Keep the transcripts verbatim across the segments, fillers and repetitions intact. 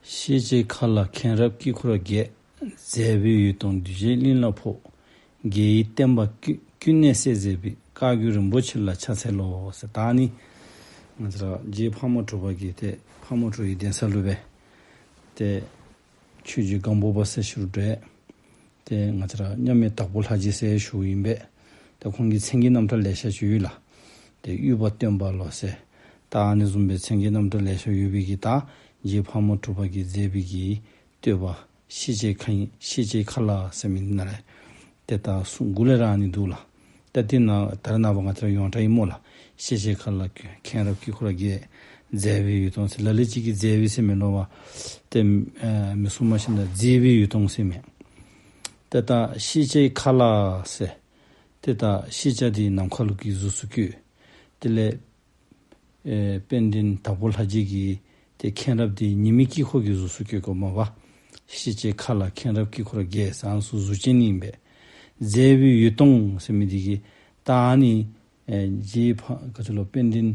ཤེས་བྱའི་མཁའ་ལ་མཁྱེན་རབ་དཀྱིལ་འཁོར་རྒྱས། མཛད་པའི་ཡུལ་སྟོང་གདུལ་བྱའི་གླིང་ལ་ཕོག། རྒྱལ་བའི་བསྟན་པ་ཀུན་ཀུན་ནས་གསལ་མཛད་པའི། བཀའ་བརྒྱུད་རིན་པོ་ཆེ་ལ་ཕྱག་འཚལ་ལོ་ཟེར། ད་ཨ་ནི་ང་བཅས་ར་རྗེ་ཕག་མོ་གྲུ་པ་གིས་ཏེ་ཕག་མོ་གྲུ་པའི་གདན་ས་ལུ་སྦེ་ཏེ་ཆོས་རྗེ་སྒམ་པོ་པ་ཟེར་ཞུ་རུང་ཏེ་ང་བཅས་ར་མཉམ་མེད་དྭགས་པོ་ལྷ་རྗེ་ཟེར་ཞུཝ་ཨིན་པས། ཏེ་ཁོང་གི་མཚན་གྱི་རྣམ་གྲངས་ལེ་ཤ་ཅིག་ཡོད་ལགས། ཏེ་དབུས་པ་སྟོན་པ་ལོ་ཟེར། ད་ཨ་ནི་བཟུམ་སྦེ་མཚན་གྱི་རྣམ་གྲངས་ལེ་ཤ་ཡོད་པའི་གི་ད་རྗེ་ཕག་མོ་གྲུ་པ་གིས་མཛད་པའི་གི་བསྟོད་པ་ཤེས་བྱའི་མཁའ་ཨིན། ཤེས་བྱའི་མཁའ་ལ་ཟེར་མི་ནང་ལས་ཏེ་ད་གསུང་མགུ་ལས་ར་ཨ་ནི་འདུག་ལགས། ད་དེ་ནང་ད་རེས་ནངས་པ་ང་བཅས་ར་ཡོངས་གྲགས་ཨིན་སྨོ་ལགས། ཤེས་བྱའི་མཁའ་ལ་མཁྱེན་རབ་དཀྱིལ་འཁོར་རྒྱས། མཛད་པའི་ཡུལ་སྟོང་ཟེར། ལ་ལུ་ཅིག་གིས་མཛད་པའི་ཟེར་མི་ལོ་བ། ཏེ་ཨེ་མི་གསུང་མ་ཤེས་ན་མཛད་པའི་ཡུལ་སྟོང་ཟེར་མས། ཏེ་ད་ཤེས་བྱའི་མཁའ་ལ་ཟེར། ཏེ་ད་ཤེས་བྱ་འདི་ནམ་མཁའ་ལུ་གི་གཟུགས་སུ་བཀོད། དེ་ལས་ཨེ་དཔལ་ལྡན་དྭགས་པོ་ལྷ་རྗེ་གི་ཏེ་མཁྱེན་རབ་འདི་ཉི་མའི་དཀྱིལ་འཁོར་གྱི་གཟུགས་སུ་བཀོད་དགོ་མས་པ། ཤེས་བྱའི་མཁའ་ལ་མཁྱེན་རབ་དཀྱིལ་འཁོར་རྒྱས་ཟེར་ཨ་ནི་ཚུ་གཟུགས་ཅན་ཨིན་པས། མཛད་པའི་ཡུལ་སྟོང་ཟེར་མི་འདི་གིས་ད་ཨ་ནི་ཨེ་རྗེ་ཕག་ག་ཅི་ལོ་དཔལ་ལྡན་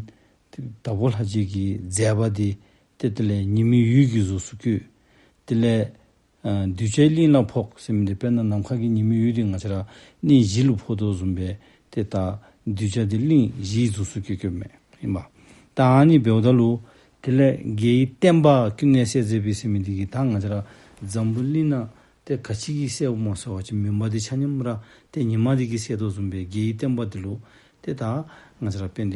དྭགས་པོ་ལྷ་རྗེ་གི་མཛད་པ་འདི་ཏེ་དེ་ལས་ཉི་མའི་འོད་ཀྱི་གཟུགས་སུ་བཀོད། དེ་ལས་ཨ་གདུལ་བྱའི་གླིང་ལ་ཕོག་ཟེར་མི་འདི་དཔེར་ན་ནམ་མཁའ་གི་ཉི་མའི་འོད་འདི་ང་བཅས་ར་གླིང་བཞི་ལུ་ཕོག་དོ་བཟུམ་སྦེ་ཏེ་ད་གདུལ་བྱ་འདི་གླིང་བཞིའི་གཟུགས་སུ་བཀོད་བཀོདཔ་མས་ཨིན་པས། ད་ཨ་ནི་འབདཝ་ད་ལུ་དེ་ལས་རྒྱལ་བའི་བསྟན་པ་ཀུན་ནས་གསལ་མཛད་པའི་ཟེར་མི་འདི་གིས་ད་ང་བཅས་ར་འཛམ་བུ་གླིང་ནང་ཏེ་ག་ཅི་གིས་གསལཝ་སྨོ་ཟེར་བ་ཅིན་མུན་པ་འདི་ཆ་མཉམ་ར་ཏེ་ཉི་མ་འདི་གིས་གསལ་དོ་བཟུམ་སྦེ་རྒྱལ་བའི་བསྟན་པ་འདི་ལུ་ཏེ་ད་ང་བཅས་ར་དཔལ་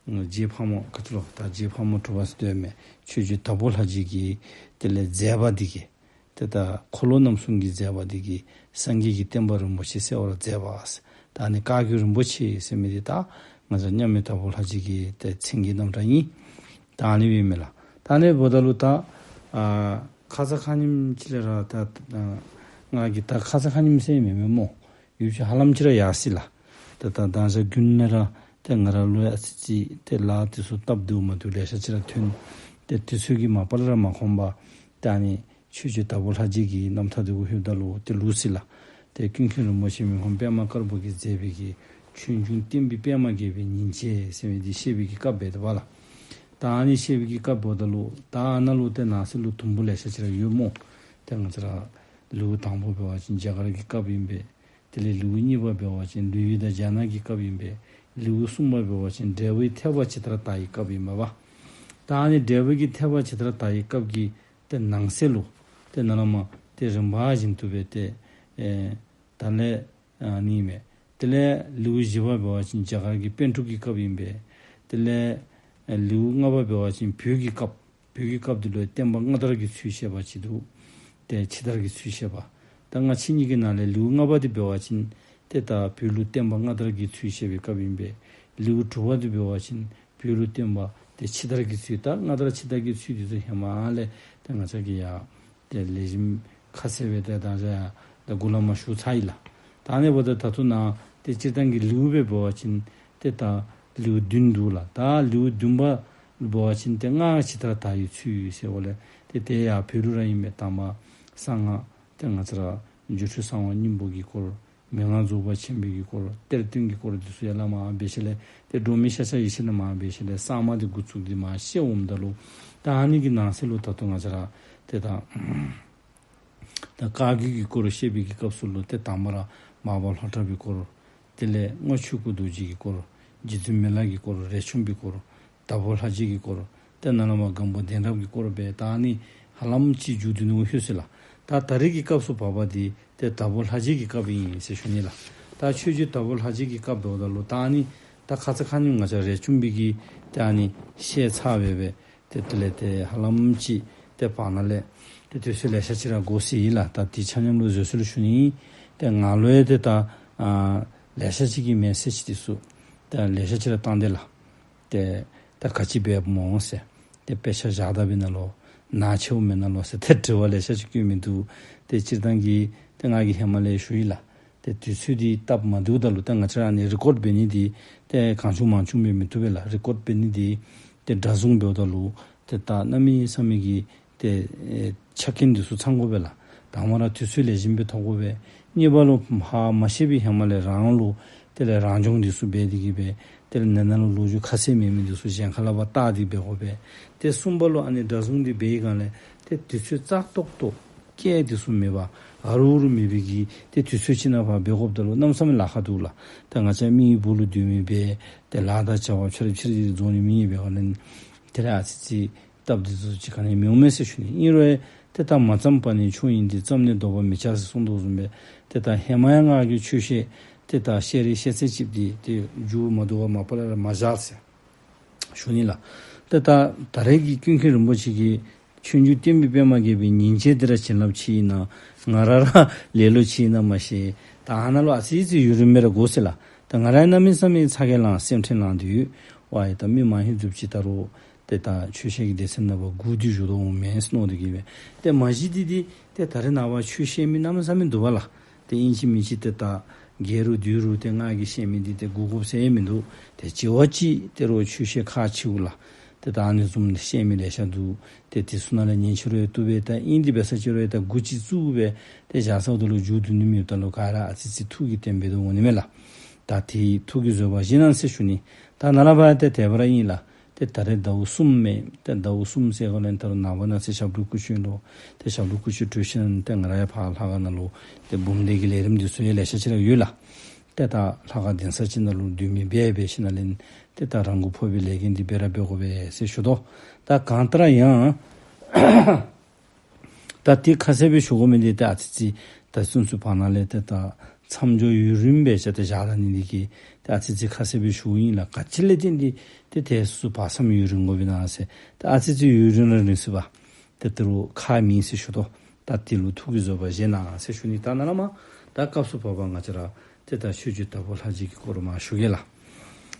ལྡན་རྗེ་ཕག་མོ་ག་ཅི་ལོ་ད་རྗེ་ཕག་མོ་གྲུ་པ་ཟེར་དོ་མས། ཆོས་རྗེ་དྭགས་པོ་ལྷ་རྗེ་གི་དེ་ལས་མཛད་པ་འདི་གིས་ཏེ་ད་འཁོར་ལོ་རྣམ་གསུམ་གྱི་མཛད་པ་འདི་གིས་སངས་རྒྱས་ཀྱི་བསྟན་པ་རིན་པོ་ཆེ་གསལ་བར་མཛད་པ་ཟེར། ད་ཨ་ནི་བཀའ་བརྒྱུད་རིན་པོ་ཆེ་ཟེར་མི་འདི་ད་ང་བཅས་མཉམ་མེད་དྭགས་པོ་ལྷ་རྗེ་གི་ཏེ་མཚན་གྱི་རྣམ་གྲངས་ཨིན། ད་ཨ་ནི་སྦེ་མས་ལགས། ད་ཨ་ནི་འབདཝ་ད་ལུ་ད་ཨ་ཁ་ཙ་ཁ་ཉིནམ་ཅིག་ལས་ར་ད་ཨ་ང་གིས་ད་ཁ་ཙ་ཁ་ཉིནམ་ཟེར་མི་མེན་སྨོ། ཡུདཔ་ཅིག་ཧ་ལམ་ཅིག་ར་ཡར་སོ་ཡི་ལགས། ད་ད་ད་ང་བཅས་དགུན་ལས་ར་ཏེ་ང་ར་ལུ་ཡང་ཨ་ཙི་ཅིག་ཏེ་ལཱ་འདི་ཚུ་སྟབས་བདེཝ་མ་བདེཝ་ལེ་ཤ་ཅིག་ར་ཐོན། ཏེ་དུས་ཚོད་ཀྱི་མ་པ་ལས་ར་མ་ཁོམ་པར་ད་ཨ་ནི་ཆོས་རྗེ་དྭགས་པོ་ལྷ་རྗེ་གི་རྣམ་ཐར་འདི་གུ་ལྷོདཔ་ད་ལུ་ཏེ་ལུས་སོ་ཡི་ལགས། ཏེ་ཀུན་མཁྱེན་རིན་པོ་ཆེ་མི་ཕམ་པདྨ་དཀར་པོ་གིས་མཛད་པའི་གི་ཆོས་འབྱུང་བསྟན་པའི་པདྨ་རྒྱས་པའི་ཉིན་བྱེད་ཟེར་མི་འདི་བཤད་པའི་གི་སྐབས་འབདཝ་ད་ལགས། ད་ཨ་ནི་བཤད་པའི་གི་སྐབས་འབདཝ་ད་ལུ་ད་ཨ་ནཱ་ལུ་ཏེ་ནང་གསེས་ལུ་དུམ་བུ་ལེ་ཤ་ཅིག་ར་ཡོད་སྨོ། ཏེ་ང་བཅས་ར་ལེའུ་དང་པོ་འབད་བ་ཅིན་རྒྱ་གར་གྱི་སྐབས་ཨིན་པས། དེ་ལས་ལེའུ་གཉིས་པ་འབད་བ་ཅིན་ལུས་ཡུལ་དང་རྒྱ་ནག་གི་སྐབས་ཨིན་པས། ལེའུ་གསུམ་པ་འབད་བ་ཅིན་འབྲས་བུའི་ཐེག་པ་ཇི་ལྟར་དག་པའི་སྐབས་ཨིན་པས། ད་ཨ་ནི་འབྲས་བུ་གི་ཐེག་པ་ཇི་ལྟར་དག་པའི་སྐབས་ཀྱི་ཏེ་ནང་གསེས་ལུ་ཏེ་ནཱ་ལས་མར་ཏེ་རིམ་པ་བཞིན་དུ་སྦེ་ཏེ་ཨེ་ད་ལས་ཨ་ནི་མས། དེ་ལས་ལེའུ་བཞི་པ་འབད་བ་ཅིན་རྒྱ་གར་གྱི་པཎ་གྲུབ་ཀྱི་སྐབས་ཨིན་པས། དེ་ལས་ཨེ་ལེའུ་ལྔ་པ་འབད་བ་ཅིན་བོད་ཀྱི་སྐབས། བོད་ཀྱི་སྐབས་འདི་ལུ་བསྟན་པ་སྔ་དར་གྱི་ཚུལ་བཤད་པ་ཅིག་འདུག། ཏེ་ཕྱི་དར་གྱི་ཚུལ་བཤད་པ། ད་ང་བཅས་གཉིས་ཀྱི་ནང་ལས་ལེའུ་ལྔ་པ་འདི་འབད་བ་ཅིན་ཏེ་ད་བོད་ལུ་བསྟན་པ་སྔ་དར་གྱི་ཚུལ་བཤད་པའི་སྐབས་ཨིན་པས། ལེའུ་དྲུག་པ་འདི་འབད་བ་ཅིན་བོད་ལུ་བསྟན་པ་ཏེ་ཕྱི་དར་གྱི་ཚུལ། ད་སྔ་དར་ཕྱི་དར་གྱི་ཚུལ་འདི་ཚུ་ཧེ་མ་ལས་ཏེ་ང་བཅས་ཀྱིས་ཡང་ཏེ་ལེགས་ཤོམ་ཁ་གསལ་སྦེ་ཏེ་ད་ཅི་ཡང་ད་མགུ་ལས་མར་ཞུ་ཚར་ཡི་ལགས། ད་ཨ་ནི་འབདཝ་ད་ད་ལྟོ་ནཱ་ཏེ་སྤྱིར་བཏང་གི་ལེའུ་སྦེ་འབད་བ་ཅིན་ཏེ་ད་ལེའུ་བདུན་འདུག་ལགས། ད་ལེའུ་བདུན་པ་འབད་བ་ཅིན་ཏེ་སྔགས་ཇི་ལྟར་དར་བའི་ཚུལ་ཟེར་འོ་ལས་ཏེ་དེ་ཡང་བོད་ལུ་ར་ཨིན་པས། དང་པ་གསང་སྔགས་ཏེ་ང་བཅས་ར་སྒྱུ་འཕྲུལ་གསང་བ་སྙིང་པོ་གི་སྐོར། མན་ངག་རྫོགས་པ་ཆེན་པོའི་གི་སྐོར། གཏེར་སྟོན་གྱི་སྐོར་འདི་ཚུ་ཡར་ལས་མར་འབད་ཞིནམ་ལས་ཏེ་འགྲོ་མི་ཤ་ཚ་ཡི་ཤེས་ལས་མར་འབད་ཞིནམ་ལས་གསར་མ་འདི་འགོ་བཙུགས་ཏེ་མར་བཤད་འོངམ་ད་ལུ་ད་ཨ་ནི་གི་ནང་གསེས་ལུ་ད་ལྟོ་ང་བཅས་ར་ཏེ་ད་ད་བཀའ་བརྒྱུད་ཀྱི་སྐོར་བཤད་པའི་གི་སྐབས་སུ་ལུ་ཏེ་དང་པ་ར་མར་པ་ལྷོ་བྲག་པའི་སྐོར། དེ་ལས་རྔོག་ཆོས་སྐུ་རྡོ་རྗེ་གི་སྐོར། རྗེ་བཙུན་མི་ལ་གི་སྐོར། རས་ཆུང་པའི་སྐོར། དྭགས་པོ་ལྷ་རྗེ་གི་སྐོར། ཏེ་ནཱ་ལས་མར་སྒམ་པོ་གདན་རབས་ཀྱི་སྐོར་སྦེ་ད་ཨ་ནི་ཧ་ལམ་ཅིག་མཇུག་བསྡུ་ནི་གུ་ལྷོད་ཅི་ལགས། ད་ད་རེས་ཀྱི་སྐབས་སུ་བབ་པ་འདི་ཏེ་དྭགས་པོ་ལྷ་རྗེ་གི་སྐབས་ཨིན་ཟེར་ཞུ་ནི་ལགས། ད་ཆོས་རྗེ་དྭགས་པོ་ལྷ་རྗེ་གི་སྐབས་འབདཝ་ད་ལུ་ད་ཨ་ནི་ད་ཁ་ཙ་ཁ་ཉིནམ་ང་བཅས་རས་ཆུང་པའི་གི་ཏེ་ཨ་ནི་བཤད་ཚར་བའི་སྦེ་ཏེ་དེ་ལས་ཏེ་ཧ་ལམ་ཅིག་ཏེ་བར་ན་ལས་ཏེ་དུས་ཚོད་ལེ་ཤ་ཅིག་ར་འགོར་སོ་ཡི་ལགས། ད་དེ་ཆ་མཉམ་ལུ་བཟོད་གསོལ་ཞུ་ནི་ཨིན། ཏེ་ང་ལུ་ཡང་ཏེ་ད་ཨ་ལེ་ཤ་ཅིག་གི་མེ་སེཇ་འདི་ཚུ་ད་ལེ་ཤ་ཅིག་ར་བཏང་སྟེ་ལགས། ཏེ་ད་ག་ཅི་འབདཝ་སྨོ་ཟེར། ཏེ་དཔེ་ཆ་བཞག་ད་པས་ན་ལོ། ནཱ་ཆེཝ་མེན་ན་ལོ་ཟེར་ཏེ་དྲི་བ་ལེ་ཤ་ཅིག་བཀོད་མི་འདུག། ཏེ་སྤྱིར་བཏང་གི་ཏེ་ང་གིས་ཧེ་མ་ལས་ཞུ་ཡི་ལགས། ཏེ་དུས་ཚོད་འདི་སྟབས་མ་བདེཝ་ད་ལུ་ཏེ་ང་བཅས་ར་ཨ་ནི་རི་ཀོཌ་འབད་ནི་འདི་ཏེ་གང་བྱུང་མང་བྱུང་སྦེ་མི་བཏུབ་པས་ལགས། རི་ཀོཌ་འབད་ནི་འདི་ཏེ་སྒྲ་བཟུང་འབདཝ་ད་ལུ་ཏེ་ད་གནམ་མེད་ས་མེད་ཀྱི་ཏེ་ཨེ་ཆ་རྐྱེན་འདི་ཚུ་ཚང་དགོ་པས་ལགས། དང་པ་ར་དུས་ཚོད་ལེགས་ཤོམ་སྦེ་ཐོབ་དགོ་པས། གཉིས་པ་ལུ་ཧ་མ་ཤེས་པའི་ཧེ་མ་ལས་རང་ལུ་དེ་ལས་རང་སྦྱོང་འདི་ཚུ་འབད་དེ་གིས་སྦེ་ཏེ་ དེ་ལས་ནང་ན་ལུ་ལོ་རྒྱུས་ཁ་གསལ་མེད་མི་འདི་ཚུ་གཞན་ཁ་ལས་ཕར་བལྟ་སྟེ་འབད་དགོ་པས། ཏེ་གསུམ་པ་ལུ་ཨ་ནི་སྒྲ་བཟུང་འདི་འབད་བའི་སྒང་ལས་ཏེ་དུས་ཚོད་རྩ་ཏོག་ཏོ་བསྐྱལ་ཏེ་གསུངམ་མེན་པར་ཨ་རུ་རུ་མེད་པའི་གི་ཏེ་དུས་ཚོད་ཅིག་ནང་ཕར་འབད་དགོཔ་ད་ལུ་གནམ་མེད་ས་མེད་ལཱ་ཁག་འདུག་ལགས། ཏེ་ང་བཅས་མི་གི་སྦུག་ལུ་སྡོད་མི་འབད་ཏེ་ལཱ་དང་བྱ་བ་ཕྱི་རུ་ཕྱི་རུ་རྫོགས་ནི་མེད་པའི་སྒང་ལས་དེ་ལས་ཨ་ཙི་ཅིག་སྟབས་བདེ་ཏོག་ཏོ་ཅིག་ག་ནི་ཡང་མི་འོང་མས་ཟེར་ཞུ་ནི། ཨིན་རུང་ཡང་ཏེ་ད་མ་བརྩམས་པ་ནི་ཆོས་ཡིན་ཏེ། བརྩམས་ནས་བཟློག་པར་མི་བྱ་ཟེར་གསུངས་དོ་བཟུམ་སྦེ་ཏེ་ད་ཧེ་མ་ཡང་ང་གིས་ཆོས་བཤད་ཏེ་ད་བཤད་རིགས་བཤད་ཚད་ཅིག་འདི་ཏེ་མཇུག་མ་བསྡུ་བར་མ་པ་ལས་ར་མ་བཞག་ཟེར་ཞུ་ནི་ལགས། ཏེ་ད་ད་རེས་ཀྱི་ཀུན་མཁྱེན་རིན་པོ་ཆེ་གིས་ཆོས་འབྱུང་བསྟན་པའི་པདྨ་རྒྱས་པའི་ཉིན་བྱེད་འདི་ར་བྱིན་རླབས་ཆེ་ཡིན་ན། ང་ར་ར་ལེ་ལོ་ཆེ་ཡིན་ན་མ་ཤེས། ད་ཨ་ནཱ་ལུ་ཨ་ཙི་ཙི་ཡུན་རིངམོ་ར་འགོར་ཟེར་ལགས། ད་ང་ར་གནམ་མེད་ས་མེད་ཚ་གྱང་ལང་སེམས་ཁྲལ་ལང་དོ། ཝའི་ད་མི་མང་ཧིང་རྫུབ་ཅིག་ད་རུང་ཏེ་ད་ཆོས་བཤད་ཀྱི་སྡེ་ཚན་ནང་ཕར་སྒུག་སྟེ་བཞུགས་དོ་འོང་མས་མནོ་སྟེ་གིས་སྦེ་ཏེ་མ་གཞི་འདི་འདི་ཏེ་ད་རེས་ནངས་པ་ཆོས་བཤད་མི་གནམ་མེད་ས་མེད་འདུག་པ་ལགས། ཏེ་ཨིན་ཅི་མིན་ཅི་ཏེ་ད་རྒས་རུང་བསྡུས་རུང་ཏེ་ང་གིས་བཤད་མི་འདི་ཏེ་སྒུག་དགོཔ་ཟེར་མིན་འདུག། ཏེ་བྱེ་བ་ཅིག་ཏེ་རུང་ཆོས་བཤད་ཁག་ཆེཝ་ལགས། ཏེ་ད་ཨ་ནི་བཟུམ་བཤད་མི་ལེ་ཤ་འདུག། ཏེ་དེ་ཚུ་ནང་ལས་ཉན་ཆི་རུང་ཡང་བཏུབ་པས། ད་ཨིན་ཏེ་འབད་ས་ཅིག་རུང་ཡང་ད་འགོ་ཅིག་བཙུགས་སྦེ་ཏེ་བཞག་ས་འོག་ཏུ་ལུ་མཇུག་བསྡུ་ནི་མེདཔ་ད་ལུ་ག་ར་ཨ་ཙི་ཙི་ཐུགས་ཀྱི་དོན་འབད་དོ་འོང་ནི་མས་ལགས། ད་དེ་ཐུགས་ཀྱི་བཟོད་པ་བཞེས་གནང་ཟེར་ཞུ་ནི། ད་ནཱ་ལས་ཕར་ཏེ་དེ་སྦེ་ར་ཨིན་ལགས། ཏེ་ད་རེས་ཟླཝ་གསུམ་མས། ཏེ་ཟླཝ་གསུམ་ཟེར་གོ་ལས་ད་རུང་ནངས་པ་གནངས་ཚེ་ཞབས་དྲུང་སྐུ་མཆོད་ལུ་ཏེ་ཞབས་དྲུང་སྐུ་མཆོད་གྲོལ་ཞིནམ་ཏེ་ང་ར་ཡང་ཕར་ལྷ་ཁང་ནང་ལུ་ཏེ་འབུམ་སྡེ་གི་ལས་རིམ་འདི་ཚུ་ཡང་ལེ་ཤ་ཅིག་ར་ཡོད་ལགས། ཏེ་ད་ལྷ་ཁང་གདན་ས་ཅིག་ནང་ལུ་སྡོད་མི་འབད་འབད་ཞིནམ་ལས་ཏེ་ད་རང་མགོ་ཕོག་པའི་ལས་འགན་འདི་འབད་ར་འབད་དགོ་པས་ཟེར་ཞུ་དོ། ད་གང་ལྟར་ཡང་ད་དེ་ཁ་གསལ་སྦེ་ཞུ་དགོ་མི་འདི་ཏེ་ཨ་ཙི་ཙི་ད་ཚུན་ཚོད་བར་ན་ལས་ཏེ་ད་མཚམས་འཇོག་ཡུན་རིངམོ་སྦེ་བྱས་ཏེ་བཞག་ད་ནི་འདི་གིས་ཏེ་ཨ་ཙི་ཙི་ཁ་གསལ་སྦེ་ཞུཝ་ཨིན་ལགས། ག་ཅི་ལས་བརྟེན་ཏེ་ཏེ་དེ་ཚུ་བར་མཚམས་ཡུན་རིང་དགོཔ་ཨིན་ན་ཟེར་ཏེ་ཨ་ཙི་ཙི་ཡུན་རིང་ར་རིང་སོང་པ། ཏེ་ད་རུང་ཁག་མེད་ཟེར་ཞུ་དོ། ད་དེ་ལུ་ཐུགས་ཀྱི་བཟོད་པ་བཞེས་གནང་ཟེར་ཞུ་ནི། ད་ནཱ་ལས་མར་ད་སྐབས་སུ་བབ་པ་ང་བཅས་ར་ཏེ་ད་ཆོས་རྗེ་དྭགས་པོ་ལྷ་རྗེ་གི་སྐོར་མར་ཞུ་གེ་ལགས།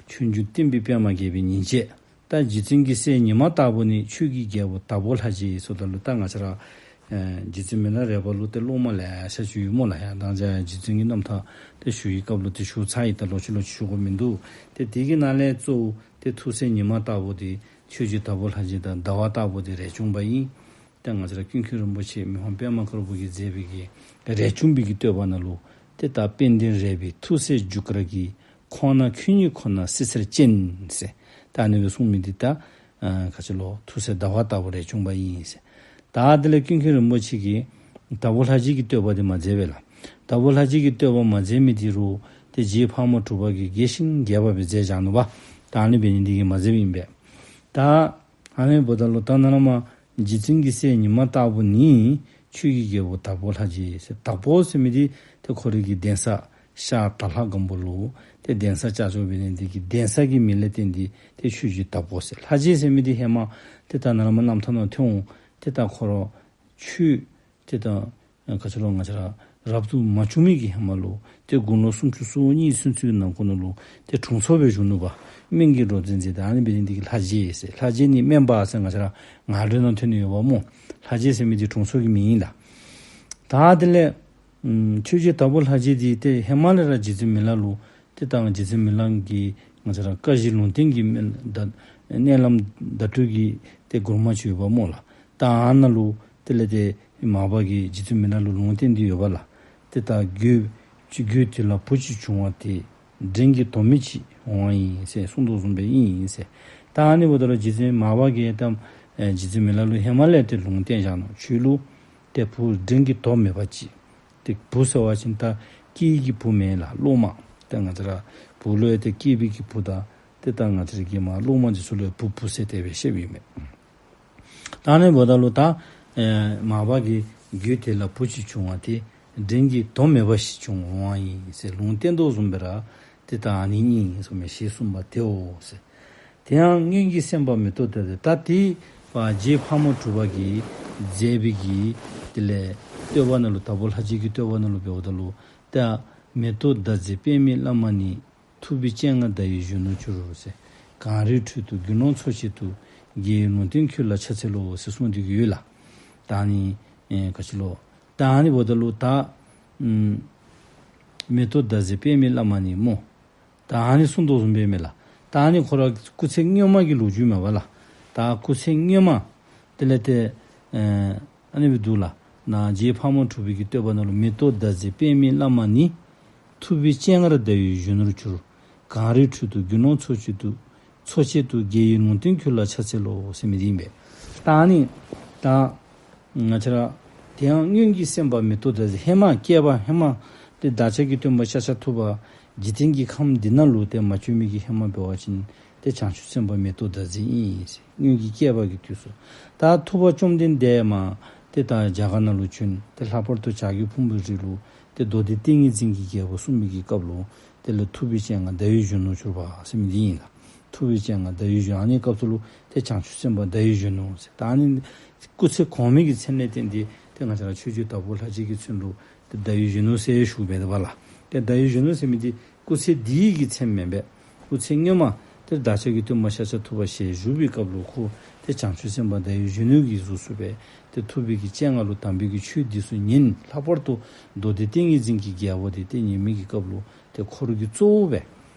ཆོས་འབྱུང་བསྟན་པའི་པདྨ་རྒྱས་པའི་ཉིན་བྱེད། ད་རྗེ་བཙུན་གྱི་སྲས་ཉི་མ་ལྟ་བུ་ནི། ཆོས་ཀྱི་རྒྱལ་པོ་དྭགས་པོ་ལྷ་རྗེ་ཟེརཝ་ད་ལུ་ད་ང་བཅས་ར་ཨེ་རྗེ་བཙུན་མི་ལ་རས་པ་ལུ་ཏེ་སློབ་མ་ལེ་ཤ་ཅིག་ཡོད་སྨོ་ལགས། ཡང་ད་ཅི་རྗེ་བཙུན་གྱི་རྣམ་ཐར་ཏེ་ཞུ་བའི་སྐབས་ལུ་ཏེ་ཞུ་ཚར་ཡི། ད་ལོག་ཅི་ལོག་ཅི་ཞུ་དགོཔ་མིན་འདུག། ཏེ་དེ་གི་ནང་ལས་གཙོ་བོ་ཏེ་ཐུགས་སྲས་ཉི་མ་ལྟ་བུ་འདི་ཆོས་རྗེ་དྭགས་པོ་ལྷ་རྗེ་དང་ཟླ་བ་ལྟ་བུ་འདི་རས་ཆུང་པ་ཨིན། ཏེ་ང་བཅས་ར་ཀུན་མཁྱེན་རིན་པོ་ཆེ་མི་ཕམ་པདྨ་དཀར་པོ་གིས་མཛད་པའི་གི་རས་ཆུང་པའི་གི་བསྟོད་པ་ནང་ལུ་ཏེ་ད་དཔལ་ལྡན་རས་པའི་ཐུགས་སྲས་རྒྱུ་སྐར་གྱི། ཁོང་ན་ཁྱོད་ཉིད་ཁོ་ན་བསིལ་ཟེར་ཅན་ཟེར། ད་ཨ་ནི་སྦེ་གསུངས་མི་འདི་ད་ཨ་ག་ཅི་ལོ་ཐུགས་སྲས་ཟླ་བ་ལྟ་བུ་རས་ཆུང་པ་ཨིན་ཟེར། ད་དེ་ལས་ཀུན་མཁྱེན་རིན་པོ་ཆེ་གིས་དྭགས་པོ་ལྷ་རྗེ་གི་བསྟོད་པ་འདི་མ་མཛད་པས་ལགས། དྭགས་པོ་ལྷ་རྗེ་གི་བསྟོད་པ་མ་མཛད་མི་འདི་རུང་ཏེ་རྗེ་ཕག་མོ་གྲུ་པ་གིས་རྒྱས་ཤིང་རྒྱས་པ་སྦེ་མཛད་བཞག་ནུག་པ། ད་ཨ་ནི་འབད་ནི་འདི་གིས་མ་མཛད་པས་ཨིན་པས། ད་ཨ་ནི་འབདཝ་ད་ལུ་ད་ནཱ་ལས་མར་རྗེ་བཙུན་གྱི་སྲས་ཉི་མ་ལྟ་བུ་ནི། ཆོས་ཀྱི་རྒྱལ་པོ་དྭགས་པོ་ལྷ་རྗེ་ཟེར། དྭགས་པོ་ཟེར་མི་འདི་ཏེ་ཁོ་རའི་གི་གདན་ས་ཤར་དྭགས་ལྷ་སྒམ་པོ་ལུ་ཏེ་གདན་ས་ཅ་ཅོག་འབད་ནི་འདི་གིས་གདན་ས་གི་མིང་ལས་བརྟེན་ཏེ་ཏེ་ཆོས་རྗེ་དྭགས་པོ་ཟེར། ལྷ་རྗེ་ཟེར་མི་འདི་ཧེ་མ་ཏེ་ད་ནཱ་ལས་མར་རྣམ་ཐར་ནང་ཐོན་འོང་། ཏེ་ད་ཁོ་ར་ཆོས་ཏེ་ད་ཨ་ག་ཅི་ལོ་ང་བཅས་ར་རབ་ཏུ་མ་བྱུང་མི་གི་ཧེ་མ་ལུ་ཏེ་དགུང་ལོ་སུམ་ཅུ་སོ་གཉིས་ཚུན་ཚོད་ནང་འཁོད་ནང་ལུ་ཏེ་དྲུང་འཚོ་སྦེ་བཞུགས་ནུག་པ། སྨན་གྱི་རོ་འཛིན་མཛད་དེ། ཨ་ནི་འབད་ནི་འདི་གིས་ལྷ་རྗེ་ཟེར། ལྷ་རྗེ་ནི་སྨན་པ་ཟེར་ང་བཅས་ར་ངག་འགྲོས་ནང་ཐོན་ནི་ཡོདཔ་སྨོ། ལྷ་རྗེ་ཟེར་མི་འདི་དྲུང་འཚོ་གི་མིང་ཨིན་ལགས། ད་དེ་ལས་ཨམ་ཆོས་རྗེ་དྭགས་པོ་ལྷ་རྗེ་འདི་ཏེ་ཧེ་མ་ལས་ར་རྗེ་བཙུན་མི་ལ་ལུ་ཏེ་ད་རྗེ་བཙུན་མི་ལ་གིས་ང་བཅས་ར་བཀའ་བཞིན་ལུང་བསྟན་གྱི་མི་ད་མནལ་ལམ་བརྡ་སྤྲོད་ཀྱི་ཏེ་མགུར་མ་ཅིག་ཡོདཔ་སྨོ་ལགས། ད་ཨ་ནཱ་ལུ་དེ་ལས་ཏེ་མར་པ་གིས་རྗེ་བཙུན་མི་ལ་ལུ་ལུང་བསྟན་ཏེ་ཡོདཔ་ལགས། ཏེ་ད་རྒྱུད་རྒྱུད་དེ་ལ་བུ་གཅིག་བྱུང་བ་དེ། བྲན་གྱི་དོ་མེད་ཅིག་འོང་བ་ཡིན་ཟེར་གསུངས་དོ་བཟུམ་སྦེ་ཨིན་ཟེར། ད་ཨ་ནི་འབདཝ་ད་ལུ་རྗེ་བཙུན་མར་པ་གིས་ད་ཨེ་རྗེ་བཙུན་མི་ལ་ལུ་ཧེ་མ་ལས་ཏེ་ལུང་བསྟན་བཞག་ནུག། ཁྱོད་ལུ་ཏེ་བུ་བྲན་གྱི་དོ་མེད་པ་ཅིག། ཏེ་བུ་ཟེར་བ་ཅིན་ད་སྐྱེས་ཀྱི་བུ་མེན་ལགས། སློབ་མ། ཏེ་ང་བཅས་ར་བུ་ལུ་ཡང་ཏེ་སྐྱེས་པའི་གི་བུ་དང་ཏེ་ད་ང་བཅས་ར་གི་མར་སློབ་མ་འདི་ཚུ་ལུ་ཡང་བུ་བུ་ཟེར་དེ་སྦེ་བཤདཔ་ཨིན་མས། ད་ཨ་ནི་འབདཝ་ད་ལུ་ད་ཨེ་མར་པ་གིས་རྒྱུད་དེ་ལ་བུ་གཅིག་བྱུང་བ་དེ། བྲན་གྱི་དོ་མེད་པ་ཞིག་བྱུང་འོང་བ་ཡིན་ཟེར་ལུང་བསྟན་དོ་བཟུམ་སྦེ་ར་ཏེ་ད་ཨ་ནི་ཨིན་ཟེར་མི་ཞེས་གསུངས་པ་དེའོ་ཟེར། དེ་ཡང་སྔོན་གྱི་སེམས་དཔའ་མེ་ཏོག་དང་ཟེར། ད་དེ་བ་རྗེ་ཕག་མོ་གྲུ་པ་གིས་མཛད་པའི་གི་དེ་ལས་བསྟོད་པ་ནང་ལུ་དྭགས་པོ་ལྷ་རྗེ་གི་བསྟོད་པ་ནང་ལུ་འབདཝ་ད་ལུ་ད་མེ་ཏོག་ཟླ་མཛེས་པདྨའི་བླ་མ་ནི། ཐུབ་པའི་སྤྱན་སྔར་ཟླ་བའི་གཞོན་ནུར་གྱུར་ཟེར། གངས་རིའི་ཁྲོད་དུ་དགེ་སློང་ཚོགས་བཅས་འདུ། རྒྱལ་བའི་ལུང་བསྟན་ཁྱོད་ལ་ཕྱག་འཚལ་ལོ་ཟེར་གསུངས་ཏེ་གི་ཡོད་ལགས། ད་ཨ་ནི་ཨེ་ག་ཅི་ལོ། ད་ཨ་ནི་འབདཝ་ད་ལུ་ད་ཨམ་མེ་ཏོག་ཟླ་མཛེས་པདྨའི་བླ་མ་ནི་སྨོ། ད་ཨ་ནི་གསུངས་དོ་བཟུམ་སྦེ་མས་ལགས། ད་ཨ་ནི་ཁོ་ར་སྐུ་ཚེ་སྔོན་མ་གི་ལོ་རྒྱུས་མས་པ་ལགས། ད་སྐུ་ཚེ་སྔོན་མ་དེ་ལས་ཏེ་ཨེ་ཨ་ནི་སྦེ་འདུག་ལགས། ནཱ་རྗེ་ཕག་མོ་གྲུ་པའི་གི་བསྟོད་པ་ནང་ལུ་མེ་ཏོག་ཟླ་མཛེས་པདྨའི་བླ་མ་ནི། ཐུབ་པའི་སྤྱན་སྔར་ཟླ་བའི་གཞོན་ནུར་གྱུར། གངས་རིའི་ཁྲོད་དུ་དགེ་སློང་འཚོ་བྱེད་དུ། འཚོ་བྱེད་དུ་དགེ་བའི་ལུང་བསྟན་ཁྱོད་ལ་ཕྱག་འཚལ་ལོ་ཟེར་མི་འདི་ཨིན་པས། ད་ཨ་ནི་ད་ང་བཅས་ར་དེ་ཡང་སྔོན་གྱི་སེམས་དཔའ་མེ་ཏོག་ཟླ་མཛེས་ཧེ་མ་བསྐལ་པ་ཧེ་མ་ཏེ་བདག་ཅག་གི་སྟོན་པ་ཤཱཀྱ་ཐུབ་པ་འཇིག་རྟེན་གྱི་ཁམས་འདི་ནང་ལུ་ཏེ་མ་བྱོན་མི་གི་ཧེ་མ་འབད་བ་ཅིན་ཏེ་བྱང་ཆུབ་སེམས་དཔའ་མེ་ཏོག་ཟླ་མཛེས་ཨིན་ཟེར། སྔོན་གྱི་བསྐལ་པ་གི་དུས་སུ། ད་ཐུབ་པ་བཅོམ་ལྡན་འདས་མར་ཏེ་ད་རྒྱ་གར་ནང་ལུ་བྱོན། ཏེ་ལྷག་པར་དུ་བྱ་རྒོད་ཕུང་པོའི་རི་ལུ་ཏེ་མདོ་སྡེ་ཏིང་ངེ་འཛིན་གྱི་རྒྱལ་པོ་གསུངས་མི་གི་སྐབས་ལུ་དེ་ལས་ཐུབ་པའི་སྤྱན་སྔར་ཟླ་འོད་གཞོན་ནུར་གྱུར་པ་ཟེར་མི་འདི་ཨིན་ལགས། ཐུབ་པའི་སྤྱན་སྔར་ཟླ་འོད་གཞོན། ཨ་ནི་སྐབས་སུ་ལུ་ཏེ་བྱང་ཆུབ་སེམས་དཔའ་ཟླ་འོད་གཞོན་ནུ་ཟེར། ད་ཨ་ནི་སྐུ་ཚེ་གོང་མའི་གི་མཚན་ལས་བརྟེན་ཏེ་ཏེ་ང་བཅས་ར་ཆོས་རྗེ་དྭགས་པོ་ལྷ་རྗེ་གི་མཚན་ལུ་ཏེ་ཟླ་འོད་གཞོན་ནུ་ཟེར་ཞུཝ་འབད་དེ་འབདཝ་ལགས། ཏེ་ཟླ་འོད་གཞོན་ནུ་ཟེར་མི་འདི་སྐུ་ཚེ་འདི་གི་མཚན་མེན་པས། སྐུ་ཚེ་སྔོན་མ་ཏེ་བདག་ཅག་གི་སྟོན་པ་ཤཱཀྱ་ཐུབ་པ་ཞལ་བཞུགས་པའི་སྐབས་ལུ་ཁོ་ཏེ་བྱང་ཆུབ་སེམས་དཔའ་ཟླ་འོད་གཞོན་ནུ་གི་གཟུགས་སུ་སྦེ་ཏེ་ཐུབ་པའི་གི་སྤྱན་སྔར་ལུ་དམ་པའི་གི་ཆོས་འདི་ཚུ་ཉན། ལྷག་པར་དུ་མདོ་སྡེ་ཏིང་ངེ་འཛིན་གྱི་རྒྱལ་པོ་འདི་ཏེ་ཉན་མི་གི་སྐབས་ལུ་ཏེ་འཁོར་གྱི་གཙོ་བོ་སྦེ་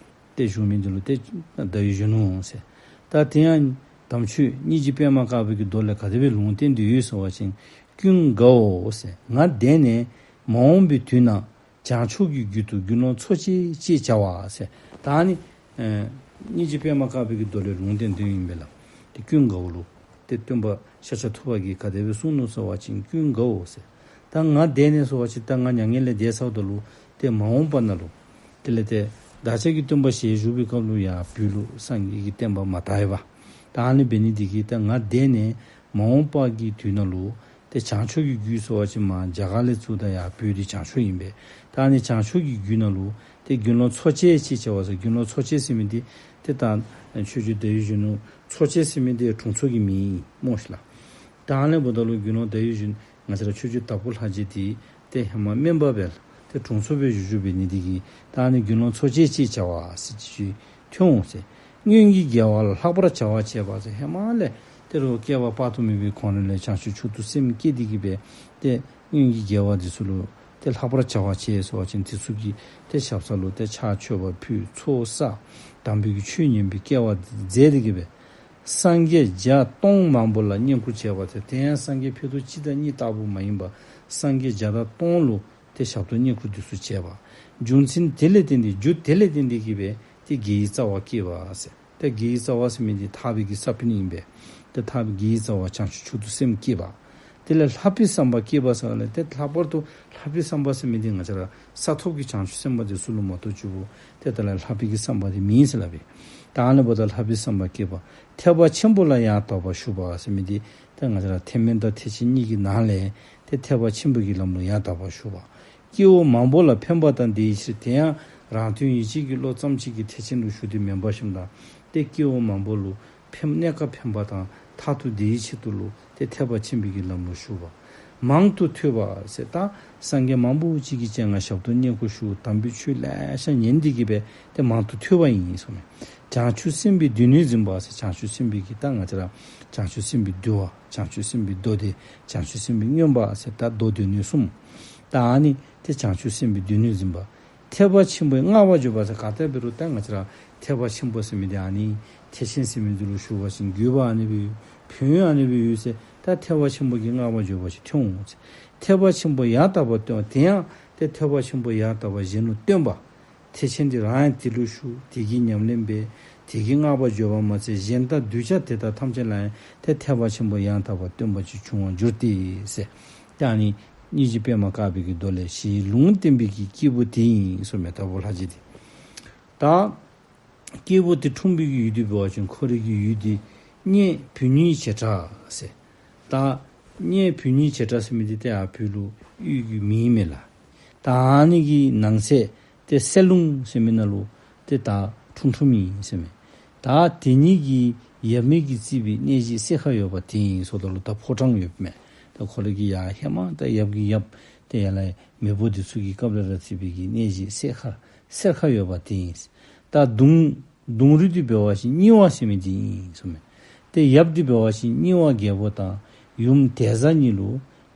ཏེ་བཞུགས་མི་འདི་ལུ་ཏེ་ཟླ་འོད་གཞོན་ནུ་ཟེར། ད་དེ་ཡང་དམ་ཆོས་སྙིང་རྗེ་པདྨ་དཀར་པོའི་གི་མདོ་ལས་ག་དེ་སྦེ་ལུང་བསྟན་ཏེ་ཡོད་ཟེར་བ་ཅིན། ཀུན་དགའ་བོ་ཟེར། ང་འདས་ནས་མ་འོངས་པའི་དུས་ན་བྱང་ཕྱོགས་ཀྱི་རྒྱུད་དུ་དགེ་སློང་འཚོ་བྱེད་ཅེས་བྱ་བ་ཟེར། ད་ཨ་ནི་ཨེ་སྙིང་རྗེ་པདྨ་དཀར་པོའི་གི་མདོ་ལས་ལུང་བསྟན་ཏེ་ཨིན་པས་ལགས། ཏེ་ཀུན་དགའ་བོ་ལུ་ཏེ་སྟོན་པ་ཤཱཀྱ་ཐུབ་པ་གིས་ག་དེ་སྦེ་གསུངས་ནུག་ཟེར་བ་ཅིན། ཀུན་དགའ་བོ་ཟེར། ད་ང་འདས་ནས་ཟེར་བ་ཅིན་ད་ང་མྱ་ངན་ལས་འདས་ཚརཝ་ད་ལུ་ཏེ་མ་འོངས་པ་ནང་ལུ་དེ་ལས་ཏེ་བདག་ཅག་གི་སྟོན་པ་ཞལ་བཞུགས་པའི་སྐབས་ལུ་ཡར་བོད་ལུ་སངས་རྒྱས་ཀྱི་བསྟན་པ་མ་དར་བས། ད་ཨ་ནི་འབད་ནི་འདི་གིས་ད་ང་འདས་ནས་མ་འོངས་པ་གི་དུས་ནང་ལུ་ཏེ་བྱང་ཕྱོགས་ཀྱི་རྒྱུད་ཟེར་བ་ཅིན་མར་རྒྱ་གར་ལས་བཙུགས་ད་ཡར་བོད་འདི་བྱང་ཕྱོགས་ཨིན་པས། ད་ཨ་ནི་བྱང་ཕྱོགས་ཀྱི་རྒྱུད་ནང་ལུ་ཏེ་དགེ་སློང་འཚོ་བྱེད་ཅེས་བྱ་བ་ཟེར། དགེ་སློང་འཚོ་བྱེད་ཟེར་མི་འདི་ཏེ་ད་ཆོས་རྗེ་ཟླ་འོད་གཞོན་ནུ་འཚོ་བྱེད་ཟེར་མི་འདི་དྲུང་འཚོ་གི་མིང་ཨིན་སྨོ་ཤིག་ལགས། ད་ཨ་ནི་འབདཝ་ད་ལུ་དགེ་སློང་ཟླ་འོད་གཞོན་ང་བཅས་ར་ཆོས་རྗེ་དྭགས་པོ་ལྷ་རྗེ་འདི་ཏེ་ཧེ་མ་སྨན་པ་སྦེ་ཏེ་དྲུང་འཚོ་སྦེ་བཞུགས་བཞུགསཔ་འབད་ནི་འདི་གིས་ད་ཨ་ནི་དགེ་སློང་འཚོ་བྱེད་ཅེས་བྱ་བ་ཟེར་ཅིག་ཐོན་འོང་ཟེར། སྔོན་གྱི་དགེ་བ་ལ་ལྷག་པར་བྱ་བ་བྱེད་པ་ཟེར། ཧེ་མ་ལས་ཏེ་རུང་བསྐལ་པ་དཔག་ཏུ་མེད་པའི་གོང་རོལ་ལས་བྱང་ཆུབ་མཆོག་ཏུ་སེམས་བསྐྱེད་དེ་གིས་སྦེ་ཏེ་སྔོན་གྱི་དགེ་བ་འདི་ཚུ་ལུ་ཏེ་ལྷག་པར་བྱ་བ་བྱེད་ཟེར་བ་ཅིན་དེ་ཚུ་གི་ཏེ་ཞབས་ས་ལུ་ཏེ་ཕྱག་མཆོད་པ་ཕུལ། ཚོགས་བསགས། དམ་པའི་གི་ཆོས་ཉན་པའི་སྐལ་བ་མཛད་དེ་གིས་སྦེ་སངས་རྒྱས་བརྒྱ་སྟོང་མང་པོ་ལ་བསྙེན་བཀུར་བྱས་པ་ཟེར། དེ་ཡང་སངས་རྒྱས་ཕྱེད་དོ་གཅིག་དང་གཉིས་ལྟ་བུ་མ་ཡིན་པར་སངས་རྒྱས་བརྒྱ་དང་སྟོང་ལུ་ཏེ་ཞབས་ཏོག་བསྙེན་བཀུར་འདི་ཚུ་བྱས་པ། རྒྱུ་མཚན་དེ་ལས་བརྟེན་ཏེ་རྒྱུ་དེ་ལས་བརྟེན་ཏེ་གིས་སྦེ་ཏེ་དགེ་བའི་རྩ་བ་བསྐྱེད་པ་ཟེར། ཏེ་དགེ་བའི་རྩ་བ་ཟེར་མི་འདི་ཐར་པའི་གི་ས་བོན་ཨིན་པས། ཏེ་ཐར་པའི་དགེ་བའི་རྩ་བ་བྱང་ཆུབ་མཆོག་ཏུ་སེམས་བསྐྱེད་པ། དེ་ལས་ལྷག་པའི་བསམ་པ་བསྐྱེད་པ་ཟེར་བ་ལས་ཏེ་ལྷག་པར་དུ་ལྷག་པའི་བསམ་པ་ཟེར་མི་འདི་ང་བཅས་ར་ས་ཐོབ་ཀྱི་བྱང་ཆུབ་སེམས་དཔའ་འདི་ཚུ་ལུ་མ་གཏོགས་ཅིག་པོ་ཏེ་ད་ལྷག་པའི་གི་བསམ་པ་འདི་མེད་ཟེར་སླབ་པས། ད་ཨ་ནི་འབདཝ་ད་ལྷག་པའི་བསམ་པ་བསྐྱེད་པ། ཐེག་པ་ཆེན་པོ་ལ་ཡང་དག་པར་ཞུགས་པ་ཟེར་མི་འདི་ཏེ་ང་བཅས་ར་ཐེག་དམན་དང་ཐེག་ཆེན་གཉིས་ཀྱི་ནང་ལས་ཏེ་ཐེག་པ་ཆེན་པོའི་གི་ལམ་ལུ་ཡང་དག་པར་ཞུགས་པ། སྐྱེ་བོ་མང་པོ་ལ་ཕན་པ་དང་བདེ་བའི་ཕྱིར། དེ་ཡང་རང་དོན་ཡིད་བྱེད་ཀྱི་བློ་ཙམ་ཅིག་གི་ཐེག་ཆེན་ལུ་ཞུགས་ཏེ་མེན་པར་ཞིནམ་ད་ཏེ་སྐྱེ་བོ་མང་པོ་ལུ་ཕན་གནས་སྐབས་ཕན་པ་དང་མཐར་ཐུག་བདེ་བའི་ཆེད་དུ་ལུ་ཏེ་ཐེག་པ་ཆེན་པོའི་གི་ལམ་ལུ་ཞུགས་པ། མང་དུ་ཐོས་པ་ཟེར་ད་སངས་རྒྱས་མང་པོ་ཅིག་གི་སྤྱན་སྔར་ཞབས་ཏོག་བསྙེན་བཀུར་ཞུ། དམ་པའི་ཆོས་ལེ་ཤ་ཉན་ཏེ་གིས་སྦེ་ཏེ་མང་དུ་ཐོས་པ་ཨིན་གསུངས་མས། བྱང་ཆུབ་སེམས་དཔའི་སྡེ་སྣོད་འཛིན་པ་ཟེར། བྱང་ཆུབ་སེམས་དཔའི་གི་ད་ང་བཅས་ར་བྱང་ཆུབ་སེམས་དཔའི་འདུལ་བ། བྱང་ཆུབ་སེམས་དཔའི་མདོ་སྡེ། བྱང་ཆུབ་སེམས་དཔའི་མངོན་པ་ཟེར་ད་མདོ་སྡེ་སྣོད་གསུམ། ད་ཨ་ནི་ཏེ་བྱང་ཆུབ་སེམས་དཔའི་སྡེ་སྣོད་འཛིན་པ། ཐེག་པ་ཆེན་པོའི་བསྔགས་པ་བརྗོད་པ་ཟེར་ག་ཏེ་འབད་རུང་ད་ང་བཅས་ར་ཐེག་པ་ཆེན་པོ་ཟེར་མི་འདི་ཨ་ནི་ཐེག་ཆེན་ཟེར་མི་འདི་ལུ་ཞུགས་པ་ཅིན་དགོས་པ་ཨ་ནི་སྦེ་ཡོད། ཕན་ཡོན་ཨ་ནི་སྦེ་ཡོད་ཟེར་ད་ཐེག་པ་ཆེན་པོ་གི་བསྔགས་པ་བརྗོད་པ་ཅིག་ཐོན་འོང་ཟེར། ཐེག་པ་ཆེན་པོ་ཡང་དག་པར་སྟོན་པ། དེ་ཡང་ཏེ་ཐེག་པ་ཆེན་པོ་ཡང་དག་པ་གཞན་ལུ་སྟོན་པ། ཐེག་ཆེན་འདི་རང་ཡང་དེ་ལུ་ཞུགས། དེ་གི་ཉམས་ལེན་འབད། དེ་གི་བསྔགས་པ་བརྗོད་པ་མ་ཚད་གཞན་དང་གདུལ་བྱ་དེ་དག་ཐམས་ཅད་ལ་ཡང་ཏེ་ཐེག་པ་ཆེན་པོ་ཡང་དག་པར་སྟོན་པ་ཅིག་འབྱུང་བར་འགྱུར་ཏེ་ཟེར། ཏེ་ཨ་ནི་སྙིང་རྗེ་པདྨ་དཀར་པོའི་གི་མདོ་ལས་ཞེས་ལུང་བསྟན་པའི་གི་སྐྱེས་བུ་དེ་ཨིན་གསུངས་མས། དྭགས་པོ་ལྷ་རྗེ་འདི། ད་སྐྱེས་བུ་དེ་འཁྲུངས་པའི་གི་ཡུལ་འདི་འབད་བ་ཅིན་ཁོ་རའི་གི་ཡུལ་འདི་གཉལ་བུ་གཉལ་བྱེ་བྲག་ཟེར། ད་གཉལ་བུ་གཉལ་བྱེ་བྲག་ཟེར་མི་འདི་ཏེ་ཡར་བོད་ལུ་ཡུལ་གྱི་མིང་མས་ལགས། ད་ཨ་ནི་གི་ནང་གསེས་ཏེ་སེར་ལུང་ཟེར་མི་ནང་ལུ་ཏེ་ད་འཁྲུངས་འཁྲུངསམ་ཨིན་ཟེར་མས། ད་དེ་ཉིད་ཀྱི་ཡབ་མེས་ཀྱིས་བརྩིགས་པའི་གནས་གཞི་གསེར་ཁ་ཡོད་པ་དེ་ཨིན་ཟེརཝ་ད་ལུ་ད་ཕོ་བྲང་ཡོདཔ་མས། ད་ཁོ་རའི་གི་ཡ་ཧེ་མ་ད་ཡབ་ཀྱི་ཡབ་ཏེ་ཡར་ལས་མེས་པོ་འདི་ཚུ་གི་སྐབས་ལས་ར་བརྩིགས་པའི་གི་གནས་གཞི་གསེར་ཁ་གསེར་ཁ་ཡོད་པ་དེ་ཨིན། ད་གདུང་གདུང་རུས་འདི་འབད་བ་ཅིན་རྙིང་བ་ཟེར་མི་འདི་ཨིན་གསུངས་མས། ཏེ་ཡབ་འདི་འབད་བ་ཅིན་རྙིང་བ་རྒྱལ་པོ་དང་ཡུམ་དེ་བཟའ་གཉིས་ལུ་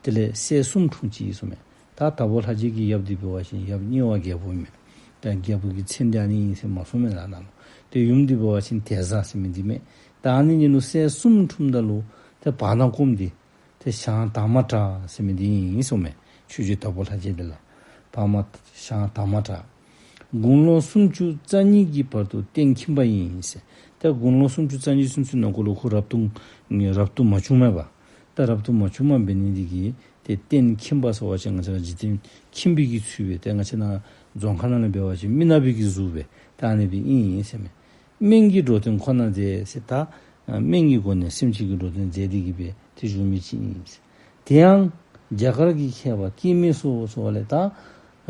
དེ་ལས་སྲས་གསུམ་འཁྲུངས་ཅི་གསུངས་མས། ད་དྭགས་པོ་ལྷ་རྗེ་གི་ཡབ་འདི་འབད་བ་ཅིན་ཡབ་རྙིང་བ་རྒྱལ་པོ་ཨིན་མས། ད་རྒྱལ་པོ་གི་མཚན་འདི་ཨ་ནི་ཨིན་ཟེར་མ་གསུངས་མས་ལགས་ནཱ་ལུ། ཏེ་ཡུམ་འདི་འབད་བ་ཅིན་དེ་བཟའ་ཟེར་མི་འདི་མས། ད་ཨ་ནི་གཉིས་ལུ་སྲས་གསུམ་འཁྲུངསམ་ད་ལུ་ཏེ་བར་ན་སྐུམ་འདི་ཏེ་ཞང་དར་མ་གྲགས་ཟེར་མི་འདི་ཨིན་གསུངས་མས། ཆོས་རྗེ་དྭགས་པོ་ལྷ་རྗེ་འདི་ལགས། བར་མ་ཞང་དར་མ་གྲགས། དགུང་ལོ་སུམ་ཅུ་རྩ་གཉིས་ཀྱི་བར་དུ་གཏན་ཁྱིམ་པ་ཡིན་ཟེར། ད་དགུང་ལོ་སུམ་ཅུ་རྩ་གཉིས་ཚུན་ཚོད་ནང་འཁོད་ལུ་ཁོ་རབ་ཏུ་རབ་ཏུ་མ་བྱུང་མས་པ། ད་རབ་ཏུ་མ་བྱུངམ་འབད་ནི་འདི་གིས་ཏེ་གཏན་ཁྱིམ་པ་ཟེར་བ་ཅིན་ང་བཅས་ར་འཇིག་རྟེན་ཁྱིམ་པའི་གི་ཚུལ་སྦེ་ཏེ་ང་བཅས་ནཱ་རྫོང་ཁ་ནང་ལས་འབད་བ་ཅིན་མི་ནག་པའི་གི་གཟུགས་སྦེ་ད་ཨ་ནི་སྦེ་ཨིན་ཟེར་མས། སྨན་གྱི་འགྲོ་དོན་ཁོ་ན་མཛད་ཟེར། ད་སྨན་གྱི་སྒོ་ནས་སེམས་ཅན་གྱི་འགྲོ་དོན་མཛད་དེ་གི་སྦེ་ཏེ་བཞུགས་མི་ཅིག་ཨིན་ཟེར། དེ་ཡང་རྒྱ་གར་གྱི་མཁས་པ་སྐྱེ་མེད་སོགས་ཟེར་བ་ལས་ད་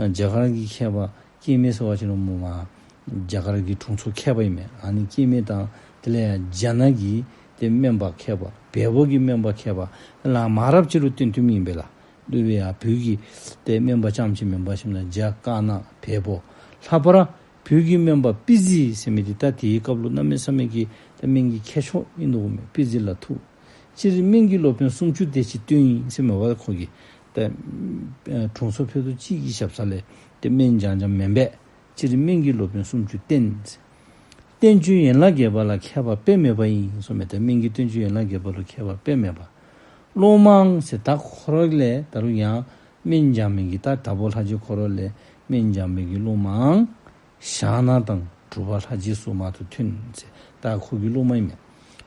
རྒྱ་གར་གྱི་མཁས་པ་སྐྱེ་མེད་ཟེར་བ་ཅིན་ར་མོ་མ་རྒྱ་གར་གྱི་དྲུང་འཚོ་མཁས་པ་ཨིན་མས། ཨ་ནི་སྐྱེ་མེད་དང་དེ་ལས་ཡང་རྒྱ་ནག་གི་ཏེ་སྨན་པ་མཁས་པ་བལ་པོ་གི་སྨན་པ་མཁས་པ་ལ་མ་རབས་ཅིག་ལུ་བསྟེན་བསྟུནམ་ཨིན་པས་ལགས། དེ་སྦེ་ཡང་བོད་ཀྱི་ཏེ་སྨན་པ་རྐྱངམ་ཅིག་མེན་པར་ཞིནམ་ལས་རྒྱ་དཀར་ནག་བལ་པོ་ལྷག་པར་བོད་ཀྱི་སྨན་པ་པི་ཙི་ཟེར་མི་འདི་ད་དེའི་སྐབས་ལུ་གནམ་མེད་ས་མེད་ཀྱི་ད་སྨན་གྱི་མཁས་མཆོག་ཨིན་འདུག་མས། པི་ཙི་ལ་ཐུག། སྤྱིར་སྨན་གྱི་སློབ་དཔོན་སུམ་ཅུ་དེ་ཅིག་བསྟེན་ཡི་ཟེར་མས་པ། ཁོ་གིས་ད་ཨ་དྲུང་འཚོ་ཕུད་རྡོག་གཅིག་གི་ཞབས་ས་ལས་ཏེ་སྨན་སྦྱང་སྦྱངམ་མེན་པས། སྤྱིར་སྨན་གྱི་སློབ་དཔོན་སུམ་ཅུ་བསྟེན། བསྟན་བཅོས་ཡན་ལག་བརྒྱད་པ་ལ་མཁས་པ་དཔེ་མེད་པ་ཡིན་གསུངས་མས། ད་སྨན་གྱི་བསྟན་བཅོས་ཡན་ལག་བརྒྱད་པ་ལུ་མཁས་པ་དཔེ་མེད་པ། སློབ་མའང་ཟེར་ད་ཁོ་ར་ལས་ད་རུང་ཡང་སྨན་སྦྱང་མི་གི་ད་དྭགས་པོ་ལྷ་རྗེ་ཁོ་ར་ལས་སྨན་སྦྱང་མི་གི་སློབ་མའང་ཞང་ནང་དང་གྲུབ་པ་ལྷ་རྗེ་སོགས་མང་དུ་ཐོན་ཟེར། ད་ཁོ་གི་སློབ་མ་ཨིན་མས།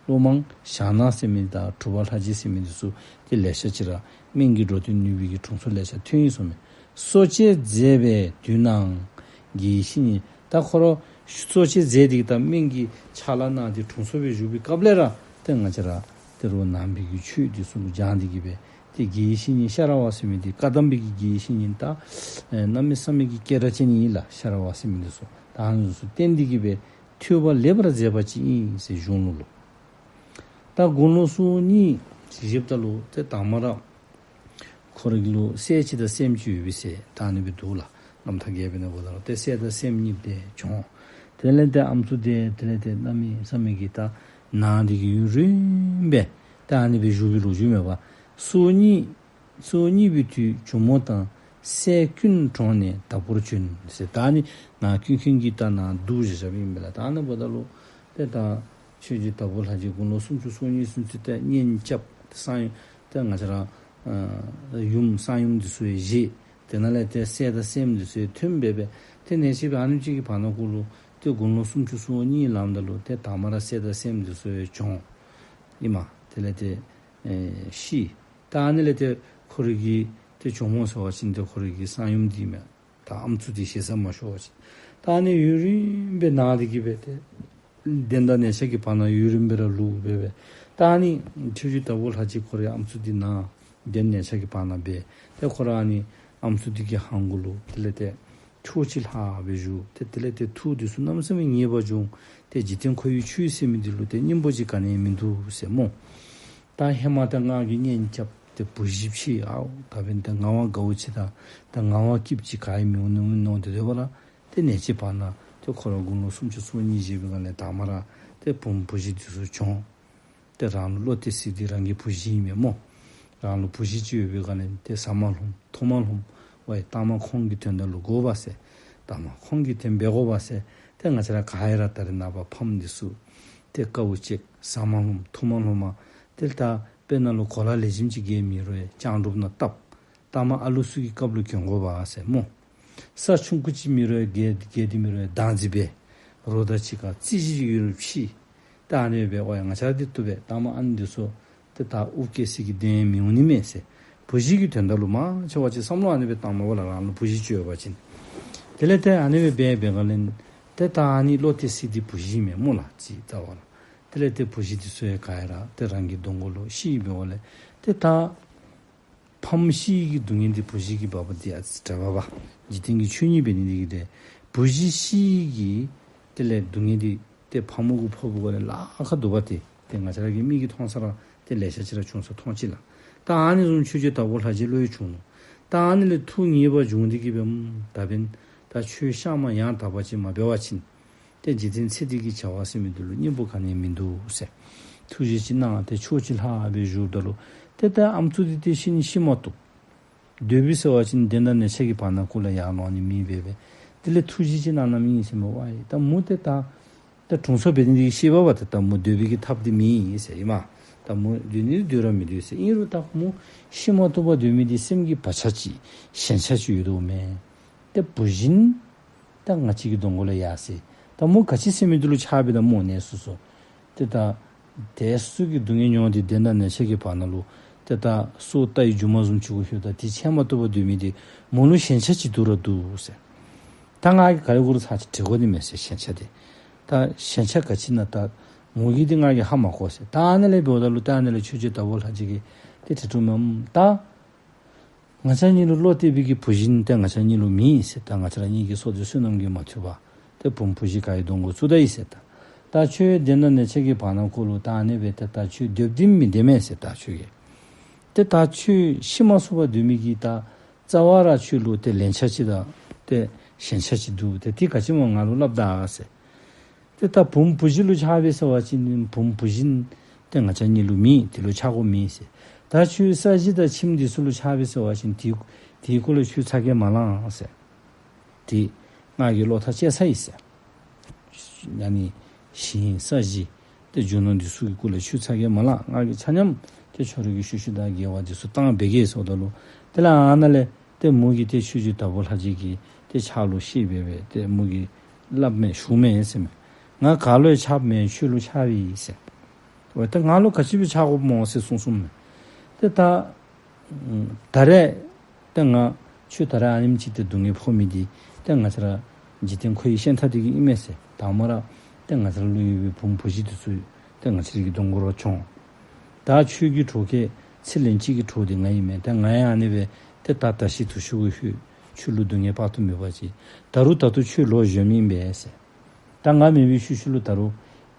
སློབ་མའང་ཞང་ནང་ཟེར་མི་དང་གྲུབ་པ་ལྷ་རྗེ་ཟེར་མི་འདི་ཚུ་ཏེ་ལེ་ཤ་ཅིག་ར་སྨན་གྱི་འགྲོ་དོན་ནུས་པའི་གི་དྲུང་འཚོ་ལེ་ཤ་ཐོན་ཡི་གསུངས་མས། གསོ་དཔྱད་མཛད་པའི་དུས་ནའང་དགེ་བའི་བཤེས་གཉེན་ད་ཁོ་ར་གསོ་དཔྱད་མཛད་དེ་གི་ད་སྨན་གྱི་ཕྱག་ལཱ་གནང་སྟེ་དྲུང་འཚོ་སྦེ་བཞུགས་པའི་སྐབས་ལས་ར་ཏེ་ང་བཅས་ར་ཏེ་རོགས་ནང་པའི་གི་ཆོས་འདི་ཚུ་སྦྱང་སྟེ་གི་སྦེ་ཏེ་དགེ་བའི་བཤེས་གཉེན་ཤ་ར་བ་ཟེར་མི་འདི་བཀའ་གདམས་པའི་གི་དགེ་བའི་བཤེས་གཉེན་ད་ཨེ་གནམ་མེད་ས་མེད་ཀྱི་སྐད་གྲགས་ཅན་ཨིན་ལགས། ཤ་ར་བ་ཟེར་མི་འདི་ཚུ་ད་ཨ་ནི་ཚུ་བསྟེན་ཏེ་གི་སྦེ་ཐོས་པ་ལེགས་པར་མཛད་པ་ཅིག་ཨིན་ཟེར་གཞུང་ལུགས་ལུ། ད་དགུང་ལོ་སོ་གཉིས་བཞེསཔ་ད་ལུ་ཏེ་དང་མ་ར་ཁོ་ར་གི་ལུ་སྲས་ཅིག་དང་སྲསམོ་ཅིག་ཡོད་པས་ཟེར་ད་ཨ་ནི་སྦེ་འདུག་ལགས། རྣམ་ཐར་རྒྱས་པའི་ནང་འབདཝ་ད་ལུ་ཏེ་སྲས་དང་སྲསམོ་གཉིས་ཏེ་བྱོན། དེ་ལས་ཏེ་ཨམ་སྲུ་དེ་དེ་ལས་ཏེ་གནམ་མེད་ས་མེད་ཀྱི་ད་ན་སྟེ་གི་ཡུན་རིངམོ་སྦེ་ད་ཨ་ནི་སྦེ་བཞུགས་པའི་ལོ་རྒྱུས་མས་པ། སོ་གཉིས་སོ་གཉིས་པའི་དུས་ཇོ་མོ་དང་སྲས་ཀུན་གྲོངས་ནས་དྭགས་པོར་བྱོན་ཟེར། ད་ཨ་ནི་ནཱ་ཀུན་མཁྱེན་གྱིས་ད་ནཱ་བསྡུ་བཞག་བཞགཔ་ཨིན་པས་ལགས། ད་ཨ་ནི་འབདཝ་ད་ལུ་ཏེ་ད་ཆོས་རྗེ་དྭགས་པོ་ལྷ་རྗེ་དགུང་ལོ་སུམ་ཅུ་སོ་གཉིས་ཚུན་ཚོད་ཏེ་གཉེན་རྐྱབ་ཏེ་གསང་ཡུམ་ཏེ་ང་བཅས་ར་ཨ་ཡུམ་གསང་ཡུམ་འདི་ཚུ་ཡང་བཞེས། དེ་ནང་ལས་ཏེ་སྲས་དང་སྲསམོ་འདི་ཚུ་ཡང་ཐོན་སྦེ་སྦེ་ཏེ་གནས་ཆེ་བའི་ཨ་ནེམ་ཅིག་གི་བར་ན་གུ་ལུ་ཏེ་དགུང་ལོ་སུམ་ཅུ་སོ་གཉིས་ལངམ་ད་ལུ་ཏེ་དང་མ་ར་སྲས་དང་སྲསམོ་འདི་ཚུ་ཡང་གྲོངས་ཨིན་མས། དེ་ལས་ཏེ་ཨེ་ཤི། ད་ཨ་ནི་ལས་ཏེ་ཁོ་རའི་གི་ཏེ་ཇོ་མོ་ཟེར་བ་ཅིན་ཏེ་ཁོ་རའི་གི་གསང་ཡུམ་འདི་མས། ད་ཨམ་སྲུ་འདི་ཞེ་ས་མ་ཤོར་བ་ཅིན་ད་ཨ་ནི་ཡུན་རིངམོ་སྦེ་ན་སྟེ་གི་སྦེ་ཏེ་གདན་དང་གནས་ཆགས་ཀྱི་བར་ན་ཡུན་རིངམོ་སྦེ་ར་ལུས་སྦེ་སྦེ་ད་ཨ་ནི་ཆོས་རྗེ་དྭགས་པོ་ལྷ་རྗེ་ཁོ་རའི་ཨམ་སྲུ་འདི་ན་གདན་གནས་ཆགས་ཀྱི་བར་ན་སྦེ་ཏེ་ཁོ་ར་ཨ་ནི་ཨམ་སྲུ་འདི་གི་ཧང་གུ་ལུ་དེ་ལས་ཏེ་ཕྱོགས་གཅིག་ལྷག་སྦེ་བཞུགས། ཏེ་དེ་ལས་ཏེ་ཐུགས་འདི་ཚུ་གནམ་མེད་ས་མེད་ངེས་པར་བྱུང་། ཏེ་འཇིག་རྟེན་འཁོར་བའི་ཆོས་ཟེར་མི་འདི་ལུ་ཏེ་སྙིང་པོ་ཅིག་ག་ནི་ཡང་མིན་འདུག་ཟེར་སྨོ། ད་ཧེ་མ་ད་ང་གིས་གཉེན་རྐྱབ་སྟེ་བུ་གཞི་ཕྱེ། ཨའོ་ད་འབདན་ད་ངལ་བ་དགའཝ་ཅིག་དང་ད་ངལ་བ་སྐྱིདཔ་ཅིག་ག་ཡང་མི་འོང་ནི་མནོ་སྟེ་སྡོད་པ་ལས་ཏེ་གནས་ཆེ་བར་ན་ཏེ་ཁོ་ར་དགུང་ལོ་སུམ་ཅུ་སོ་གཉིས་བཞེས་པའི་སྒང་ལས་དང་མ་ར་ཏེ་བུམོ་བུ་གཞི་འདི་ཚུ་བྱུང་། ཏེ་རང་ལུ་བློ་གཏད་སྲིད་འདི་རང་གི་བུ་གཞི་ཨིན་མས་སྨོ། རང་ལུ་བུ་གཞི་ཅིག་ཡོད་པའི་སྒང་ལས་ཏེ་ཟ་མ་ལྷོངམ་འཐུང་མ་ལྷོངམ་ཝའི་ལྟག་མ་ཁོང་གི་དོན་དག་ལུ་དགོ་པས་ཟེར། ལྟག་མ་ཁོང་གི་དོན་འབད་དགོ་པས་ཟེར། ཏེ་ང་བཅས་ར་ག་ཡ་ར་ད་རེས་ནངས་པ་ཕམ་འདི་ཚུ་ཏེ་དཀའཝ་སྤྱད་ཟ་མ་ལྷོངམ་འཐུང་མ་ལྷོངམ་ཏེ་ད་དཔེར་ན་ལུ་གོ་ལ་ལེགས་ཤོམ་ཅིག་རྐྱབ་མི་རུང་ཡང་ལྕང་སྒྲུབ་ནང་བཏབ། ལྟག་མ་ཨ་ལུ་ཚུ་གི་སྐབས་ལུ་གྱོན་དགོ་པས་ཟེར་སྨོ། ས་ཆུང་ཀུ་ཅིག་མི་རུང་ཡང་རྒལ་རྒལ་ཏེ་མི་རུང་ཡང་བདག་འཛིན་འབད། རོགས་དང་གཅིག་ཁར་རྩོད་གཞི་ཅིག་ཡོད་རུང་ཕྱེ། ད་ཨ་ནི་སྦེ་ཝའི་ང་བཅས་ར་འདི་བཏུབ་པས། ལྟག་མ་ཨ་ནི་འདི་ཚུ་ཏེ་ད་དབུ་བཀལ་སའི་གི་གདན་མི་འོང་ནི་མས་ཟེར། བུ་གཞི་གི་དོན་དག་ལུ་མང་ཆེ་བ་ཅིག་བསམ་བློ་ཨ་ནི་སྦེ་བཏངམ་མས་པ་ལགས། རང་ལུ་བུ་གཞི་ཅིག་ཡོད་པ་ཅིན། དེ་ལས་ཏེ་ཨ་ནི་སྦེ་འབད་བའི་སྒང་ལས་ཏེ་ད་ཨ་ནི་བློ་གཏད་སྲིད་འདི་བུ་གཞི་མས་སྨོ་ལགས་ཅིག་རྩ་བ་ལུ། དེ་ལས་ཏེ་བུ་གཞི་འདི་ཚུ་ཡང་ག་ཡ་ར་ཏེ་རང་གི་གདོང་ཁ་ལུ་ཤི་འབདཝ་ལས་ཏེ་ད་ཕམ་ཤི་གི་སྡུག་བསྔལ་འདི་བུ་གཞི་གིས་འབགཔ་འདི་ཨ་ཙི་དྲག་པས་པ། འཇིག་རྟེན་གྱི་ཆོས་ཉིད་འབད་ནི་འདི་གིས་ཏེ་བུ་གཞི་ཤི་གི་དེ་ལས་སྡུག་བསྔལ་འདི་ཏེ་ཕམ་གུ་ཕོགཔ་གུ་ལས་ལཱ་ཁག་འདུག་པ། ཏེ་ཏེ་ང་བཅས་ར་གི་མིག་གིས་མཐོང་ས་ར་ཏེ་ལེ་ཤ་ཅིག་ར་བྱུང་ས་མཐོང་ཅི་ལགས། ད་ཨ་ནི་བཟུམ་ཆོས་རྗེ་དྭགས་པོ་ལྷ་རྗེ་ལུ་ཡང་བྱུང་ནུག། ད་ཨ་ནི་ལས་ཐུགས་ངེས་པར་བྱུང་སྟེ་གི་སྦེ་ད་འབདན་ད་ཆོས་གཤའ་མ་ཡང་དག་པ་ཅིག་མ་འབད་བ་ཅིན་ཏེ་འཇིག་རྟེན་ཚེ་འདི་གི་བྱ་བ་ཟེར་མི་འདི་ལུ་སྙིང་པོ་ག་ནི་ཡང་མིན་འདུག་ཟེར། ཐུགས་རྗེ་ཅིག་གནང་སྟེ་ཕྱོགས་གཅིག་ལྷག་སྦེ་བཞུགསཔ་ད་ལུ་ཏེ་ད་ཨམ་སྲུ་འདི་ཏེ་ཤི་ནི་ཤི་མ་བཏུབ། སྡོད་པའི་ཟེར་བ་ཅིན་གདན་དང་གནས་ཆགས་ཀྱི་བར་ན་གུ་ལུ་ཡར་ལོང་ནི་མེད་པས་པས། དེ་ལས་ཐུགས་རྗེ་ཅིག་གནང་གནངམ་ཨིན་ཟེར་མས་པ། ད་མོ་ཏེ་ད་ད་དྲུང་འཚོ་འབད་ནི་འདི་ཤེས་པས་པ། ད་ད་མོ་སྡོད་པའི་གི་ཐབས་འདི་མེད་ཟེར་ཨིན་མས། ད་མོ་སྡོད་ནི་སྡོད་ར་མི་སྡོད་ཟེར། ཨིན་རུང་ད་མོ་ཤི་མ་བཏུབ་པར་སྡོད་མི་འདི་སེམས་ཀྱི་བག་ཆགས་ཅིག་ཞེན་ཆགས་ཅིག་ཡོད་དོ་མས། ཏེ་བུ་གཞི་ ད་ང་བཅས་ཀྱི་གདོང་ཁ་ལུ་ཡར་སོ་ཡི། ད་མོ་ག་ཅི་ཟེར་མི་འདི་ལུ་ཆགས་པས་ད་མོ་ནད་སོ་སོ། ཏེ་ད་དེ་སོ་སོ་གི་སྡུག་བསྔལ་མྱོང་སྟེ་བདེ་ན་ནད་ཆགས་ཀྱི་བར་ན་ལུ་ཏེ་ད་སྲོག་ལྟ་བའི་སྒྱུ་མ་བཟུམ་ཅིག་གུ་ལྷོད། ད་དེ་འཕྱད་མ་བཏུབ་པར་སྡོད་མི་འདི་མོ་ལུ་ཞེན་ཆགས་ཅིག་འདུག་ར་འདུག་ཟེར། ད་ང་གིས་ག་རེ་དགོ་རུང་ཚར་ཅིག་དྲི་དགོ་ནི་མས་ཟེར། ཞེན་ཆགས་འདི་ད་ཞེན་ཆགས་ག་ཅི་ཨིན་ན། ད་མོ་གིས་འདི་ང་གིས་ཧ་མ་གོ་ཟེར། ད་ཨ་ནཱ་ལས་འབདཝ་ད་ལུ་ད་ཨ་ནཱ་ལས་ཆོས་རྗེ་དྭགས་པོ་ལྷ་རྗེ་གིས་ཏེ་དྲི་དྲིཝ་མས། ད་ང་བཅས་གཉིས་ལུ་བློ་གཏད་པའི་གི་བུ་གཞི་ཏེ་ང་བཅས་གཉིས་ལུ་མེད་ཟེར། ད་ང་བཅས་ར་གཉིས་ཀྱི་སྲོག་འདི་བསོད་ནམས་ཀྱིས་མ་ཐུབ་པར་ཏེ་བུམོ་བུ་གཞི་ག་གི་གདོང་ཁར་བཙུགས་ད་ཡི་ཟེར། ད་ད་ཁྱོད་བདེ་ན་ནད་ཆགས་ཀྱི་བར་ན་ཁོ་ལུ་ད་ཨ་ནི་སྦེ་ཏེ་ད་ཁྱོད་སྡོདཔ་འདི་མི་བདེ་མས་ཟེར། ད་ཁྱོད་ཀྱིས་ཏེ་ད་ཁྱོད་ཤི་མ་ཚུགས་པར་སྡོད་མི་གི་ད་རྩ་བ་ར་ཁྱོད་ལུ་ཏེ་ལན་ཆགས་ཅིག་དང་ཏེ་ཞེན་ཆགས་ཅིག་འདུག། ཏེ་དེ་ག་ཅི་སྨོ་ང་ལུ་སླབ་ད་ཟེར། ཏེ་ད་བུམོ་བུ་གཞི་ལུ་ཆགས་པས་ཟེར་བ་ཅིན་བུམོ་བུ་གཞི་ཏེ་ང་བཅས་གཉིས་ལུ་མེད། དེ་ལུ་ཆགས་དགོཔ་མེད་ཟེར། ད་ཁྱོད་ས་གཞི་དང་ཁྱིམ་འདི་ཚུ་ལུ་ཆགས་པས་ཟེར་བ་ཅིན་དེ་དེའི་སྐོར་ལས་ཁྱོད་ཚ་གྱང་མ་ལང་ཟེར། དེ་ང་གིས་བློ་ཐག་བཅད་ཚར་ཡི་ཟེར། ཨ་ནི་ཞིང་ས་གཞི་ཏེ་རྒྱུ་ནོར་འདི་ཚུ་གི་སྐོར་ལས་ཁྱོད་ཚ་གྱང་མ་ལང་། ང་གིས་ཆ་མཉམ་ཏེ་ཁྱོད་རའི་གི་ཤུལ་ཤུལ་དང་དགེ་བ་འདི་ཚུ་བཏང་འབད་གེ་ཟེརཝ་ད་ལུ་དེ་ལས་ཨ་ནཱ་ལས་ཏེ་མོ་གིས་ཏེ་ཆོས་རྗེ་དྭགས་པོ་ལྷ་རྗེ་གི་ཏེ་ཕྱག་ལུ་ཤེས་སྦེ་སྦེ་ཏེ་མོ་གིས་སླབ་མས་ཞུ་མས་ཟེར་མས། ང་ག་ལུ་ཡང་ཆགསཔ་མེན། ཁྱོད་ལུ་ཆགས་ཡི་ཟེར། འོ་ད་ང་ལུ་ག་ཅི་སྦེ་ཆགས་དགོཔ་སྨོ་ཟེར་གསུངས་གསུངསམ་མས། ཏེ་ད་ད་རེས་ཏེ་ང་ཁྱོད་ད་རེས་ཨ་ནེམ་ཅིག་ཏེ་སྡུག་བསྔལ་ཕོག་མི་འདི་ཏེ་ང་བཅས་ར་འཇིག་རྟེན་འཁོར་བའི་ཞེན་ཐག་འདི་གིས་ཨིན་མས་ཟེར། དང་པ་ར་ཏེ་ང་བཅས་ར་ལུ་ཡོད་པའི་བུམོ་བུ་གཞི་འདི་ཚུ་ཏེ་ང་བཅས་རའི་གི་གདོང་ཁར་ར་བྱོན། ད་ཁྱོད་ཀྱི་གྲོགས་ཁྱེད་ཚེ་ལན་གཅིག་གི་གྲོགས་འདི་ང་ཨིན་མས། ད་ང་ཡང་ཨ་ནི་སྦེ་ཏེ་ད་ད་ཤི་དུ་ཤི་གུ་ལྷོད། ཁྱོད་ལུ་སྡུག་བསྔལ་དཔག་ཏུ་མེད་པ་ཅིག། ད་རུང་ད་ལྟོ་ཁྱོད་ལོ་གཞོནམ་ཨིན་པས་ཟེར། ད་ང་མེད་པའི་ཤུལ་ཤུལ་ལུ་ད་རུང་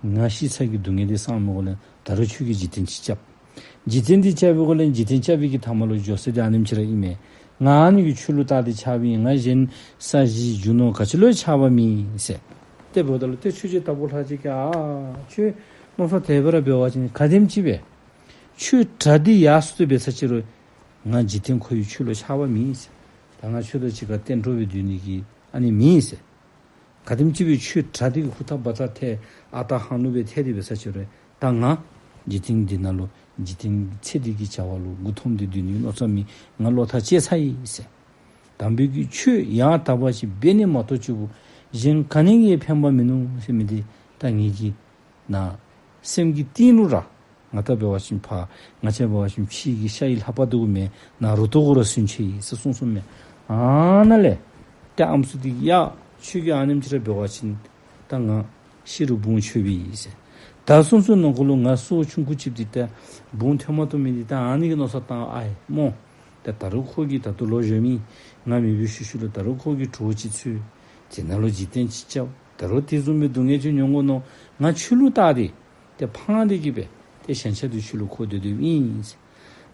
ང་ཤི་ཚར་གྱི་སྡུག་བསྔལ་འདི་སངས་མི་དགོ་ལས་ད་རུང་ཁྱོད་ཀྱིས་འཇིག་རྟེན་ཅིག་རྐྱབ། འཇིག་རྟེན་འདི་རྐྱབ་པའི་སྒོ་ལས་འཇིག་རྟེན་རྐྱབ་པའི་གི་ཐ་མ་ལུ་འགྱོ་ས་འདི་ཨ་ནེམ་ཅིག་ར་ཨིན་མས། ང་ཨ་ནི་གིས་ཁྱོད་ལུ་བལྟ་སྟེ་ཆགསཔ་ཨིན། ང་གཞན་ས་གཞི་རྒྱུ་ནོར་ག་ཅི་ལུ་ཡང་ཆགས་པ་མེད་ཟེར། ཏེ་འབདཝ་ད་ལུ་ཏེ་ཆོས་རྗེ་དྭགས་པོ་ལྷ་རྗེ་གིས་ཨ་ཁྱོད་མནོ་བསམ་དེ་སྦེ་ར་འབད་བ་ཅིན་ག་དེམ་ཅིག་སྦེ་ཁྱོད་དགྲ་འདི་ཡར་སོང་སྟེ་འབད་ས་ཅིག་རུང་ང་འཇིག་རྟེན་འཁོར་བའི་ཁྱོད་ལུ་ཆགས་པ་མེད་ཟེར། ད་ང་ཁྱོད་དང་གཅིག་ཁར་གཏན་གྲོགས་སྦེ་སྡོད་ནི་གི་ཨ་ནི་མེད་ཟེར། ག་དེམ་ཅིག་སྦེ་ཁྱོད་དགྲ་འདི་གིས་ཧུར་ཐག་འབད་ཐག་ཐལ་ཨ་རྟག་ཧང་ལུགས་སྦེ་ཐལ་ཏེ་འབད་ས་ཅིག་རུང་ད་ང་འཇིག་རྟེན་འདི་ནང་ལུ་འཇིག་རྟེན་ཚེ་འདི་གི་བྱ་བ་ལུ་མགུ་འཐོམས་ཏེ་སྡོད་ནི་མནོ་བསམ་མེད། ང་བློ་ཐག་བཅད་ཚར་ཡི་ཟེར། དམ་པའི་གི་ཆོས་ཡང་དག་པ་ཅིག་འབད་ནི་མ་གཏོགས་གཅིག་པུ་གཞན་ག་ནི་གིས་ཕན་པ་མིན་ནུག་ཟེར་མི་འདི་ད་ངེ་གི་ནང་སེམས་ཀྱི་གཏིང་ལུ་ར་ང་ད་འབད་བ་ཅིན་ཕར་ང་བཅས་འབད་བ་ཅིན་ཕྱི་གི་ཤ་ཡི་ལྷ་པ་འདུག་མེན་ན་རུ་ཏོ་གུ་ར་སུན་ཆད་ཡི་ཟེར་གསུངས་གསུངསམ་མས། ཨ་ནཱ་ལས་ཏེ་ཨམ་སྲུ་འདི་གིས་ཡ་ཁྱོད་ཀྱིས་ཨ་ནེམ་ཅིག་ར་འབད་བ་ཅིན་ད་ང་ཤི་རུང་བུང་ཆོད་པས་ཟེར། ད་ཚུན་ཚོད་ནང་འཁོད་ལུ་ང་སྲོག་ཆུང་ཀུ་ཅིག་འདི་ད་བུང་ཐོན་མ་བཏུབ་མི་འདི་ད་ཨ་ནི་གི་མནོ་བསམ་བཏང་ཨའི་སྨོ། ད་ད་རུང་ཁོ་གིས་ད་ལྟོ་ལོ་གཞོནམ་ཨིན། ང་མེད་པའི་ཤུལ་ཤུལ་ལུ་ད་རུང་ཁོ་གིས་གྲོགས་ཅིག་འཚོལ། དེ་ནང་ལུ་འཇིག་རྟེན་ཅིག་རྐྱབ། ད་རུང་དེ་བཟུམ་མའི་སྡུག་བསྔལ་ཅིག་མྱོང་དགོ་མནོ། ང་ཁྱོད་ལུ་བལྟ་སྟེ་ཏེ་ཕངས་ཏེ་གིས་སྦེ་ཏེ་ཞེན་ཆགས་འདི་ཁྱོད་ལུ་འཁོར་སྡོད་སྡོདཔ་ཨིན་ཟེར།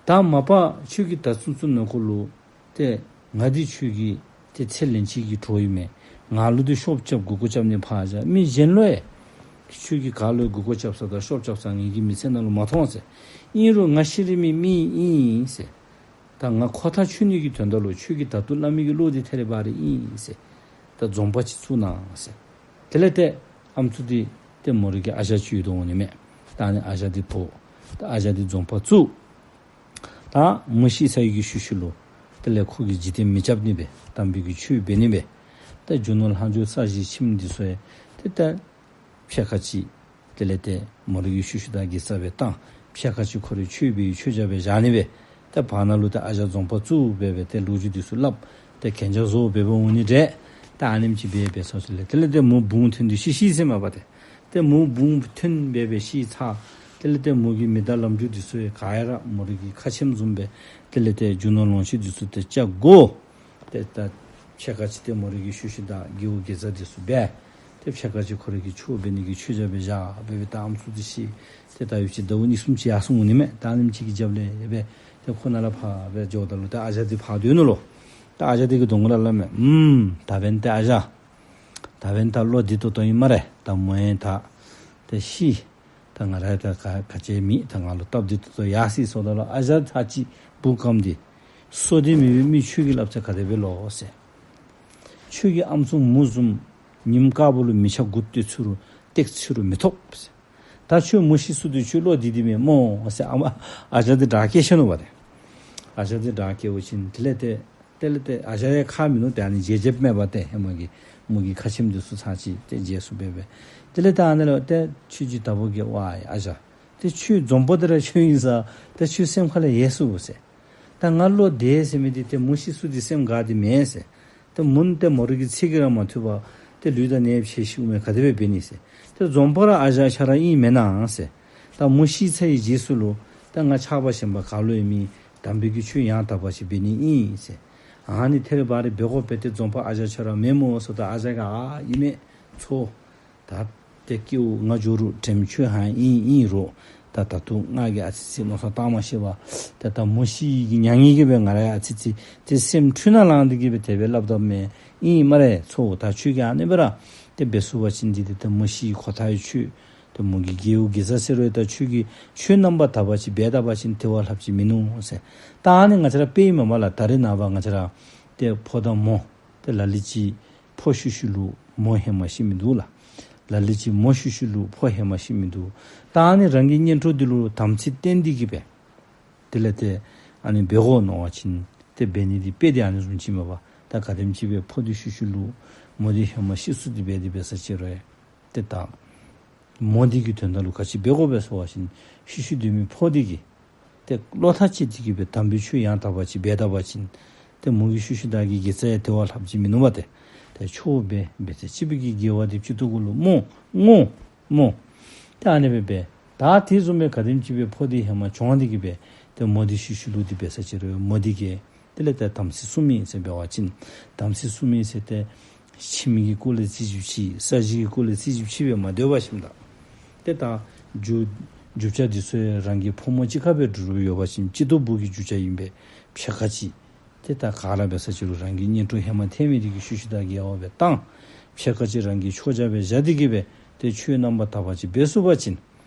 ད་མ་པ་ཁྱོད་ཀྱིས་ད་ཚུན་ཚོད་ནང་འཁོད་ལུ་ཏེ་ང་འདི་ཁྱོད་ཀྱི་ཏེ་ཚེ་ལན་གཅིག་གི་གྲོགས་ཨིན་མས། ང་ལུ་འདི་ཤོབ་རྐྱབ་མགུ་སྐོར་རྐྱབ་ནི་ཕར་བཞག། མི་གཞན་ལུ་ཡང་ཁྱོད་ཀྱིས་ག་ལུ་མགུ་སྐོར་རྐྱབ་ས་དང་ཤོབ་རྐྱབ་ས་ངེ་གི་མི་ཚེ་ནང་ལུ་མ་མཐོང་ཟེར། ཨིན་རུང་ང་ཤི་རན་མི་མི་ཨིན་ཟེར། ད་ང་ཁོ་ཐག་ཆོད་ནི་གི་དོན་དག་ལུ་ཁྱོད་ཀྱིས་ད་ལྟོ་སླབ་མི་གི་བློ་འདི་ཐད་རི་བ་རི་ཨིན་ཟེར། ད་འཛོམས་པ་ཅིག་བཙུགས་གནང་ཟེར། དེ་ལས་ཏེ་ཨམ་སྲུ་འདི་ཏེ་མོ་རའི་གི་ཨ་ཞང་ཅིག་ཡོད་དོ་འོང་ནི་མས། ད་ཨ་ནི་ཨ་ཞང་འདི་འབོ། ད་ཨ་ཞང་འདི་འཛོམས་པ་བཙུགས། ད་མོ་ཤི་ཚར་བའི་གི་ཤུལ་ཤུལ་ལུ་དེ་ལས་ཁོ་གིས་འཇིག་རྟེན་མེ་རྐྱབ་ནི་སྦེ་དམ་པའི་གི་ཆོས་འབད་ནི་སྦེ་ད་རྒྱུ་ནོར་ལྷག་མཇུག་ས་གཞི་ཁྱིམ་འདི་ཚུ་ཡང་ཏེ་ད་ཕྱེད་ཀ་ཅིག་དེ་ལས་ཏེ་མོ་རའི་གི་ཤུལ་ཤུལ་དང་དགེ་རྩ་སྦེ་བཏང་། ཕྱེད་ཀ་ཅིག་ཁོ་རའི་ཆོས་འབད་བའི་མཆོད་བྱ་སྦེ་བཞག་ནི་སྦེ། ད་བར་ན་ལུ་ད་ཨ་ཞང་འཛོམས་པ་བཙུགས་སྦེ་སྦེ་ཏེ་ལོ་རྒྱུས་འདི་ཚུ་སླབ། ཏེ་གན་རྒྱ་བཟོ་སྦེ་སྦེ་འོང་ནི་འདྲས། ད་ཨ་ནེམ་ཅིག་སྦེ་འབད་ཚར་ཞིནམ་ལས་དེ་ལས་ཏེ་མོ་བུང་ཐོན་ཏེ་ཤི་ཤི་ཟེར་མས་པ་ཏེ། ཏེ་མོ་བུང་ཐོན་སྦེ་སྦེ་ཤི་ཚར། དེ་ལས་ཏེ་མོ་གི་མི་དང་ལམ་འགྲོ་འདི་ཚུ་ཡང་ག་ཡ་ར་མོ་རའི་གི་ཁ་ཆེམས་བཟུམ་སྦེ་དེ་ལས་ཏེ་རྒྱུ་ནོར་ལོངས་སྤྱོད་འདི་ཚུ་ཏེ་བཅག་དགོ། ཏེ་ད་ཕྱེད་ཀ་ཅིག་ཏེ་མོ་རའི་གི་ཤུལ་ཤུལ་དང་དགེ་བ་དགེ་རྩ་འདི་ཚུ་འབད། ཏེ་ཕྱེད་ཀ་ཅིག་ཁོ་རའི་གི་ཆོས་འབད་ནི་གི་མཆོད་བྱ་སྦེ་བཞག་སྦེ་སྦེ་ད་ཨམ་སྲུ་འདི་ཤི། ཏེ་ད་ཡུན་ཅིག་ཟླཝ་གཉིས་གསུམ་ཅིག་ཡར་སོང་འོང་ནི་མས། ད་ཨ་ནེམ་ཅིག་གི་རྒྱབ་ལས་སྦེ་ཏེ་ཁོ་ནཱ་ལས་ཕར་སྦེ་འགྱོཝ་ད་ལུ་ད་ཨ་ཞང་འདི་ཕར་སྡོད་ནུག་ལོ། ད་ཨ་ཞང་འདི་གི་གདོང་ཁ་ལུ་སླབ་མས། ཨུམ་ད་འབདན་ཏེ་ཨ་ཞང་། ད་འབདན་ད་བློ་བདེ་ཏོག་ཏོ་ཨིན་སྨ་རེ། ད་མོ་ཡང་ད་ཏེ་ཤི། ད་ང་ར་ད་ག་ག་ཅི་མེད། ད་ང་ལུ་སྟབས་བདེ་ཏོག་ཏོ་ཡར་སོ་ཡི་ཟེརཝ་ད་ལུ་ཨ་ཞང་ད་ཅིག་བུ་གམ་འདི་བསོད་བདེ་མེད་པའི་མི་ཁྱོད་ཀྱིས་སླབ་ཚད་ག་དེ་སྦེ་ལོ་ཟེར། ཁྱོད་ཀྱི་ཨམ་སྲུ་མོ་བཟུམ་ཉིནམ་དཀར་པོ་ལུ་མི་ཆ་དགུ་སྟེ་ཚུ་རུང་སྟེགས་ཚུ་རུང་མི་ཐོབ་ཟེར། ད་ཁྱོད་མོ་ཤི་སོང་སྟེ་ཁྱོད་བློ་བདེ་བདེ་མེད་སྨོ་ཟེར་ཨ་མ་ཨ་ཞང་འདི་དྲག་སྐད་བཤད་ནུག་པ་ཏེ། ཨ་ཞང་འདི་དྲག་སྐད་འབད་བ་ཅིན་དེ་ལས་ཏེ་ དེ་ལས་ཏེ་ཨ་ཞང་ཡང་ཁ་མིན་ནུག། ཏེ་ཨ་ནི་རྗེས་འཇུགཔ་མེད་པར་ཏེ་ཧེ་མ་གི་མོ་གི་ཁ་ཆེམས་འདི་ཚུ་ཚར་ཅིག་ཏེ་རྗེས་སུ་འབད་སྦེ། དེ་ལས་ཏེ་ཨ་ནི་ལུ་ཏེ་ཆོས་རྗེ་དྭགས་པོ་གིས་ཝའི་ཨ་ཞང་། ཏེ་ཁྱོད་འཛོམས་པོ་འདི་ར་ཁྱོད་ཨིན་ས། ཏེ་ཁྱོད་སེམས་ཁ་ལས་ཡལ་སོང་ཟེར། ད་ང་བློ་བདེ་ཟེར་མི་འདི་ཏེ་མོ་ཤི་སོང་འདི་སེམས་དགའ་སྟེ་མེན་ཟེར། ཏེ་མོ་ནི་ཏེ་མོ་རའི་གི་ཚིག་གིས་ར་མ་ཐུབ་པར་ཏེ་ལུས་དང་ནད་ཕྱད་ཤི་འོང་མི་ག་དེ་སྦེ་འབད་ནི་ཟེར། ཏེ་འཛོམས་པོ་ར་ཨ་ཞང་ཁྱོད་ར་ཨིན་མེན་ན་ཟེར། ད་མོ་ཤི་ཚར་བའི་རྗེས་སུ་ལུ་ད་ང་ཆགས་པ་ཞེན་པ་ག་ལུ་ཡོད་མི་དམ་པའི་གི་ཆོས་ཡང་དག་པ་ཅིག་འབད་ནི་ཨིན་ཟེར། ཨ་ནི་ཐད་རི་བ་རི་འབད་དགོ་པས། ཏེ་འཛོམས་པོ་ཨ་ཞང་ཁྱོད་ར་མེན་མོ་ཟེརཝ་ད་ཨ་ཞང་གིས་ཨ་ཨིན་མས་ཚ་བོ། ད་ཏེ་སྐྱེ་བོ་ང་འགྱུར་རུང་དྲིན་ཆེ་ཧང་ཨིན་ཨིན་རུང་ད་ད་དུང་ང་གིས་ཨ་ཙི་ཙི་མནོ་བསམ་བཏང་མ་ཤེས་པར་ཏེ་ད་མོ་ཤི་གི་མྱ་ངན་གྱིས་སྦེ་ང་ར་ཨ་ཙི་ཙི་ཏེ་སེམས་འཁྲུལ་སྣང་ལངས་ཏེ་གིས་སྦེ་དེ་སྦེ་སླབ་དོ་མས་ཨིན་སྨ་རེ་ཚ་བོ། ད་ཁྱོད་ཀྱིས་ཨ་ནི་སྦེ་ར་ཏེ་འབད་ཚུགས་པ་ཅིན་འདི་ཏེ་ད་མོ་ཤི་ཁོ་ཐག་ཡང་ཆོད། ཏེ་མོ་གི་དགེ་བོ་དགེ་རྩ་ཟེར་རུང་ད་ཁྱོད་ཀྱིས་ཆོས་རྣམ་པར་དག་པ་ཅིག་འབད་ད་པ་ཅིན་དེ་བ་ལྷགཔ་ཅིག་མིན་ནུག་ཟེར། ད་ཨ་ནི་ང་བཅས་ར་དཔེ་ཨིན་མས་པ་ལགས། ད་རེས་ནངས་པ་ང་བཅས་ར་ཏེ་ཕོ་དང་མོ་ཏེ་ལ་ལུ་ཅིག་ཕོ་ཤི་ཤུལ་ལུ་མོ་ཧེ་མ་ཤི་མི་འདུག་ལགས། ལ་ལུ་ཅིག་མོ་ཤི་ཤུལ་ལུ་ཕོ་ཧེ་མ་ཤི་མི་འདུག། ད་ཨ་ནི་རང་གི་གཉེན་གྲོགས་འདི་ལུ་དམ་ཚིག་བསྟེན་ཏེ་གིས་སྦེ་དེ་ལས་ཏེ་ཨ་ནི་འབད་དགོ་མནོ་བ་ཅིན་ཏེ་འབད་ནི་འདི་དཔེ་འདི་ཨ་ནི་བཟུམ་ཅིག་མས་པ། ད་ག་དེམ་ཅིག་སྦེ་ཕོ་འདི་ཤི་ཤུལ་ལུ་མོ་འདི་ཧེ་མ་ཤི་སོང་འདི་འབད་དེ་འབད་ས་ཅིག་རུང་ཡང་ཏེ་ད་མོ་འདི་གི་དོན་དག་ལུ་ག་ཅི་འབད་དགོ་པས་ཟེར་བ་ཅིན་ཤི་ཤུལ་སྡོད་མི་ཕོ་འདི་གིས་ཏེ་བློ་ཐག་བཅད་དེ་གིས་སྦེ་དམ་པའི་ཆོས་ཡང་དག་པ་ཅིག་འབད་ད་པ་ཅིན་ཏེ་མོ་གི་ཤི་ཤུལ་བདག་གི་དགེ་རྩ་ཡང་དེ་བ་ལྷགཔ་ཅིག་མིན་ནུག་པ། ཏེ་ཏེ་ཆོས་འབད་འབད་ཚེ་ཅིག་པོ་གི་དགེ་བ་འདི་ཅིག་ཏུ་གུ་ལུ་སྨོ་སྨོ་སྨོ། ཏེ་ཨ་ནི་སྦེ་འབད། ད་དེ་བཟུམ་སྦེ་ག་དེམ་ཅིག་སྦེ་ཕོ་འདི་ཧེ་མ་གྱོང་སྟེ་གིས་སྦེ་ཏེ་མོ་འདི་ཤི་ཤུལ་ལུ་འདི་འབད་ས་ཅིག་རུང་མོ་འདི་གིས་དེ་ལས་ཏེ་དམ་ཚིག་སྲུང་མི་ཟེར་འབད་བ་ཅིན་དམ་ཚིག་སྲུང་མི་ཟེར་ཏེ་ཁྱིམ་གྱི་སྐོར་ལས་རྩིས་ཞིབ་ཅིག་ས་གཞི་གི་སྐོར་ལས་རྩིས་ཞིབ་ཅིག་སྦེ་མ་སྡོད་པ་ཅིན་ད་ཏེ་ད་རྒྱུ་རྒྱུ་ཆ་འདི་ཚུ་ཡང་རང་གི་ཕོ་མོ་གཅིག་ཁར་སྦེ་འགྲུབ་རུང་ཡོད་པ་ཅིན་སྤྱི་ཏོག་བུ་གི་རྒྱུ་ཆ་ཨིན་པས། ཕྱེད་ཀ་ཅིག་ཏེ་ད་ག་ར་འབད་ས་ཅིག་རུང་རང་གི་གཉེན་གྲོགས་ཧེ་མ་ཐལ་མི་འདི་གི་ཤུལ་ཤུལ་བདག་གི་དགེ་བ་སྦེ་བཏང་། ཕྱེད་ཀ་ཅིག་རང་གི་ཆོས་རྐྱབ་སྦེ་བཞག་སྟེ་གིས་སྦེ་ཏེ་ཆོས་རྣམ་པར་དག་པ་ཅིག་འབད་ཚུགས་པ་ཅིན་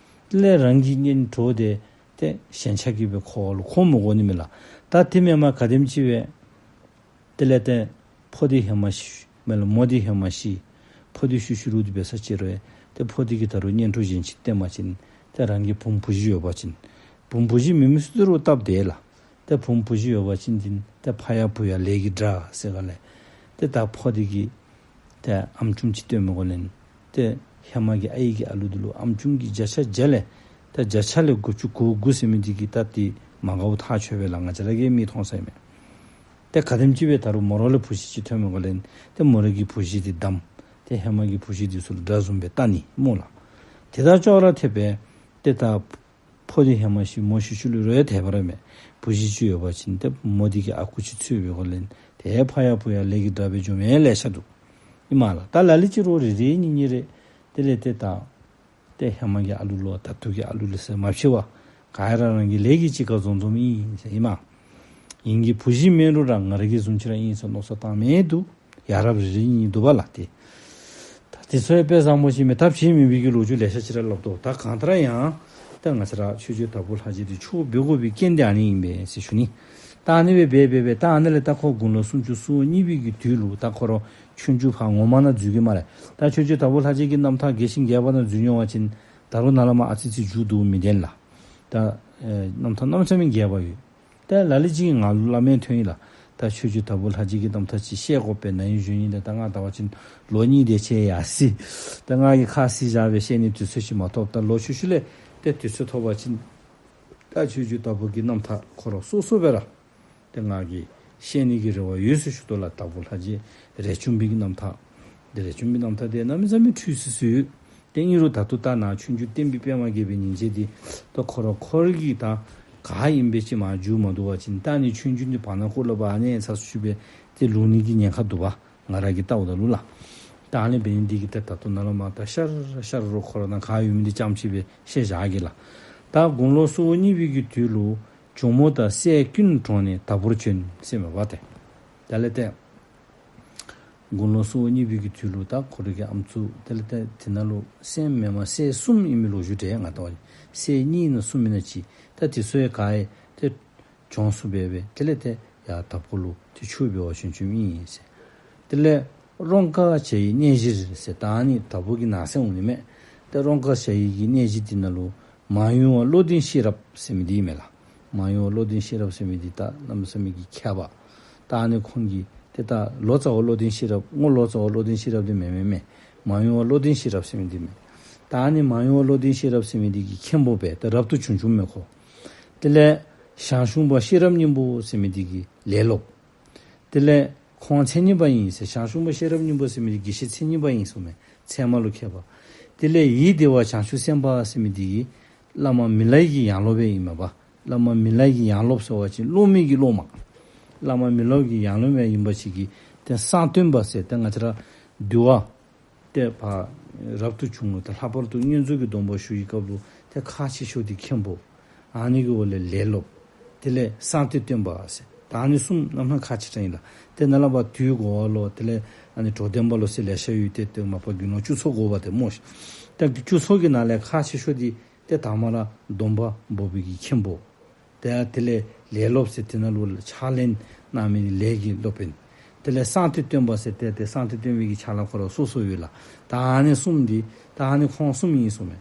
དེ་ལས་རང་གི་གཉེན་གྲོགས་དེ་ཏེ་ཞེན་ཆགས་ཀྱིས་སྦེ་འཁོར་བ་ལུ་འཁོར་མི་དགོ་ནི་མས་ལགས། ད་དེ་མེན་པར་ག་དེམ་ཅིག་སྦེ་དེ་ལས་ཏེ་ཕོ་འདི་ཧེ་མ་ཤི་མེན་ལགས་མོ་འདི་ཧེ་མ་ཤི། ཕོ་འདི་ཤི་ཤུལ་ལུ་འདི་འབད་ས་ཅིག་རུང་ཏེ་ཕོ་འདི་གིས་ད་རུང་གཉེན་གྲོགས་གཞན་ཅིག་བསྟེན་པ་ཅིན་ཏེ་རང་གི་བུམོ་བུ་གཞི་ཡོད་པ་ཅིན་བུམོ་བུ་གཞི་མེད་མི་ཚུ་ད་རུང་སྟབས་བདེ་ལགས། ཏེ་བུམོ་བུ་གཞི་ཡོད་པ་ཅིན་འདི་ཏེ་ཕ་ཡ་བུ་ཡ་ལས་ཀྱི་དགྲ་ཟེར་ག་ལས། ཏེ་ད་ཕོ་འདི་གིས་ཏེ་ཨམ་ཅུང་ཅིག་བཏོན་མི་དགོ་ལགས། ཏེ་ཧེ་མ་གི་ཨའི་གི་ཨ་ལུ་འདི་ལུ་ཨམ་ཅུང་གི་བརྒྱ་ཆ་བརྒྱ་ལས་ཏེ་བརྒྱ་ཆ་ལས་དགུ་བཅུ་གོ་དགུ་ཟེར་མི་འདི་གིས་ད་ཏེ་མ་དགའཝ་ཐག་ཆོད་པས་ལགས། ང་བཅས་ར་གིས་མིག་མཐོང་ས་ཨིན་མས། ཏེ་ག་དེམ་ཅིག་སྦེ་ད་རུང་མོ་ར་ལུ་བུ་གཞི་ཅིག་ཐོན་མི་དགོ་ལགས། ཏེ་མོ་ར་གི་བུ་གཞི་འདི་བསྡམས། ཏེ་ཧེ་མ་གི་བུ་གཞི་འདི་ཚུ་ལུ་དགྲ་བཟུམ་སྦེ་བལྟ་ནི་སྨོ་ལགས། དེ་དང་ཅོག་ར་འཐདཔ་སྦེ་ཏེ་ད་ཕོ་འདི་ཧེ་མ་ཤི་མོ་ཤི་ཤུལ་ལུ་རོགས་ཡང་ཐལ་བ་ར་མེད། བུ་གཞི་ཅིག་ཡོད་པ་ཅིན་ཏེ་མོ་འདི་གིས་ཨ་ཁུ་ཅིག་འཚོལ་འབད་དགོ་ལགས། ཏེ་ཕ་ཡ་བུ་ཡ་ལས་ཀྱི་དགྲ་སྦེ་འགྱོ་མི་ལེ་ཤ་འདུག་ཨིན་མས་ལགས། ད་ལ་ལུ་ཅིག་རོགས་རེ་རེ་གཉིས་གཉིས་རེ་དེ་ལས་ཏེ་ད་ཏེ་ཧེ་མ་གི་ཨ་ལུ་ལུ་ད་ལྟོ་གི་ཨ་ལུ་ལུ་ཟེར་མ་ཕྱེ་བར་ག་ར་རང་གི་ལས་ཀྱིས་གཅིག་ཁར་འཛོམས་འཛོམསམ་ཨིན་ཟེར་ཨིན་མས། ཨིན་གྱི་བུ་གཞི་མེད་རུང་ར་ང་ར་གི་བཟུམ་ཅིག་ར་ཨིན་ཟེར་མནོ་བསམ་བཏང་མི་འདུག། ཡ་རབས་རེ་རེ་གཉིས་འདུག་པ་ལགས། ཏེ་ད་དེ་ཚུ་ཡང་དཔེ་བཟང་པོ་ཅིག་མེད་ཐབས་ཅིག་མེད་པའི་གི་ལོ་རྒྱུས་ལེ་ཤ་ཅིག་ར་སླབ་དོ། ད་གང་ལྟར་ཡང་ད་ང་བཅས་ར་ཆོས་རྗེ་དྭགས་པོ་ལྷ་རྗེ་འདི་ཆོས་འབད་དགོ་པའི་རྐྱེན་འདི་ཨ་ནི་ཨིན་པས་ཟེར་ཞུ་ནི། ད་ཨ་ནི་སྦེ་འབད་འབད་འབད་ད་ཨ་ནི་ལས་ད་ཁོ་དགུང་ལོ་སུམ་ཅུ་སོ་གཉིས་པའི་གི་དུས་ལུ་ད་ཁོ་ར་ཆོས་རྒྱུན་ཕར་ངོ་མ་ནང་འཛུལ་གྱི་སྨ་རེ། ད་ཆོས་རྗེ་དྭགས་པོ་ལྷ་རྗེ་གི་རྣམ་ཐར་རྒྱས་ཤིང་རྒྱས་པ་ནང་འཛུལ་འོང་བ་ཅིན་ད་རུང་ནཱ་ལས་མར་ཨ་ཙི་ཙི་མཇུག་བསྡུ་མི་བདེན་ལགས། ད་ཨེ་རྣམ་ཐར་གནམ་མེད་ས་མེད་རྒྱས་པ་ཡོད། ད་ལ་ལུ་ཅིག་ང་ལུ་བླ་མའི་ཐོན་ཡི་ལགས། ད་ཆོས་རྗེ་དྭགས་པོ་ལྷ་རྗེ་གི་རྣམ་ཐར་ཅིག་བཤད་དགོ་པས་ན་ཨིན་ཞུ་ནི། ད་ད་ང་ད་བ་ཅིན་ལོ་གཉིས་དེ་ཅིག་ཡར་སོ་ཡི། ད་ང་གིས་ཁ་བསིལ་བཞག་སྦེ་བཤད་ནི་དུས་ཚོད་ཅིག་མ་ཐོབ། ད་ལོག་ཤུལ་ཤུལ་ལས་ཏེ་དུས་ཚོད་ཐོབ་པ་ཅིན་ད་ཆོས་རྗེ་དྭགས་པོ་གི་རྣམ་ཐར་ཁོ་ར་སོ་སོ་སྦེ་ར་ཏེ་ང་གིས་བཤད་ནི་གི་རེ་བ་ཡོད་ཟེར་ཞུ་དོ་ལགས། དྭགས་པོ་ལྷ་རྗེ་རས་ཆུང་པའི་གི་རྣམ་ཐར། ཏེ་རས་ཆུང་པའི་རྣམ་ཐར་དེ་གནམ་མེད་ས་མེད་འཁྲུལ་སི་སི་ཡོད། ཏེ་ཨིན་རུང་ད་ལྟོ་ད་ནཱ་ཆོས་འབྱུང་བསྟན་པའི་པདྨ་རྒྱས་པའི་སྙིང་རྗེ་འདི་ད་ཁོ་ར་ཁོ་ར་གིས་ད་ག་ཨིན་པས་ཅིག་མར་བསྒྱུར་མ་བཏུབ་པ་ཅིན་ད་ཨ་ནི་ཆོས་འབྱུང་འདི་བར་ན་ཁོ་ལུ་བར་ན་ཚ་སུ་ཅིག་སྦེ་ཏེ་ལུས་ནི་གི་ཉེན་ཁ་འདུག་པ། ང་ར་གིས་བལྟཝ་ད་ལུ་ལགས། ད་ཨ་ནི་འབད་ནི་འདི་གིས་ད་ད་ལྟོ་ནཱ་ལས་མར་ད་ཤར་ཤར་རུ་ཁོ་ར་ནཱ་ག་ཡོད་མི་འདི་རྐྱངམ་ཅིག་སྦེ་བཤད་བཞག་གེ་ལགས། ད་དགུང་ལོ་སོ་གཉིས་པའི་གི་དུས་ལུ་ཇོ་མོ་དང་སྲས་ཀུན་གྲོངས་ནས་དྭགས་པོར་བྱོན་ཟེར་མས་པ་ཏེ། དེ་ལས་ཏེ་དགུང་ལོ་སོ་གཉིས་པའི་གི་དུས་ལུ་ད་ཁོ་རའི་གི་ཨམ་སྲུ་དེ་ལས་ཏེ་དེ་ནང་ལུ་སྲས་མེན་པར་སྲས་གསུམ་ཨིན་མི་ལོ་རྒྱུས་འདི་ང་ལྟ་བ་ཅིན་སྲས་གཉིས་ཨིན་ན་གསུམ་ཨིན་ན་ཅིག། ད་དེ་ཚུ་ཡང་ག་ཡང་ཏེ་གྲོངས་སོ་སྦེ་སྦེ་དེ་ལས་ཏེ་ཡར་དྭགས་པོ་ལུ་ཏེ་ཆོས་འབད་བར་བྱོན་བྱོནམ་ཨིན་ཟེར། དེ་ལས་རོང་ཁ་བྱ་ཡི་གནས་གཞིར་ཟེར། ད་ཨ་ནི་དྭགས་པོ་གི་ནང་ཟེར་འོང་ནི་མས། ཏེ་རོང་ཁ་བྱ་ཡི་གི་གནས་གཞི་འདི་ནང་ལུ་མང་ཡུལ་བ་བློ་ལྡན་ཤེས་རབ་ཟེར་མི་འདི་ཨིན་མས་ལགས། མང་ཡུལ་བ་བློ་ལྡན་ཤེས་རབ་ཟེར་མི་འདི་ད་གནམ་མེད་ས་མེད་ཀྱི་མཁས་པ། ད་ཨ་ནི་ཁོང་གིས་ཏེ་ད་ལོ་ཙཱ་བ་བློ་ལྡན་ཤེས་རབ་སྔོ་ལོ་ཙཱ་བ་བློ་ལྡན་ཤེས་རབ་འདི་མེན་མེན་མེན། མ་ཡུམ་བ་བློ་ལྡན་ཤེས་རབ་ཟེར་མི་འདི་མས། ད་ཨ་ནི་མ་ཡུམ་བ་བློ་ལྡན་ཤེས་རབ་ཟེར་མི་འདི་གི་མཁན་པོ་སྦེ་ད་རབ་ཏུ་བྱུང་བྱུངམ་མས་ཁོ། དེ་ལས་ཞང་ཞུང་པ་ཤེས་རབ་སྙིང་པོ་ཟེར་མི་འདི་གི་ལས་སློབ། དེ་ལས་ཁོང་མཚན་ཉིད་པ་ཨིན་ཟེར། ཞང་ཞུང་པ་ཤེས་རབ་སྙིང་པོ་ཟེར་མི་འདི་དགེ་བཤེས་མཚན་ཉིད་པ་ཨིན་གསུངམ་མས། ཚད་མ་ལུ་མཁས་པ། དེ་ལས་ཡིད་བདེ་བ་བྱང་ཆུབ་སེམས་དཔའ་ཟེར་མི་འདི་གི་བླ་མ་མི་ལའི་གི་ཡང་སློབ་སྦེ་ཨིན་མས་པ། བླ་མ་མི་ལའི་གི་ཡང་སློབ་ཟེར་བ་ཅིན་སློབ་མའི་གི་སློབ་མ། བླ་མ་མི་ལའི་གི་ཡང་སློབ་མ་ཨིན་པ་ཅིག་གིས་ཏེ་གསང་སྟོན་པ་ཟེར་ཏེ་ང་བཅས་ར་འདུལ་བ་ཏེ་ཕར་རབ་ཏུ་བྱུང་ལོ། ཏེ་ལྷག་པར་དུ་བསྙེན་རྫོགས་ཀྱི་སྡོམ་པ་ཞུ་བའི་སྐབས་ལུ་ཏེ་ཁག་ཆེ་ཤོས་འདི་མཁན་པོ། ཨ་ནི་གི་འོག་ལས་ལས་སློབ། དེ་ལས་གསང་སྟེ་སྟོན་པ་ཟེར། ད་ཨ་ནི་གསུམ་ནམ་ཡང་ཁག་ཆེ་དྲགས་ཨིན་ལགས། ཏེ་ནཱ་ལས་ཕར་དུས་འགོར་བ་ལོ། དེ་ལས་ཨ་ནི་གྲོགས་ལྡན་པ་ལོ་ཟེར་ལེ་ཤ་ཡོད། ཏེ་ཏེ་མ་པ་དགེ་སློང་བཅུ་ཚོགས་དགོ་པ་ཏེ་སྨོ་ཤིག། ཏེ་བཅུ་ཚོགས་ཀྱི་ནང་ལས་ཁག་ཆེ་ཤོས་འདི་ཏེ་དང་པ་ར་སྡོམ་པ་འབོགས་པའི་གི་མཁན་པོ། ཏེ་དེ་ལས་ལས་སློབ་ཟེར་དེ་ནང་ལུ་ཕྱག་ལེན་གནང་མི་ལས་ཀྱི་སློབ་དཔོན། དེ་ལས་གསང་སྟེ་སྟོན་པ་ཟེར་ཏེ་ཏེ་གསང་སྟེ་སྟོན་པའི་གི་ཕྱག་ལཱ་ཁོ་ར་སོ་སོ་ཡོད་ལགས། ད་ཨ་ནི་གསུམ་འདི་ད་ཨ་ནི་ཁོང་གསུམ་ཨིན་གསུངམ་མས།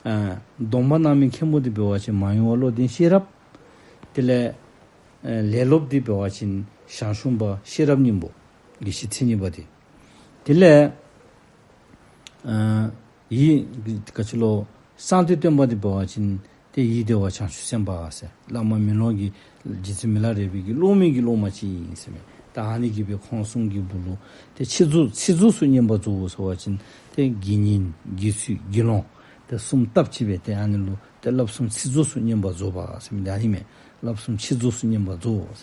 ཨ་སྡོམ་པ་གནང་མི་མཁན་པོ་འདི་འབད་བ་ཅིན་མ་ཡུམ་བ་བློ་ལྡན་ཤེས་རབ། དེ་ལས་ཨ་ལས་སློབ་འདི་འབད་བ་ཅིན་ཞང་ཞུང་པ་ཤེས་རབ་སྙིང་པོ། དགེ་བཤེས་མཚན་ཉིད་པ་འདི། དེ་ལས་ཨ་ཡིད་ག་ཅི་ལོ། གསང་སྟེ་སྟོན་པ་འདི་འབད་བ་ཅིན་ཏེ་ཡིད་བདེ་བ་བྱང་ཆུབ་སེམས་དཔའ་ཟེར་བླ་མ་མི་ལའི་གི་རྗེ་བཙུན་མི་ལ་རས་པའི་གི་སློབ་མའི་གི་སློབ་མ་ཅིག་ཨིན་ཟེར་མས། ད་ཨ་ནི་གིས་སྦེ་ཁོང་གསུམ་གྱི་སྦུག་ལུ་ཏེ་ཚིག་རྩུབ་ཚིག་རྩུབ་སུ་བསྙེན་པར་རྫོགས་ཟེར་བ་ཅིན་ཏེ་དགེ་བསྙེན་དགེ་ཚུལ་དགེ་སློང་ཏེ་གསུམ་སྟབས་གཅིག་སྦེ་ཏེ་ཨ་ནི་ལུ་ཏེ་བསླབ་གསུམ་ཚིག་རྩུབ་སུ་བསྙེན་པར་རྫོགས་པ་ཟེར་མི་འདི་ཨ་ནི་མས། བསླབ་གསུམ་ཚིག་རྩུབ་སུ་བསྙེན་པར་རྫོགས་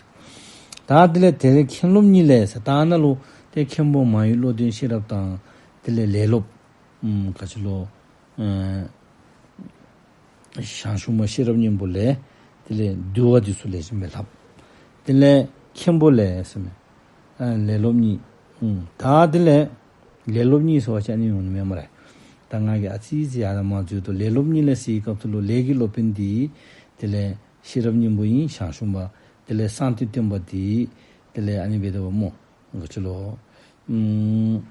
ཟེར། ད་དེ་ལས་དེ་ལས་མཁན་སློབ་གཉིས་ལས་ཟེར། ད་ནཱ་ལུ་ཏེ་མཁན་པོ་མ་ཡུམ་བློ་ལྡན་ཤེས་རབ་དང་དེ་ལས་ལས་སློབ་ཨམ་ག་ཅི་ལོ། ཨ་ཞང་ཞུང་པ་ཤེས་རབ་སྙིང་པོ་ལས་དེ་ལས་འདུལ་བ་འདི་ཚུ་ལེགས་ཤོམ་སྦེ་ལྷབ། དེ་ལས་མཁན་པོ་ལས་ཟེར་མས། ཨ་ལས་སློབ་གཉིས། ཨུམ་ད་དེ་ལས་ལས་སློབ་གཉིས་ཟེར་བ་ཅིན་ཨ་ནི་འོང་ནི་མས་སྨ་རེ། ད་ང་གིས་ཨ་ཙི་ཙི་ཡར་ལས་མར་འཛོལ་དོ། ལས་སློབ་གཉིས་ལས་ཟེར་བའི་སྐབས་སུ་ལུ་ལས་ཀྱི་སློབ་དཔོན་འདི་དེ་ལས་ཤེས་རབ་སྙིང་པོ་ཨིན། ཞང་ཞུང་པ། དེ་ལས་གསང་སྟེ་སྟོན་པ་འདི་དེ་ལས་ཨ་ནི་སྦེ་འདུག་པ་སྨོ། ག་ཅི་ལོ། ཨམ་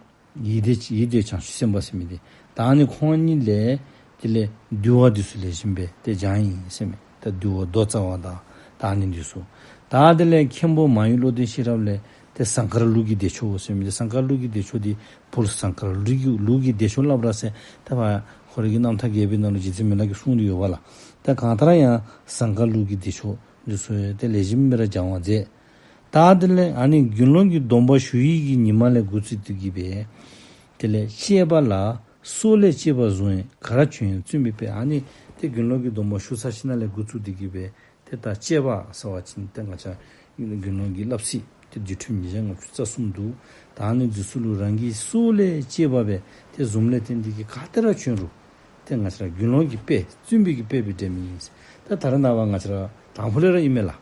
ཡིད་བདེ་ཡིད་བདེ་བྱང་ཆུབ་སེམས་དཔའ་ཟེར་མི་འདི། ད་ཨ་ནི་ཁོང་གཉིས་ལས་དེ་ལས་འདུལ་བ་འདི་ཚུ་ལེགས་ཤོམ་སྦེ་ཏེ་སྦྱངས་ཡི་ཟེར་མས། ད་འདུལ་བ་མདོ་རྩ་བ་དང་ད་ཨ་ནི་འདི་ཚུ། ད་དེ་ལས་མཁན་པོ་མ་ཡུམ་བློ་ལྡན་ཤེས་རབ་ལས་ཏེ་ཟངས་དཀར་ལུགས་ཀྱི་བདེ་མཆོག་ཟེར་མི་འདི། ཟངས་དཀར་ལུགས་ཀྱི་བདེ་མཆོག་འདི་བུ་ཟངས་དཀར་ལུགས་ཀྱི་ལུགས་ཀྱི་བདེ་མཆོག་སླབ་ར་ཟེར། ད་ཕར་ཁོ་རའི་གི་རྣམ་ཐར་རྒྱས་པའི་ནང་ལུ་རྗེ་བཙུན་མི་ལ་གིས་གསུངས་ཏེ་ཡོད་པ་ལགས། ད་གང་ལྟར་ཡང་ཟངས་དཀར་ལུགས་ཀྱི་བདེ་མཆོག་འདི་ཚུ་ཏེ་ལེགས་ཤོམ་སྦེ་ར་སྦྱང་བ་མཛད། ད་དེ་ལས་ཨ་ནི་དགེ་སློང་གི་སྡོམ་པ་ཞུ་བའི་གི་ཉིནམ་ལས་འགོ་བཙུགས་ཏེ་གི་སྦེ་དེ་ལས་བཅས་པ་ལ་སྲོག་ལས་གཅེས་པར་བཟུང་བས་ག་ར་བྱོན་བཙུན་པའི་དཔལ། ཨ་ནི་ཏེ་དགེ་སློང་གི་སྡོམ་པ་ཞུ་ཚར་ཞིནམ་ལས་འགོ་བཙུགས་ཏེ་གི་སྦེ་ཏེ་ད་བཅས་པ་ཟེར་བ་ཅིན་ཏེ་ང་བཅས་དགེ་སློང་གི་བསླབ་ཚིགས་ཏེ་འདུལ་ཁྲིམས་ཉིས་བརྒྱ་ལྔ་བཅུ་རྩ་གསུམ་འདུག། ད་ཨ་ནི་འདི་ཚུ་ལུ་རང་གི་སྲོག་ལས་གཅེས་པ་སྦེ་ཏེ་བཟུངམ་ལས་བརྟེན་ཏེ་གི་ག་ཏེ་ར་བྱོན་རུང་ཏེ་ང་བཅས་ར་དགེ་སློང་གི་དཔལ་བཙུན་པའི་གི་དཔལ་སྦེ་འབྲེལ་མི་ཨིན། ད་ད་རེས་ནངས་པ་ང་བཅས་ར་དང་ཕུ་ལས་ར་ཨིན་མས་ལགས།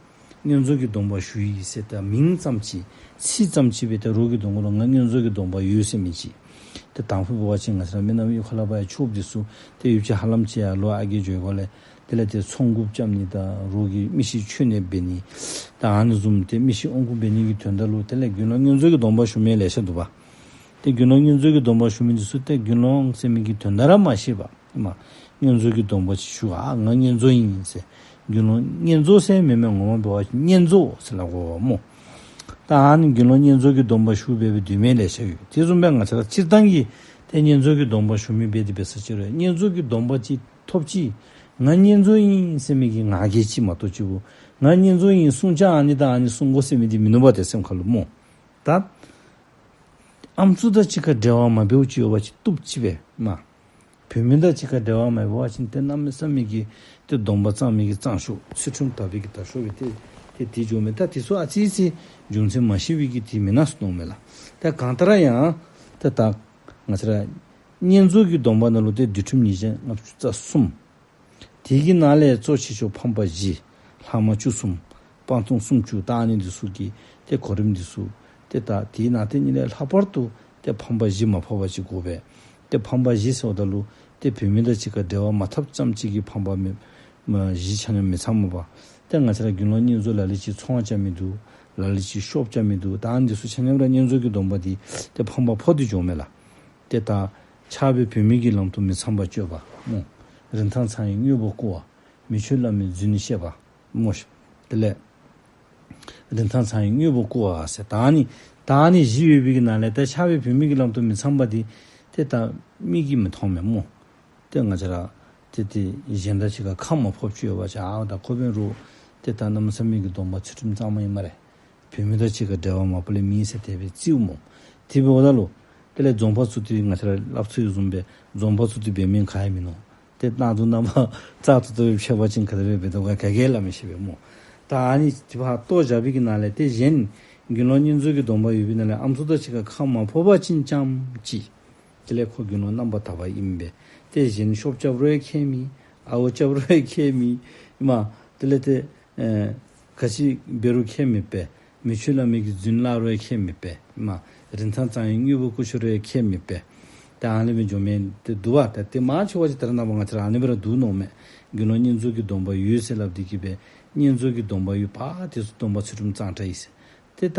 བསྙེན་རྫོགས་ཀྱི་སྡོམ་པ་ཞུ་ཡི་ཟེར་ད་མིང་ཙམ་ཅིག་ཚིག་ཙམ་ཅིག་སྦེ་ཏེ་རོགས་ཀྱི་གདོང་ཁ་ལུ་ང་བསྙེན་རྫོགས་ཀྱི་སྡོམ་པ་ཡོད་ཟེར་མི་ཅིག། ཏེ་དང་ཕུ་འབད་བ་ཅིན་ང་བཅས་ར་མི་ནག་གཡུས་ཁ་ལས་ཕར་ཡང་ཆོསཔ་འདི་ཚུ་ཏེ་ཡུདཔ་ཅིག་ཧ་ལམ་ཅིག་ཡར་ལུ་ཨ་རྒས་འགྱོ་དགོཔ་ལས་དེ་ལས་ཏེ་ཚོང་འགུགཔ་རྐྱབ་ནི་དང་རོགས་ཀྱི་མི་ཤི་མཆོད་གནས་འབད་ནི་དང་ཨ་ནི་བཟུམ་ཏེ་མི་ཤི་དབང་བསྐུར་འབད་ནི་གི་དོན་དག་ལུ་དེ་ལས་དགེ་སློང་བསྙེན་རྫོགས་ཀྱི་སྡོམ་པ་ཞུ་མི་ལེ་ཤ་འདུག་པ། ཏེ་དགེ་སློང་བསྙེན་རྫོགས་ཀྱི་སྡོམ་པ་ཞུ་མི་འདི་ཚུ་ཏེ་དགེ་སློང་ཟེར་མི་གི་དོན་དག་ར་མ་ཤེས་པར་ཨིན་མས། བསྙེན་རྫོགས་ཀྱི་སྡོམ་པ་ཅིག་ཞུ། ཨ་ང་བསྙེན་རྫོགས་ཨིན་ཟེར། དགེ་སློང་བསྙེན་རྫོགས་ཟེར་མེན་མས། ངོ་མ་འབད་བ་ཅིན་བསྙེན་རྫོགས་ཟེར་སླབ་དགོ་པ་སྨོ། ད་ཨ་ནི་དགེ་སློང་བསྙེན་རྫོགས་ཀྱི་སྡོམ་པ་ཞུ་སྦེ་སྦེ་སྡོད་མི་ལེ་ཤ་ཡོད། དེ་བཟུམ་སྦེ་ང་བཅས་ར་སྤྱིར་བཏང་གི་ཏེ་བསྙེན་རྫོགས་ཀྱི་སྡོམ་པ་ཞུ་མི་འབད་དེ་འབད་ས་ཅིག་རུང་བསྙེན་རྫོགས་ཀྱི་སྡོམ་པ་ཅིག་ཐོབ་ཅི། ང་བསྙེན་རྫོགས་ཨིན་ཟེར་མི་གི་ང་རྒྱལ་ཅིག་མ་གཏོགས་ཅིག་པོ་ང་བསྙེན་རྫོགས་ཨིན་གསུང་ཅི་ཨ་ནི་དང་ཨ་ནི་གསུང་དགོ་ཟེར་མི་འདི་མིན་ནུག་པ་ཏེ་སེམས་ཁ་ལུ་སྨོ། ད་ཨམ་སྲུ་དང་གཅིག་ཁར་འབྲེལ་བ་མ་འབདཝ་ཅིག་ཡོད་པ་ཅིན་བཏུབ་ཅི་པས་མ། བུད་མེད་དང་གཅིག་ཁར་འབྲེལ་བ་མ་འབད་བ་ཅིན་ཏེ་གནམ་མེད་ས་མེད་ཀྱི་ཏེ་སྡོམ་པ་གཙང་མི་གིས་གཙང་ཤོས་ཚུལ་ཁྲིམས་དག་པའི་གིས་དག་ཤོས་སྦེ་ཏེ་ཏེ་དེ་འགྱོཝ་མས། ད་དེ་ཚུ་ཨ་ཙི་ཙི་རྒྱུ་མཚན་མ་ཤེས་པའི་གིས་དེ་མེན་ན་ཟེར་མནོཝ་མས་ལགས། ད་གང་ལྟར་ཡང་ཏེ་ད་ང་བཅས་ར་བསྙེན་རྫོགས་ཀྱི་སྡོམ་པ་ནང་ལུ་ཏེ་འདུལ་ཁྲིམས་ཉིས་བརྒྱ་ལྔ་བཅུ་རྩ་གསུམ། དེ་གི་ནང་ལས་གཙོ་ཆེ་ཤོས་ཕམ་པ་བཞི། ལྷག་མ་བཅུ་གསུམ། སྤང་ལྟུང་སུམ་ཅུ། ད་ཨ་ནི་འདི་ཚུ་གི་ཏེ་གོ་རིམ་འདི་ཚུ་ཏེ་ད་དེའི་ནང་ཏེ་ཨ་ནི་ལས་ལྷག་པར་དུ་ཏེ་ཕམ་པ་བཞི་མ་ཕམ་པ་ཅིག་དགོ་པས། ཏེ་ཕམ་པ་བཞི་ཟེརཝ་ད་ལུ་ཏེ་བུད་མེད་དང་གཅིག་ཁར་འབྲེལ་བ་མ་འཐབ་ཙམ་ཅིག་གི་ཕམ་པ་མེན་མ་བཞི་ཆ་མཉམ་མི་ཚངམ་པ། ཏེ་ང་བཅས་ར་དགེ་སློང་བསྙེན་རྫོགས་ལ་ལུ་ཅིག་ཚོང་རྐྱབ་མི་འདུག། ལ་ལུ་ཅིག་ཤོབ་རྐྱབ་མི་འདུག། ད་ཨ་ནི་འདི་ཚུ་ཆ་མཉམ་ར་བསྙེན་རྫོགས་ཀྱི་སྡོམ་པ་འདི་ཏེ་ཕམ་པ་ཕོག་སྟེ་འགྱོཝ་མས་ལགས། ཏེ་ད་ཆགས་པའི་བུད་མེད་ཀྱི་ལམ་དུ་མི་ཚངམ་སྤྱོད་པ་སྨོ། རིན་ཐང་ཚང་བའི་དངོས་པོ་བརྐུ་བ། མི་ཆོས་བླ་མའི་རྫུན་བཤད་པ་སྨོ་ཤིག། དེ་ལས་ རིན་ཐང་ཚང་བའི་དངོས་པོ་བསྐུར་བ་ཟེར། ད་ཨ་ནི་ད་ཨ་ནི་བཞི་ཡོད་པའི་གི་ནང་ལས་ད་ཕྱག་དཔེ་བུད་མེད་ཀྱི་ལམ་དུ་མི་ཚངམ་འདི་ཏེ་ད་མིག་གིས་མི་མཐོང་མས་སྨོ། ཏེ་ང་བཅས་ར་ཏེ་ཏེ་གཞན་དང་གཅིག་ཁར་ཁ་མ་ཕོབ་ཅིག་ཡོད་པ་ཅིན་ཨ་ད་ཁོ་འབད་རུང་ཏེ་ད་གནམ་མེད་ས་མེད་ཀྱི་སྡོམ་པ་ཚུལ་ཁྲིམས་གཙང་མ་ཨིན་སྨ་རེ། བུད་མེད་དང་གཅིག་ཁར་འབྲེལ་བ་མ་པ་ལས་མེད་ཟེར་དེ་སྦེ་རྩིཝ་སྨོ། དེ་འབདཝ་ད་ལུ་དེ་ལས་འཛོམས་པ་ཚུ་ཏེ་ང་བཅས་ར་སླབ་ཚུལ་བཟུམ་སྦེ་འཛོམས་པ་ཚུ་ཏེ་འབད་མི་ག་ཡང་མིན་ནུག། ཏེ་སྣང་དུ་རྣམ་པ་རྩ་ཏོག་ཏོ་སྦེ་ཕྱད་པ་ཅིན་ག་དེ་སྦེ་འབད་དོ་ག་ག་གིས་སླབ་མི་ཤེས་པས་སྨོ། ད་ཨ་ནི་དེ་ཕར་ལྟོ་བཞག་པའི་གི་ནང་ལས་ཏེ་གཞན་དགེ་སློང་བསྙེན་རྫོགས་ཀྱི་སྡོམ་པ་ཡོད་པའི་ནང་ལས་ཨམ་སྲུ་དང་གཅིག་ཁར་ཁ་མ་ཕོབ་པ་ཅིན་ཙམ་ཅིག། དེ་ལས་ཁོ་དགེ་སློང་རྣམ་པར་དག་པ་ཨིན་པས། ཏེ་གཞན་ཤོབ་རྐྱབ་རུང་ཡང་ཁྱད་མེད། ཨརཝ་རྐྱབ་རུང་ཡང་ཁྱད་མེད། མ་དེ་ལས་ཏེ་ཨེ་ག་ཅི་འབད་རུང་ཁྱད་མེད་པས། མི་ཆོས་བླ་མའི་གི་རྫུན་སླབ་རུང་ཡང་ཁྱད་མེད་པས། མ་རིན་ཐང་གཙང་བའི་དངོས་པོ་བསྐུར་ཆོག་རུང་ཡང་ཁྱད་མེད་པས། ད་ཨ་ནི་སྦེ་འགྱོ་མི་ཏེ་འདུག་པ། ད་ཏེ་མང་ཆེ་བ་ཅིག་ད་རེས་ནངས་པ་ང་བཅས་ར་ཨ་ནི་སྦེ་ར་འདུག་མནོཝ་མས། དགེ་སློང་བསྙེན་རྫོགས་ཀྱི་སྡོམ་པ་ཡོད་ཟེར་སླབ་སྟེ་གིས་སྦེ་བསྙེན་རྫོགས་ཀྱི་སྡོམ་པ་ཡོད་པ་དེ་ཚུ་སྡོམ་པ་ཚུལ་ཁྲིམས་གཙང་དྲགས་ཨིན་ཟེར། ཏེ་ད་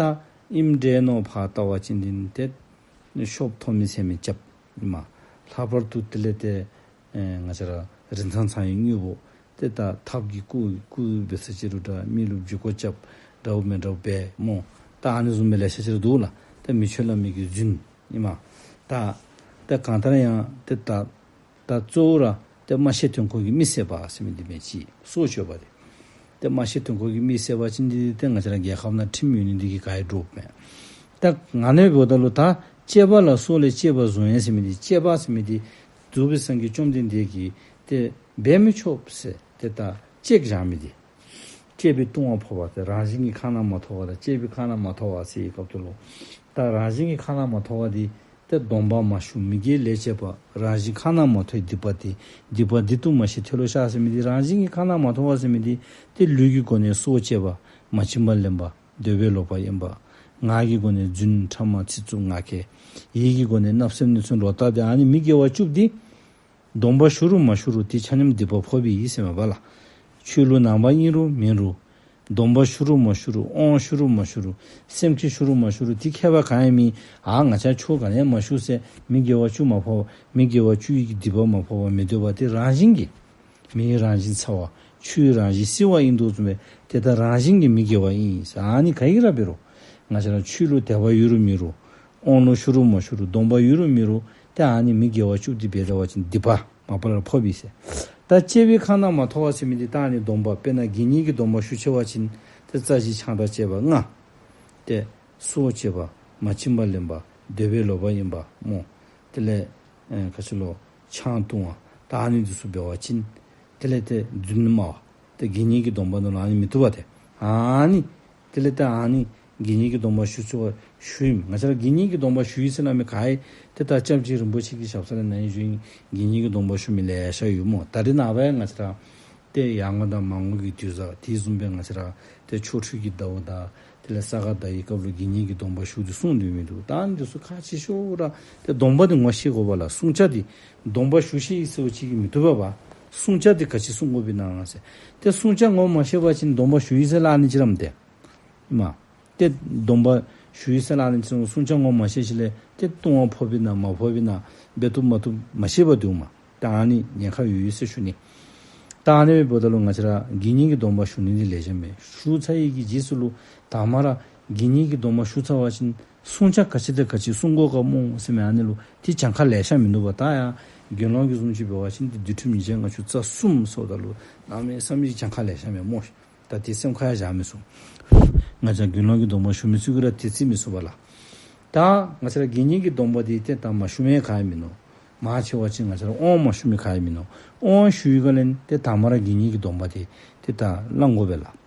ཨིནམ་འདྲས་མནོ་ཕར་བལྟ་བ་ཅིན་འདི་ཏེ་ཤོབ་མཐོ་དམན་ཚད་མེད་རྐྱབ་ཨིན་མས། ལྷག་པར་དུ་དེ་ལས་ཏེ་ཨེ་ང་བཅས་ར་རིན་ཐང་ཚང་བའི་དངོས་པོ་ཏེ་ད་ཐབས་ཀྱིས་བརྐུ་བརྐུ་འབད་ས་ཅིག་རུང་འདྲ་མི་ལུ་བརྒྱུད་སྐུར་རྐྱབ་འདྲཝ་མི་འདྲཝ་འབད་སྨོ། ད་ཨ་ནི་བཟུམ་སྦེ་ལེ་ཤ་ཅིག་ར་འདུག་ལགས། ད་མི་ཆོས་བླ་མའི་གི་རྫུན་ཨིན་མས། ད་ད་གང་ལྟར་ཡང་ཏེ་ད་ད་གཙོ་བོ་ར་ཏེ་སྨྲ་ཤེས་དོན་གོ་གི་མི་བསད་པ་ཟེར་མི་འདི་མེན་ཅིག་སྲོག་གཅོད་པ་འདི། ཏེ་སྨྲ་ཤེས་དོན་གོ་གི་མི་བསད་པ་ཅིན་འདི་ཏེ་ང་བཅས་ར་རྒྱལ་ཁབ་ནང་ཁྲིམས་ཡོད་ནི་འདི་གིས་ག་ཡང་འགྲུབ་མེད། ད་ང་ནི་འབདཝ་ད་ལུ་ད་གཅེས་པ་ལ་སྲོག་ལས་གཅེས་པར་བཟུང་ཡང་ཟེར་མི་འདི་གཅེས་པ་ཟེར་མི་འདི་རྫོགས་པའི་སངས་རྒྱས་བཅོམ་ལྡན་འདས་ཀྱིས་ཏེ་འབད་མི་ཆོག་ཟེར་ཏེ་ད་བཅད་བཞག་མི་འདི། གཅེས་པའི་ལྟུང་བ་ཕོག་པ་ཟེར་རང་བཞིན་གྱིས་ཁ་ན་མ་ཐོ་བ་དང་གཅེས་པའི་ཁ་ན་མ་ཐོ་བ་ཟེར་བའི་སྐབས་སུ་ལུ་ད་རང་བཞིན་གྱིས་ཁ་ན་མ་ཐོ་བ་འདི་ཏེ་སྡོམ་པ་མ་ཞུ་མི་དགེ་ལས་བཅས་པ་རང་བཞིན་ཁ་ན་མ་ཐོ་བའི་སྡིག་པ་སྟེ། སྡིག་པ་འདི་དུ་མ་ཤེས་མཐོལ་ལོ་བཤགས་ཟེར་མི་འདི་རང་བཞིན་གྱིས་ཁ་ན་མ་ཐོ་བ་ཟེར་མི་འདི་ཏེ་ལུས་ཀྱི་སྒོ་ནས་སྲོག་བཅད་པ་མ་བྱིན་པ་ལེན་པ་འདོད་པས་ལོག་པར་གཡེམ་པ་ངག་གི་སྒོ་ནས་རྫུན་ཕྲ་མ་ཚིག་རྩུབ་ངག་འཁྱལ་ཡིད་ཀྱི་སྒོ་ནས་བརྣབ་སེམས་ནུས་མཚོན་ལོག་ལྟ་སྟེ་ཨ་ནི་མི་དགེ་བ་བཅུ་འདི་སྡོམ་པ་ཞུ་རུང་མ་ཞུ་རུང་དེ་ཆ་མཉམ་སྡིག་པ་ཕོགཔ་ཨིན་ཟེར་མས་པ་ལགས། ཆོས་ལུགས་ནང་པ་ཨིན་རུང་མེན་རུང་། སྡོམ་པ་ཞུ་རུང་མ་ཞུ་རུང་། དབང་ཞུ་རུང་མ་ཞུ་རུང་། སེམས་བསྐྱེད་ཞུ་རུང་མ་ཞུ་རུང་། དེ་ཁྱད་པར་གང་ཡང་མེད། ཨ་ང་བཅས་ཆོས་ག་ནི་ཡང་མ་ཞུ་ཟེར་མི་དགེ་བ་བཅུ་མ་ཕོག་པ་མི་དགེ་བ་བཅུ་ཡི་གི་སྡིག་པ་མ་ཕོག་པ་མི་འདོད་པ་དེ་རང་བཞིན་གྱིས་མེའི་རང་བཞིན་ཚ་བ་ཆུའི་རང་བཞིན་བསིལ་བ་ཨིན་དོ་བཟུམ་སྦེ་དེ་ལྟར་རང་བཞིན་གྱིས་མི་དགེ་བ་ཨིན་ཟེར། ཨ་ནི་ག་ཡི་ར་འབད་རུང་ང་བཅས་ར་ཆོས་ལུ་དད་པ་ཡོད་རུང་མེད་རུང་དབང་ལུ་ཞུ་རུང་མ་ཞུ་རུང་སྡོམ་པ་ཡོད་རུང་མེད་རུང་ཏེ་ཨ་ནི་མི་དགེ་བ་བཅུ་འདི་འབད་ད་པ་ཅིན་སྡིག་པ་མ་པ་ལས་ཕོགཔ་ཨིན་ཟེར། ད་གཅེས་པའི་ཁ་ན་མ་ཐོ་བ་ཟེར་མི་འདི་ད་ཨ་ནི་སྡོམ་པ་དཔེར་ན་དགེ་བསྙེན་གྱི་སྡོམ་པ་ཞུ་ཆེ་བ་ཅིན་ཏེ་རྩ་བཞི་ཆང་དང་བཅས་པ་ལྔ། ཏེ་སྲོག་བཅད་པ་མ་བྱིན་པ་ལེན་པ་འདོད་པས་ལོག་པར་གཡེམ་པ་སྨོ། དེ་ལས་ཨེ་ག་ཅི་ལོ་ཆང་བཏུང་བ་ད་ཨ་ནི་འདི་ཚུ་འབད་བ་ཅིན་དེ་ལས་ཏེ་རྫུན་སྨྲ་བ་ཏེ་དགེ་བསྙེན་གྱི་སྡོམ་པ་ནང་ལུ་ཨ་ནི་མི་བཏུབ་པ་ཏེ། ཨ་ནི་དེ་ལས་ཏེ་ཨ་ནི་དགེ་བསྙེན་གྱི་སྡོམ་པ་ཞུ་ཚུ་བ་ཞུ་ཨིན། ང་བཅས་ར་དགེ་བསྙེན་གྱི་སྡོམ་པ་ཞུ་ཡི་ཟེར་སླབ་མི་ག་ཡང་ཏེ་ད་སྐྱབས་རྗེ་རིན་པོ་ཆེ་གི་ཞབས་ས་ལས་ནཱ་ཡང་ཞུ་ཡི། དགེ་བསྙེན་གྱི་སྡོམ་པ་ཞུ་མི་ལེ་ཤ་ཡོད་སྨོ། ད་རེས་ནངས་པ་ཡང་ང་བཅས་ར་ཏེ་ཡར་ངོ་དང་མར་ངོ་གི་དུས་བཟང་དེ་བཟུམ་སྦེ་ང་བཅས་ར་ཏེ་ཆོ་འཕྲུལ་གྱི་ཟླཝ་དང་དེ་ལས་ས་ག་ཟླ་བའི་སྐབས་ལུ་དགེ་བསྙེན་གྱི་སྡོམ་པ་ཞུ་སྟེ་སྲུང་སྡོད་མི་འདུག། ད་ཨ་ནི་འདི་ཚུ་ཁག་ཆེ་ཤོས་ར་ཏེ་སྡོམ་པ་འདི་ངོ་ཤེས་དགོ་པ་ལགས། བསྲུང་བྱ་འདི་སྡོམ་པ་ཞུ་ཤེས་ཡི་ཟེར་བ་ཅིན་མི་བཏུབ་པས་པ། བསྲུང་བྱ་འདི་ག་ཅི་བསྲུང་དགོཔ་ཨིན་ན་ཟེར། ཏེ་བསྲུང་བྱ་ངོ་མ་ཤེས་པ་ཅིན་སྡོམ་པ་ཞུ་ཡི་ཟེར་སླབ་ནི་ཅིག་ར་མེད་དེ། མ་ཏེ་སྡོམ་པ་ཞུ་ཡི་ཟེར་སླབ་ནི་ཅིག་ར་བསྲུང་བྱ་ངོ་མ་ཤེས་ཞིནམ་ལས་ཏེ་ལྟུང་བ་ཕོགཔ་ཨིན་ན་མ་ཕོགཔ་ཨིན་ན་འབད་བཏུབ་མ་བཏུབ་མ་ཤེས་པར་འདུག་མ། ད་ཨ་ནི་ཉེན་ཁ་ཡོད་ཡོད་ཟེར་ཞུ་ནི། ད་ཨ་ནི་འབདཝ་ད་ལུ་ང་བཅས་ར་དགེ་བསྙེན་གྱི་སྡོམ་པ་ཞུ་ནི་འདི་ལེགས་ཤོམ་མས། ཞུ་ཚར་བའི་གི་རྗེས་སུ་ལུ་དང་པ་ར་དགེ་བསྙེན་གྱི་སྡོམ་པ་ཞུ་ཚར་བ་ཅིན་བསྲུང་བྱ་ག་ཅི་དང་ག་ཅི་བསྲུང་དགོ་ག་སྨོ་ཟེར་མི་ཨ་ནི་ལུ་ཏེ་གྱངས་ཁ་ལེ་ཤ་མིན་འདུག་པ། ད་ཡང་དགེ་སློང་གི་བཟུམ་ཅིག་འབད་བ་ཅིན་ཏེ་འདུལ་ཁྲིམས་ཉིས་བརྒྱ་ལྔ་བཅུ་རྩ་གསུམ་ཟེརཝ་ད་ལུ་གནམ་མེད་ས་མེད་ཀྱི་གྱངས་ཁ་ལེ་ཤ་མས་སྨོ། ད་དེ་སེམས་ཁར་ཡང་བཞག་མི་ཚུགས། ང་བཅས་དགེ་སློང་གི་སྡོམ་པ་ཞུ་མི་ཚུ་གིས་ར་དེ་བརྩི་མི་ཚུགས་པས་ལགས། ད་ང་བཅས་ར་དགེ་བསྙེན་གྱི་སྡོམ་པ་འདི་ཏེ་ད་མ་ཞུ་མི་ག་ཡང་མིན་ནུག། མང་ཆེ་བ་ཅིག་ང་བཅས་ར་དབང་མ་ཞུ་མི་ག་ཡང་མིན་ནུག། དབང་ཞུ་བའི་སྒང་ལས་ཏེ་དང་པ་ར་དགེ་བསྙེན་གྱི་སྡོམ་པ་འདི་ཏེ་ད་བླང་དགོ་པས་ལགས།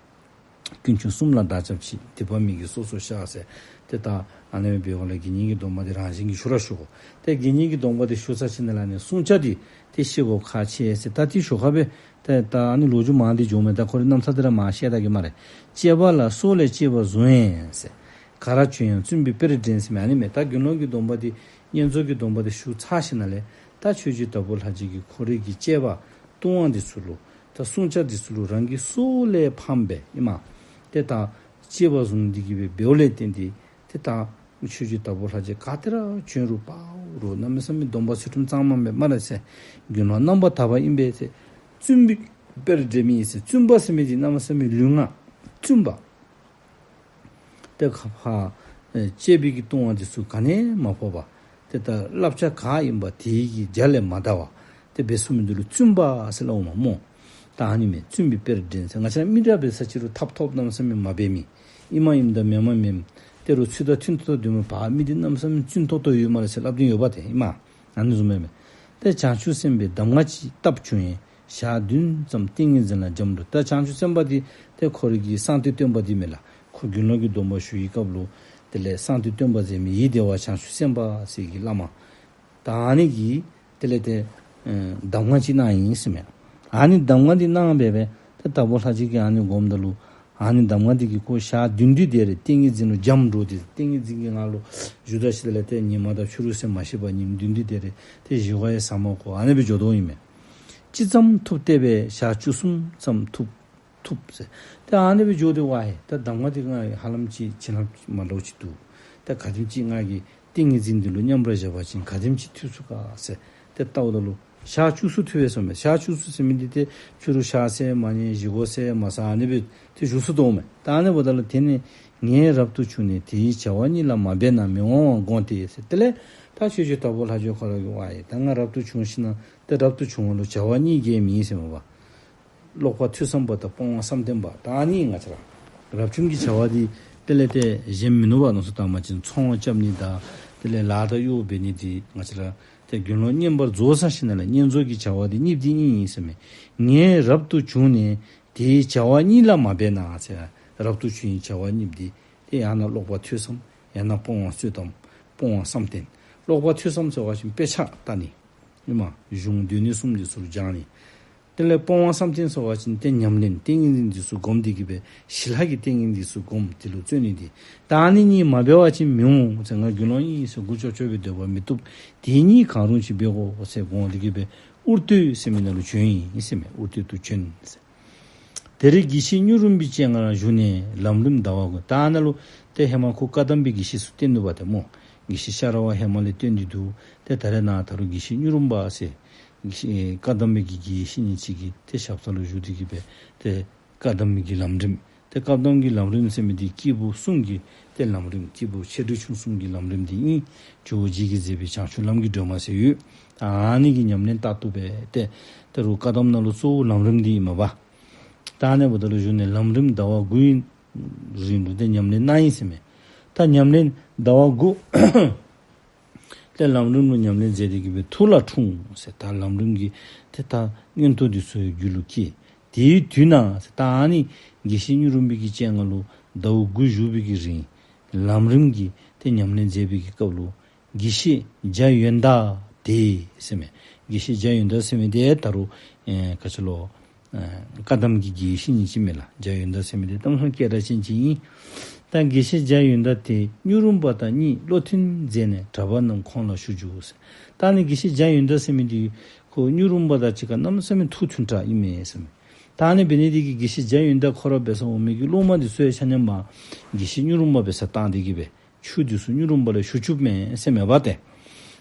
དཀོན་མཆོག་གསུམ་ལ་བདག་སྐྱབས་མཆི། སྡིག་པ་མི་དགེ་སོ་སོར་བཤགས་ཟེར། ཏེ་ད་ཨ་ནེམ་འབད་བའི་སྒང་ལས་དགེ་བསྙེན་གྱི་སྡོམ་པ་འདི་རང་བཞིན་གྱིས་ཞུ་ར་ཞུ་དགོ། ཏེ་དགེ་བསྙེན་གྱི་སྡོམ་པ་འདི་ཞུ་ཚར་ཞིནམ་ལས་ཨ་ནི་བསྲུང་བྱ་འདི་ཏེ་ཤེས་དགོཔ་ཁག་ཆེ་ཟེར། ད་ཏེ་ཞོར་ཁར་སྦེ་ཏེ་ད་ཨ་ནི་ལོ་རྒྱུས་མང་སྟེ་འགྱོཝ་མས། ད་ཁོ་རའི་རྣམ་ཐར་འདི་ར་མང་བཤད་ད་གེ་སྨ་རེ། གཅེས་པ་ལ་སྲོག་ལས་གཅེས་པར་བཟུང་ཡང་ཟེར། ག་ར་བྱོན་ཡང་བཙུན་པའི་དཔལ་འགྲན་ཟེར་མི་ཨ་ནི་མས། ད་དགེ་སློང་གི་སྡོམ་པ་འདི་བསྙེན་རྫོགས་ཀྱི་སྡོམ་པ་འདི་ཞུ་ཚར་ཞིནམ་ལས་ད་ཆོས་རྗེ་དྭགས་པོ་ལྷ་རྗེ་གིས་ཁོ་རའི་གི་གཅེས་པ་ལྟུང་བ་འདི་ཚུ་ལུ་ད་བསྲུང་བྱ་འདི་ཚུ་ལུ་རང་གི་སྲོག་ལས་ཕངས་པའི་ཨིན་མས། ཏེ་ད་གཅེས་པར་བཟུང་འདི་གིས་སྦེ་འབདཝ་ལས་བརྟེན་ཏེ་ཏེ་ད་ཆོས་རྗེ་དྭགས་པོ་ལྷ་རྗེ་ག་ཏེ་ར་བྱོན་རུང་འབད་རུང་གནམ་མེད་ས་མེད་སྡོམ་པ་ཚུལ་ཁྲིམས་གཙང་མ་མས་སྨ་རེ་ཟེར། དགེ་སློང་རྣམ་པར་དག་པ་ཨིན་པས་ཟེར། བཙུན་པའི་དཔལ་འགྲན་མི་ཟེར། བཙུན་པ་ཟེར་མི་འདི་གནམ་མེད་ས་མེད་ལུས་ངག་བཙུན་པ། ཏེ་ཁ་ཕར་ཨེ་བཅད་པའི་གི་ལྟུང་བ་འདི་ཚུ་ག་ནི་མ་ཕོག་པར་ཏེ་ད་བསླབ་བྱ་ག་ཨིན་པ་དེའི་གི་རྒྱ་ལས་མ་འདའ་བར་ཏེ་འབད་ཚུགས་མི་འདི་ལུ་བཙུན་པ་ཟེར་སླབ་འོང་མས་སྨོ། ད་ཨ་ནི་མས། བཙུན་པའི་དཔེར་འགྲན་ཟེར། ང་བཅས་ར་མི་འདྲ་འབད་ས་ཅིག་རུང་ཐབ་ཐོབ་གནམ་མེད་ས་མེད་མ་འབད་མི་ཨིནམ་ཨིནམ་ད་མེནམ་མེནམ་ཏེ་རུང་ཚུལ་དང་མཐུན་ཏོག་ཏོ་སྡོད་མི་ཕར་མི་འདི་གནམ་མེད་ས་མེད་བཙུན་ཏོག་ཏོ་ཡོད་སྨ་རེ་ཟེར་སླབ་དོན་ཡོདཔ་ཏེ་ཨིན་མས། ཨ་ནི་བཟུམ་མས་མས། ཏེ་བྱང་ཆུབ་སེམས་དཔའི་གདམས་ངག་ཅིག་བཏབ་བྱུང་ཡང་ཞག་བདུན་ཙམ་ཏིང་ངེ་འཛིན་ལ་འབྱམས་འགྲོ། ད་བྱང་ཆུབ་སེམས་དཔའ་འདི་ཏེ་ཁོ་རའི་གི་གསང་སྟེ་སྟོན་པ་འདི་མས་ལགས། ཁོ་དགེ་སློང་གི་སྡོམ་པ་ཞུ་བའི་སྐབས་ལུ་དེ་ལས་གསང་སྟེ་སྟོན་པ་མཛད་མི་ཡིད་བདེ་བ་བྱང་ཆུབ་སེམས་དཔའ་ཟེར་གྱི་བླ་མ་ད་ཨ་ནི་གིས་དེ་ལས་ཏེ་ཨེ་གདམས་ངག་ཅིག་གནང་ཡི་ཟེར་མས། ཨ་ནི་གདམས་ངག་འདི་གནང་སྦེ་སྦེ་ཏེ་དྭགས་པོ་ལྷ་རྗེ་གིས་ཨ་ནི་སྒོམ་ད་ལུ་ཨ་ནི་གདམས་ངག་འདི་གིས་ཁོ་ཞག་བདུན་བདུན་དེ་རེ་ཏིང་ངེ་འཛིན་ལུ་འབྱམས་འགྲོ་སྟེ་ཏིང་ངེ་འཛིན་གྱི་ངང་ལུ་བཞུགས་ད་ཅི། དེ་ལས་ཏེ་ཉི་མ་དང་ཕྱི་རུ་ཟེར་མ་ཤེས་པར་ཉིནམ་བདུན་བདུན་དེ་རེ་ཏེ་བཞེས་སྒོ་ཡང་ཟ་མ་དགོ། ཨ་ནི་སྦེ་འགྱོ་དོ་ཨིན་མས། ཅི་ཙམ་ཐུབ་བལྟས་པས་ཞག་བཅུ་གསུམ་ཙམ་ཐུབ། ཐུབ་ཟེར། ཏེ་ཨ་ནི་སྦེ་འགྱོ་སྟེ་ཝའེ་ད་གདམས་ངག་འདི་ང་ཧ་ལམ་ཅིག་བྱིན་རླབས་མ་འདྲཝ་ཅིག་འདུག། ཏེ་ག་དེམ་ཅིག་ང་གིས་ཏིང་ངེ་འཛིན་འདི་ལུ་མཉམ་པར་བཞག་པ་ཅིན་ག་དེམ་ཅིག་ཐུབ་ཚུགས་ག་ཟེར་ཏེ་བལྟཝ་ད་ལུ་ཞག་བཅུ་གསུམ་ཐུབ་པས་ཟེར་མས། ཞག་བཅུ་གསུམ་ཟེར་མི་འདི་ཏེ་ཕྱི་རུ་ཞག་ཟེར་མ་ཉལ་བཞེས་སྒོ་ཟེར་མ་ཟ་ཨ་ནི་སྦེ་ཏེ་བཞུགས་སུ་དོ་མས། ད་ཨ་ནི་འབདཝ་ད་ལུ་དེ་ནི་ངས་རབ་ཏུ་བྱུང་ནས་དེའི་བྱ་བ་གཉིས་ལ་མ་འབད་ན་མི་འོང་བར་དགོངས་ཏེ་ཟེར། དེ་ལས་ད་ཆོས་རྗེ་དྭགས་པོ་ལྷ་རྗེ་ཁོ་ར་གིས་ཝའེ་ད་ང་རབ་ཏུ་བྱུང་ཞིནམ་ལས་ཏེ་རབ་ཏུ་བྱུང་བ་ལུ་བྱ་བ་གཉིས་གིས་མེད་ཟེར་མས་པ། ཀློག་པ་ཐོས་བསམ་པ་དང་སྤོང་བ་བསམ་གཏན་པ། ད་ཨ་ནི་ང་བཅས་ར་རབ་བྱུང་གི་བྱ་བ་འདི་དེ་ལས་ཏེ་གཞན་མིན་ནུག་པ། མནོ་བསམ་བཏང་པ་ཅིན་ཚོང་རྐྱབ་ནི་དང་དེ་ལས་ལཱ་དང་གཡོག་འབད་ནི་འདི་ང་བཅས་ར་ཏེ་དགེ་སློང་བསྙེན་པར་རྫོགས་ཚར་ཞིནམ་ལས་བསྙེན་རྫོགས་ཀྱི་བྱ་བ་འདི་གཉིས་འདི་ཨིན་ཨིན་ཟེར་མས། ངས་རབ་ཏུ་བྱུང་ནས་དེའི་བྱ་བ་གཉིས་ལ་མ་འབད་ན་ཟེར། རབ་ཏུ་བྱུང་བའི་བྱ་བ་གཉིས་འདི་ཏེ་ཡང་ན་ཀློག་པ་ཐོས་བསམ་ཡང་ན་སྤོང་བ་ཚུལ་ཁྲིམས་སྤོང་བ་བསམ་གཏན། ཀློག་པ་ཐོས་བསམ་ཟེར་བ་ཅིན་དཔེ་ཆ་ལྟ་ནི་ཨིན་མས། གཞུང་སྡེ་སྣོད་གསུམ་འདི་ཚུ་སྦྱང་ནི། དེ་ལས་སྤོང་བ་བསམ་གཏན་ཟེར་བ་ཅིན་ཏེ་ཉམས་ལེན་ཏིང་ངེ་འཛིན་འདི་ཚུ་སྒོམ་སྟེ་གི་སྦེ་ཞི་ལྷག་གི་ཏིང་ངེ་འཛིན་འདི་ཚུ་སྒོམ་དེ་ལུ་བརྩོན་ནི་འདི། ད་ཨ་ནི་གཉིས་མ་འབད་བ་ཅིན་མི་འོང་ཟེར། ང་དགེ་སློང་ཨིན་ཟེར་མགུ་ཅོག་ཅོག་སྦེ་སྡོད་པ་མི་བཏུབ། དེ་གཉིས་གང་རུང་ཅིག་འབད་དགོ་ཟེར་དགོངས་ཏེ་གི་སྦེ་དབུར་སྟོད་ཟེར་མི་ནང་ལུ་བྱོན་ཡི་ཟེར་མས། དབུར་སྟོད་དུ་བྱོན་ཟེར། དེར་དགེ་བཤེས་མྱུར་རུམ་པའི་སྤྱན་སྔར་བཞུགས་ནས་ལམ་རིམ་ཟླ་བ་དགུ། ད་ཨ་ནཱ་ལུ་ཏེ་ཧེ་མ་ཁོ་བཀའ་གདམས་པའི་དགེ་བཤེས་ཚུ་བསྟེན་ནུག་པ་ཏེ་སྨོ། དགེ་བཤེས་ཤ་ར་བ་ཧེ་མ་ལས་བསྟེན་ཏེ་འདུག། ཏེ་ད་རེས་ནངས་ད་རུང་དགེ་བཤེས་མྱུར་རུམ་པ་ཟེར་དགེ་བཤེས་བཀའ་གདམས་པའི་གི་དགེ་བཤེས་ཉིད་ཅིག་གི་ཏེ་ཞབས་ས་ལུ་བཞུགས་ཏེ་གི་སྦེ་ཏེ་བཀའ་གདམས་པའི་གི་ལམ་རིམ། ཏེ་བཀའ་གདམས་ཀྱི་ལམ་རིམ་ཟེར་མི་འདི་སྐྱེས་བུ་གསུམ་གྱི་ཏེ་ལམ་རིམ། སྐྱེས་བུ་ཆེ་འབྲིང་ཆུང་གསུམ་གྱི་ལམ་རིམ་འདི་ཨིན། ཇོ་བོ་རྗེ་གིས་མཛད་པའི་བྱང་ཆུབ་ལམ་གྱི་སྒྲོན་མ་ཟེར་ཡོད། ད་ཨ་ནི་གི་ཉམས་ལེན་ལྟར་དུ་སྦེ་ཏེ་ད་རུང་བཀའ་གདམས་ནང་ལུ་གཙོ་བོ་ལམ་རིམ་འདི་ཨིན་མས་པ། ད་ཨ་ནི་འབདཝ་ད་ལུ་གཞུག་ནས་ལམ་རིམ་ཟླ་བ་དགུའི་རིང་ལུ་ཏེ་ཉམས་ལེན་གནང་ཡི་ཟེར་མས། ད་ཉམས་ལེན་ཟླ་བ་དགུ་ཏེ་ལམ་རིམ་ལུ་ཉམས་ལེན་མཛད་དེ་གི་སྦེ་ཐུགས་ལ་འཁྲུངས་ཟེར། ད་ལམ་རིམ་གྱི་ཏེ་ད་མངོན་རྟོགས་འདི་ཚུ་རྒྱུད་ལུ་སྐྱེས། དེའི་དུས་ན་ཟེར་ད་ཨ་ནི་དགེ་བཤེས་མྱུར་རུམ་པའི་གི་སྤྱན་སྔར་ལུ་ཟླ་བ་དགུ་བཞུགས་པའི་གི་རིང་ལམ་རིམ་གྱི་ཏེ་ཉམས་ལེན་མཛད་པའི་གི་སྐབས་ལུ་དགེ་བཤེས་རྒྱ་ཡོན་བདག་དེ་ཟེར་མས། དགེ་བཤེས་རྒྱ་ཡོན་བདག་ཟེར་མི་འདི་ད་རུང་ཨེ་ག་ཅི་ལོ་ཨེ་བཀའ་གདམས་ཀྱི་དགེ་བཤེས་ཉིད་ཅིག་མས་ལགས། རྒྱ་ཡོན་བདག་ཟེར་མི་འདི་གཏམ་སོང་སྐད་གྲགས་ཅན་ཅིག་ཨིན། ད་དགེ་བཤེས་རྒྱ་ཡོན་བདག་དེ་མྱུར་རུམ་པ་དང་གཉིས་བློ་མཐུན་མཛད་ནས་གྲྭ་པ་རྣམས་ཁོང་ལ་ཞུ་རྒྱུ་ཟེར། ད་ཨ་ནི་དགེ་བཤེས་རྒྱ་ཡོན་བདག་ཟེར་མི་འདི་ཁོ་མྱུར་རུམ་པ་དང་གཅིག་ཁར་གནམ་མེད་ས་མེད་ཐུགས་མཐུན་དྲགས་ཨིན་མས་ཟེར་མས། ད་ཨ་ནི་འབད་ནི་འདི་གིས་དགེ་བཤེས་རྒྱ་ཡོན་བདག་ཁོ་ར་འབད་སར་འོང་མི་གི་སློབ་མ་འདི་ཚུ་ཡང་ཆ་མཉམ་མར་དགེ་བཤེས་མྱུར་རུམ་པ་འབད་སར་བཏང་སྟེ་གི་སྦེ་ཆོས་འདི་ཚུ་མྱུར་རུམ་པ་ལས་ཞུ་བཅུགཔ་མས་ཟེར་མས་པ་ཏེ།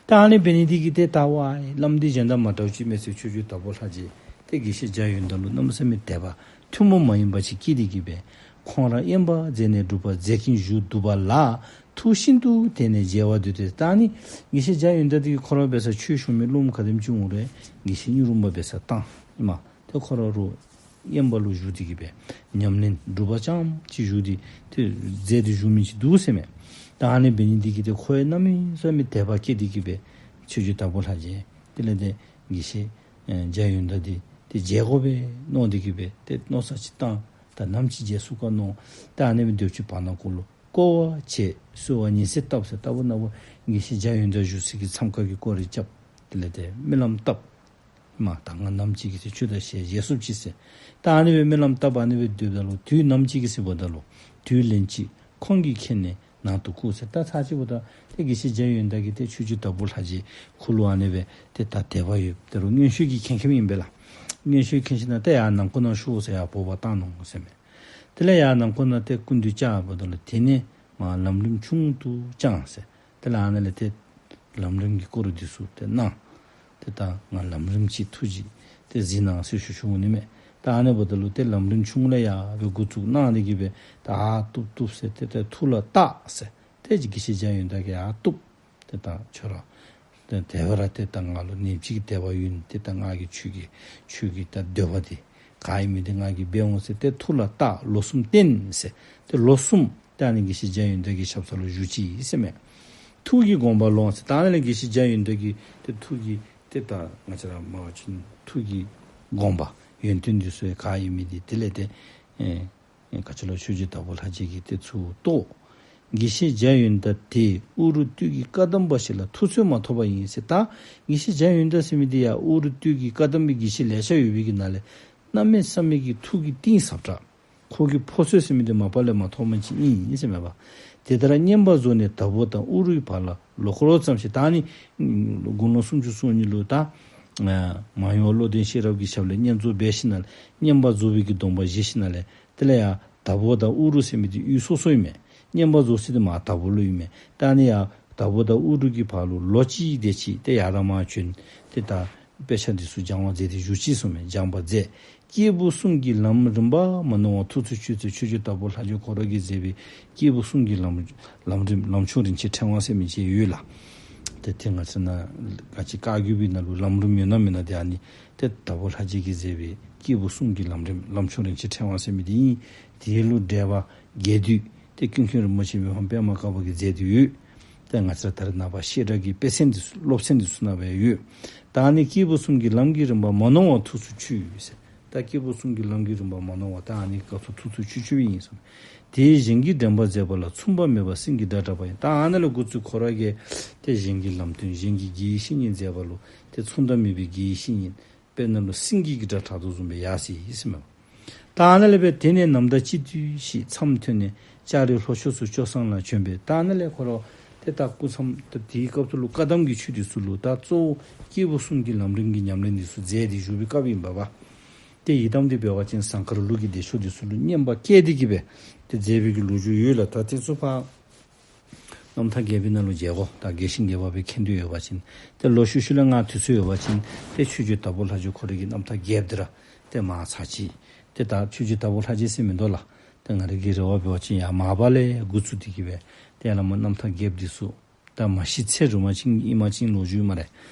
ད་ཨ་ནི་འབད་ནི་འདི་གིས་ཏེ་ད་ཝའེ་བླམ་འདི་གཞན་དང་མ་འདྲཝ་ཅིག་མས་ཟེར། ཆོས་རྗེ་དྭགས་པོ་ལྷ་རྗེ་ཏེ་དགེ་བཤེས་རྒྱ་ཡོན་བདག་ལུ་གནམ་མེད་ས་མེད་དད་པ་ཐུན་མོང་མ་ཡིན་པ་ཅིག་སྐྱེས་ཏེ་གི་སྦེ་ཁོང་ར་དབེན་པར་མཛད་ནས་སྒྲུབ་པ་མཛད་ཀྱིན་བཞུགས་འདུག་པ་ལ་ཐུགས་ཤིན་ཏུ་དད་ནས་མཇལ་བར་འདོད་དེ། ད་ཨ་ནི་དགེ་བཤེས་རྒྱ་ཡོན་བདག་འདི་གིས་ཁོ་ར་འབད་སར་ཆོས་ཞུ་མི་སློབ་མ་ག་དེམ་ཅིག་འོང་རུང་དགེ་བཤེས་མྱུར་རུམ་པ་འབད་སར་བཏང་ཨིན་མས། ཏེ་ཁོ་ར་རུང་དབེན་པ་ལུ་བཞུགས་ཏེ་གི་སྦེ་ཉམས་ལེན་སྒྲུབ་པ་རྐྱངམ་ཅིག་བཞུགས་ཏེ་ཏེ་མཛད་དེ་བཞུགས་མི་ཅིག་འདུག་ཟེར་མས། ད་ཨ་ནི་འབད་ནི་འདི་གིས་ཏེ་ཁོ་ཡང་གནམ་མེད་ས་མེད་དད་པ་སྐྱེས་ཏེ་གི་སྦེ་ཆོས་རྗེ་དྭགས་པོ་ལྷ་རྗེ་དེ་ལས་ཏེ་དགེ་བཤེས་ཨེ་རྒྱ་ཡོན་བདག་འདི་ཏེ་མཇལ་དགོ་པས་མནོ་སྟེ་གི་སྦེ་ཏེ་མནོ་བསམ་ཅིག་བཏང་། ད་ནམ་ཅིག་མཇལ་ཚུགས་ག་མནོ། ད་ཨ་ནི་སྦེ་སྡོད་ཅི། བར་ན་ཀོ་ལུ་བསྐོར་བ་བྱས་གསོལ་བ་ཉི་ཚེ་བཏབ་ཟེར། ལྟ་བུ་ན་བུ་དགེ་བཤེས་རྒྱ་ཡོན་བདག་བཞུགས་ས་གི་མཚམས་ཁང་གི་སྐོར་རེ་རྐྱབ། དེ་ལས་ཏེ་སྨོན་ལམ་བཏབ། མ་ད་ང་ནམ་ཅིག་གི་ཚེ་ཆོས་དང་ཞལ་མཇལ་ཚུགས་ཅི་ཟེར། ད་ཨ་ནི་སྦེ་སྨོན་ལམ་བཏབ་ཨ་ནི་སྦེ་སྡོདཔ་ད་ལུ་དུས་ནམ་ཅིག་གི་ཚེ་འབདཝ་ད་ལུ་དུས་ལན་ཅིག་ཁོང་གིས་མཁྱེན་ནས་ནང་དུ་བཀུག་ཟེར། ད་ཚར་གཅིག་འབདཝ་ད་ཏེ་དགེ་བཤེས་རྒྱ་ཡོན་བདག་གིས་ཏེ་ཆོས་རྗེ་དྭགས་པོ་ལྷ་རྗེ་ཁོ་ལུ་ཨ་ནི་སྦེ་ཏེ་ད་དད་པ་ཡོད། ད་རུང་མངོན་ཤེས་ཀྱིས་མཁྱེན་མཁྱེནམ་ཨིན་པས་ལགས། མངོན་ཤེས་མཁྱེན་ཞིནམ་ཏེ་ཡར་ནང་ཁོག་ནང་ཤོག་ཟེར་ཡར་འབོ་བར་བཏང་ནུག་ཟེར་མས། དེ་ལས་ཡར་ནང་ཁོག་ནང་ཏེ་སྐུ་མདུན་བཅར་འབདཝ་ད་ལུ་དེ་ནས་མར་ལམ་རིམ་ཆུང་དུ་བསྐྱངས་ཟེར། དེ་ལས་ཨ་ནཱ་ལས་ཏེ་ལམ་རིམ་གྱི་སྐོར་འདི་ཚུ་ཏེ་གནང་། ཏེ་ད་ང་ལམ་རིམ་ཅིག་ཐུགས་རྗེ་ཏེ་གཟིགས་གནང་ཟེར་ཞུ་ཞུ་འོང་ནི་མས། ད་ ད་ཨ་ནི་འབདཝ་ད་ལུ་ཏེ་ལམ་རིམ་ཆུང་ལས་ཡར་སྦེ་འགོ་བཙུགས་གནང་སྟེ་གི་སྦེ་ད་ཨ་བཏུབ་བཏུབ་ཟེར་ཏེ་ཏེ་ཐུགས་ལུ་བཏགས་ཟེར། ཏེ་དགེ་བཤེས་འཇམ་ཡོན་ཏབ་ཀྱིས་ཡར་བཏུབ། ཏེ་ད་ཁྱོད་ར་ཏེ་དེ་སྦེ་ར་ཏེ་ད་ང་ལུ་ནེམ་ཅིག་གི་དད་པ་ཡོད་ནི། ཏེ་ད་ང་གིས་ཁྱོད་ཀྱི་ཁྱོད་ཀྱི་ད་འདོད་པ་འདི་ག་ཨིན་མི་འདི་ང་གིས་འབད་འོང་ཟེར་ཏེ་ཐུགས་ལུ་བཏགས། ལོ་གསུམ་བསྟེན་ཟེར། ཏེ་ལོ་གསུམ་ཏེ་ཨ་ནི་དགེ་བཤེས་འཇམ་ཡོན་ཏབ་ཀྱི་ཞབས་ས་ལུ་བཞུགས་ཅི་ཟེར་མས། ཐུགས་ཀྱི་དགོངས་པ་ལོངས་ཟེར། ད་ཨ་ནི་ལས་དགེ་བཤེས་འཇམ་ཡོན་ཏབ་ཀྱིས་ཏེ་ཐུགས་ཀྱི་ཏེ་ད་ང་བཅས་ར་སྨྲ་བ་ཅིན་ཐུགས་ཀྱི་དགོངས་པ་ཡོན་ཏན་འདི་ཚུ་ག་ཨིན་མི་འདི་དེ་ལས་ཏེ་ཨེ་ཨེ་ག་ཅི་ལོ་ཆོས་རྗེ་དྭགས་པོ་ལྷ་རྗེ་གིས་ཏེ་ཚུར་རྟོགས། དགེ་བཤེས་འཇམ་ཡོན་ཏབ་དེས་ཨུ་རུ་སྟོད་ཀྱི་བཀའ་གདམས་པ་ཞིག་ལ་ཐུགས་ཚོད་མ་ཐོབ་པ་ཡིན་ཟེར། ད་དགེ་བཤེས་འཇམ་ཡོན་ཏབ་ཟེར་མི་འདི་ཡང་ཨུ་རུ་སྟོད་ཀྱི་བཀའ་གདམས་པའི་དགེ་བཤེས་ལེ་ཤ་ཡོད་པའི་གི་ནང་ལས་གནམ་མེད་ས་མེད་ཀྱི་ཐུགས་ཀྱི་གཏིང་ཟབ་དྲགས། ཁོ་གི་ཕོ་ཚོད་ཟེར་མི་འདི་མ་པ་ལས་མ་ཐོབ་མི་ཅིག་ཨིན་ཟེར་མས་པ། དེ་ལྟར་བསྙེན་པར་རྫོགས་ནས་དྭགས་པོ་དང་ཨུ་རུའི་བར་ལ་ལོ་འཁོར་ཙམ་ཞིག། ད་ཨ་ནི་དགུང་ལོ་སུམ་ཅུ་སོ་གཉིས་ལུ་ད་ཨ་མ་ཡུམ་བློ་ལྡན་ཤེས་རབ་ཀྱི་ཞབས་ལས་བསྙེན་རྫོགས་འབད་ཞིནམ་ལས་བསྙེན་པར་རྫོགས་པའི་གི་སྡོམ་པ་བཞེས་ཞིནམ་ལས་དེ་ལས་ཡར་དྭགས་པོ་དང་ཨུ་རུ་ཟེར་མི་འདི་ཡུལ་སོ་སོ་ཨིན་མས། བསྙེན་པར་རྫོགས་ས་འདི་མར་དྭགས་པོ་ལུ་ཨིན་མས། ད་ཨ་ནི་ཡར་དྭགས་པོ་དང་ཨུ་རུ་གི་བར་ལུ་ལོ་གཅིག་དེ་ཅིག་ཏེ་ཡར་དང་མར་བྱོན་ཏེ་ད་དཔེ་ཆ་འདི་ཚུ་སྦྱང་བ་མཛད་དེ་བཞུགས་ཅི་ཟེར་མས། སྦྱང་བ་མཛད། སྐྱེས་བུ་གསུམ་གྱི་ལམ་རིམ་པ་མ་ནོར་བར་ཐུགས་སུ་ཆུད་ཟེར། ཆོས་རྗེ་དྭགས་པོ་ལྷ་རྗེ་ཁོ་ར་གིས་མཛད་པའི་སྐྱེས་བུ་གསུམ་གྱི་ལམ་ལམ་རིམ་ལམ་མཆོག་རིན་ཆེན་ཕྲེང་བ་ཟེར་མི་ཅིག་ཡོད་ལགས། ཏེ་དེ་ང་བཅས་ནཱ་ག་ཅི་བཀའ་བརྒྱུད་པའི་ནང་ལུ་ལམ་རིམ་ཡོད་ན་མེད་ན་ཏེ་ཨ་ནི་ཏེ་དྭགས་པོ་ལྷ་རྗེ་གིས་མཛད་པའི་སྐྱེས་བུ་གསུམ་གྱི་ལམ་རིམ་ལམ་མཆོག་རིན་ཆེན་ཕྲེང་བ་ཟེར་མི་འདི་ཨིན། དེ་ལུ་འགྲེལ་པ་རྒྱས་བསྡུས་ཏེ་ཀུན་མཁྱེན་རིན་པོ་ཆེ་མི་ཕམ་པདྨ་དཀར་པོ་གིས་མཛད་དེ་ཡོད། ཏེ་ང་བཅས་ར་ད་རེས་ནངས་པ་བཤད་གྲྭ་གི་དཔེ་ཚན་འདི་ཚུ་སློབ་ཚན་འདི་ཚུ་ནང་སྦེ་ཡོད། ད་ཨ་ནི་སྐྱེས་བུ་གསུམ་གྱི་ལམ་གྱི་རིམ་པ་མ་ནོར་བར་ཐུགས་སུ་ཆུད་ཟེར། ད་སྐྱེས་བུ་གསུམ་གྱི་ལམ་གྱི་རིམ་པ་མ་ནོར་བར་ད་ཨ་ནི་སྐབས་སུ་ཐུགས་སུ་ཆུད་ཆུདཔ་ཨིན་ཟེར། དེས་གཞན་གྱི་འདྲེན་པ་མཛད་པ་ལ་མཚུངས་པ་མེད་པར་སེང་གེའི་སྒྲ་བསྒྲགས་པ་ཡིན། ད་ཨ་ནཱ་ལས་འགོ་བཙུགས་ཁོ་ར་གིས་ཏེ་གཞན་གྱི་ལམ་སྟོན་གཞན་གྱི་དགེ་བའི་བཤེས་གཉེན་མཛད་པ་ལུ་ཏེ་མཚུངས་ཟླ་མེད་པའི་དགེ་བའི་བཤེས་གཉེན་དཔེར་ན་ལུ་སེང་གེ་གི་སྒྲ་གྲགས་དོ་བཟུམ་སྦེ་ཡར་སོ་ཡི་ཟེར་མས། ད་ཨ་ནཱ་ལས་སྦེ་དེ་ནས་ནམ་ཟླ་གཅིག་དུས་ཤིག་མཚམས་ཐོན་ནས་ལྕགས་རིའི་ལྷོ་ཕྱོགས་སུ་སྐྱོ་སངས་ལ་བྱོན་པས། ད་ཨ་ནཱ་ལས་ཁོ་ར་ཏེ་ད་སྐུ་མཚམས་ད་དེའི་སྐབས་སུ་ལུ་བཀའ་གདམས་ཀྱི་ཆོས་འདི་ཚུ་ལུ་ད་གཙོ་བོ་སྐྱེས་བུ་གསུམ་གྱི་ལམ་རིམ་གྱི་ཉམས་ལེན་འདི་ཚུ་མཛད་དེ་བཞུགས་པའི་སྐབས་ཨིན་པས་པ། ཏེ་ཡི་དམ་འདི་འབད་བ་ཅིན་ཟངས་དཀར་ལུགས་ཀྱི་བདེ་མཆོག་འདི་ཚུ་ལུ་བསྙེན་པ་བསྐྱེད་དེ་གི་སྦེ་ཏེ་མཛད་པའི་གི་ལོ་རྒྱུས་ཡོད་ལགས། ད་དེ་ཚུ་ཕར་རྣམ་ཐར་རྒྱས་པའི་ནང་ལུ་མཇལ་དགོ། ད་རྒྱས་ཤིང་རྒྱས་པ་སྦེ་མཁྱེན་འདོད་ཡོད་པ་ཅིན་ཏེ་ལོག་ཤུལ་ཤུལ་ལས་ང་དུས་ཚོད་ཡོད་པ་ཅིན་ཏེ་ཆོས་རྗེ་དྭགས་པོ་ལྷ་རྗེ་ཁོ་རའི་གི་རྣམ་ཐར་རྒྱསཔ་འདི་ར་ཏེ་མར་ཚར་ཅིག་ཏེ་ད་ཆོས་རྗེ་དྭགས་པོ་ལྷ་རྗེ་ཟེར་མི་འདི་ལགས། ཏེ་ང་རའི་གི་རེ་བ་འབད་བ་ཅིན་ཡར་མར་པ་ལས་འགོ་བཙུགས་ཏེ་གི་སྦེ་ཏེ་ཡར་ལས་མར་རྣམ་ཐར་རྒྱསཔ་འདི་ཚུ་ད་མ་ཤི་ཚེ་རིངམ་ཅིག་ཨིན་པ་ཅིན་ལོ་རྒྱུས་སྨ་རེ།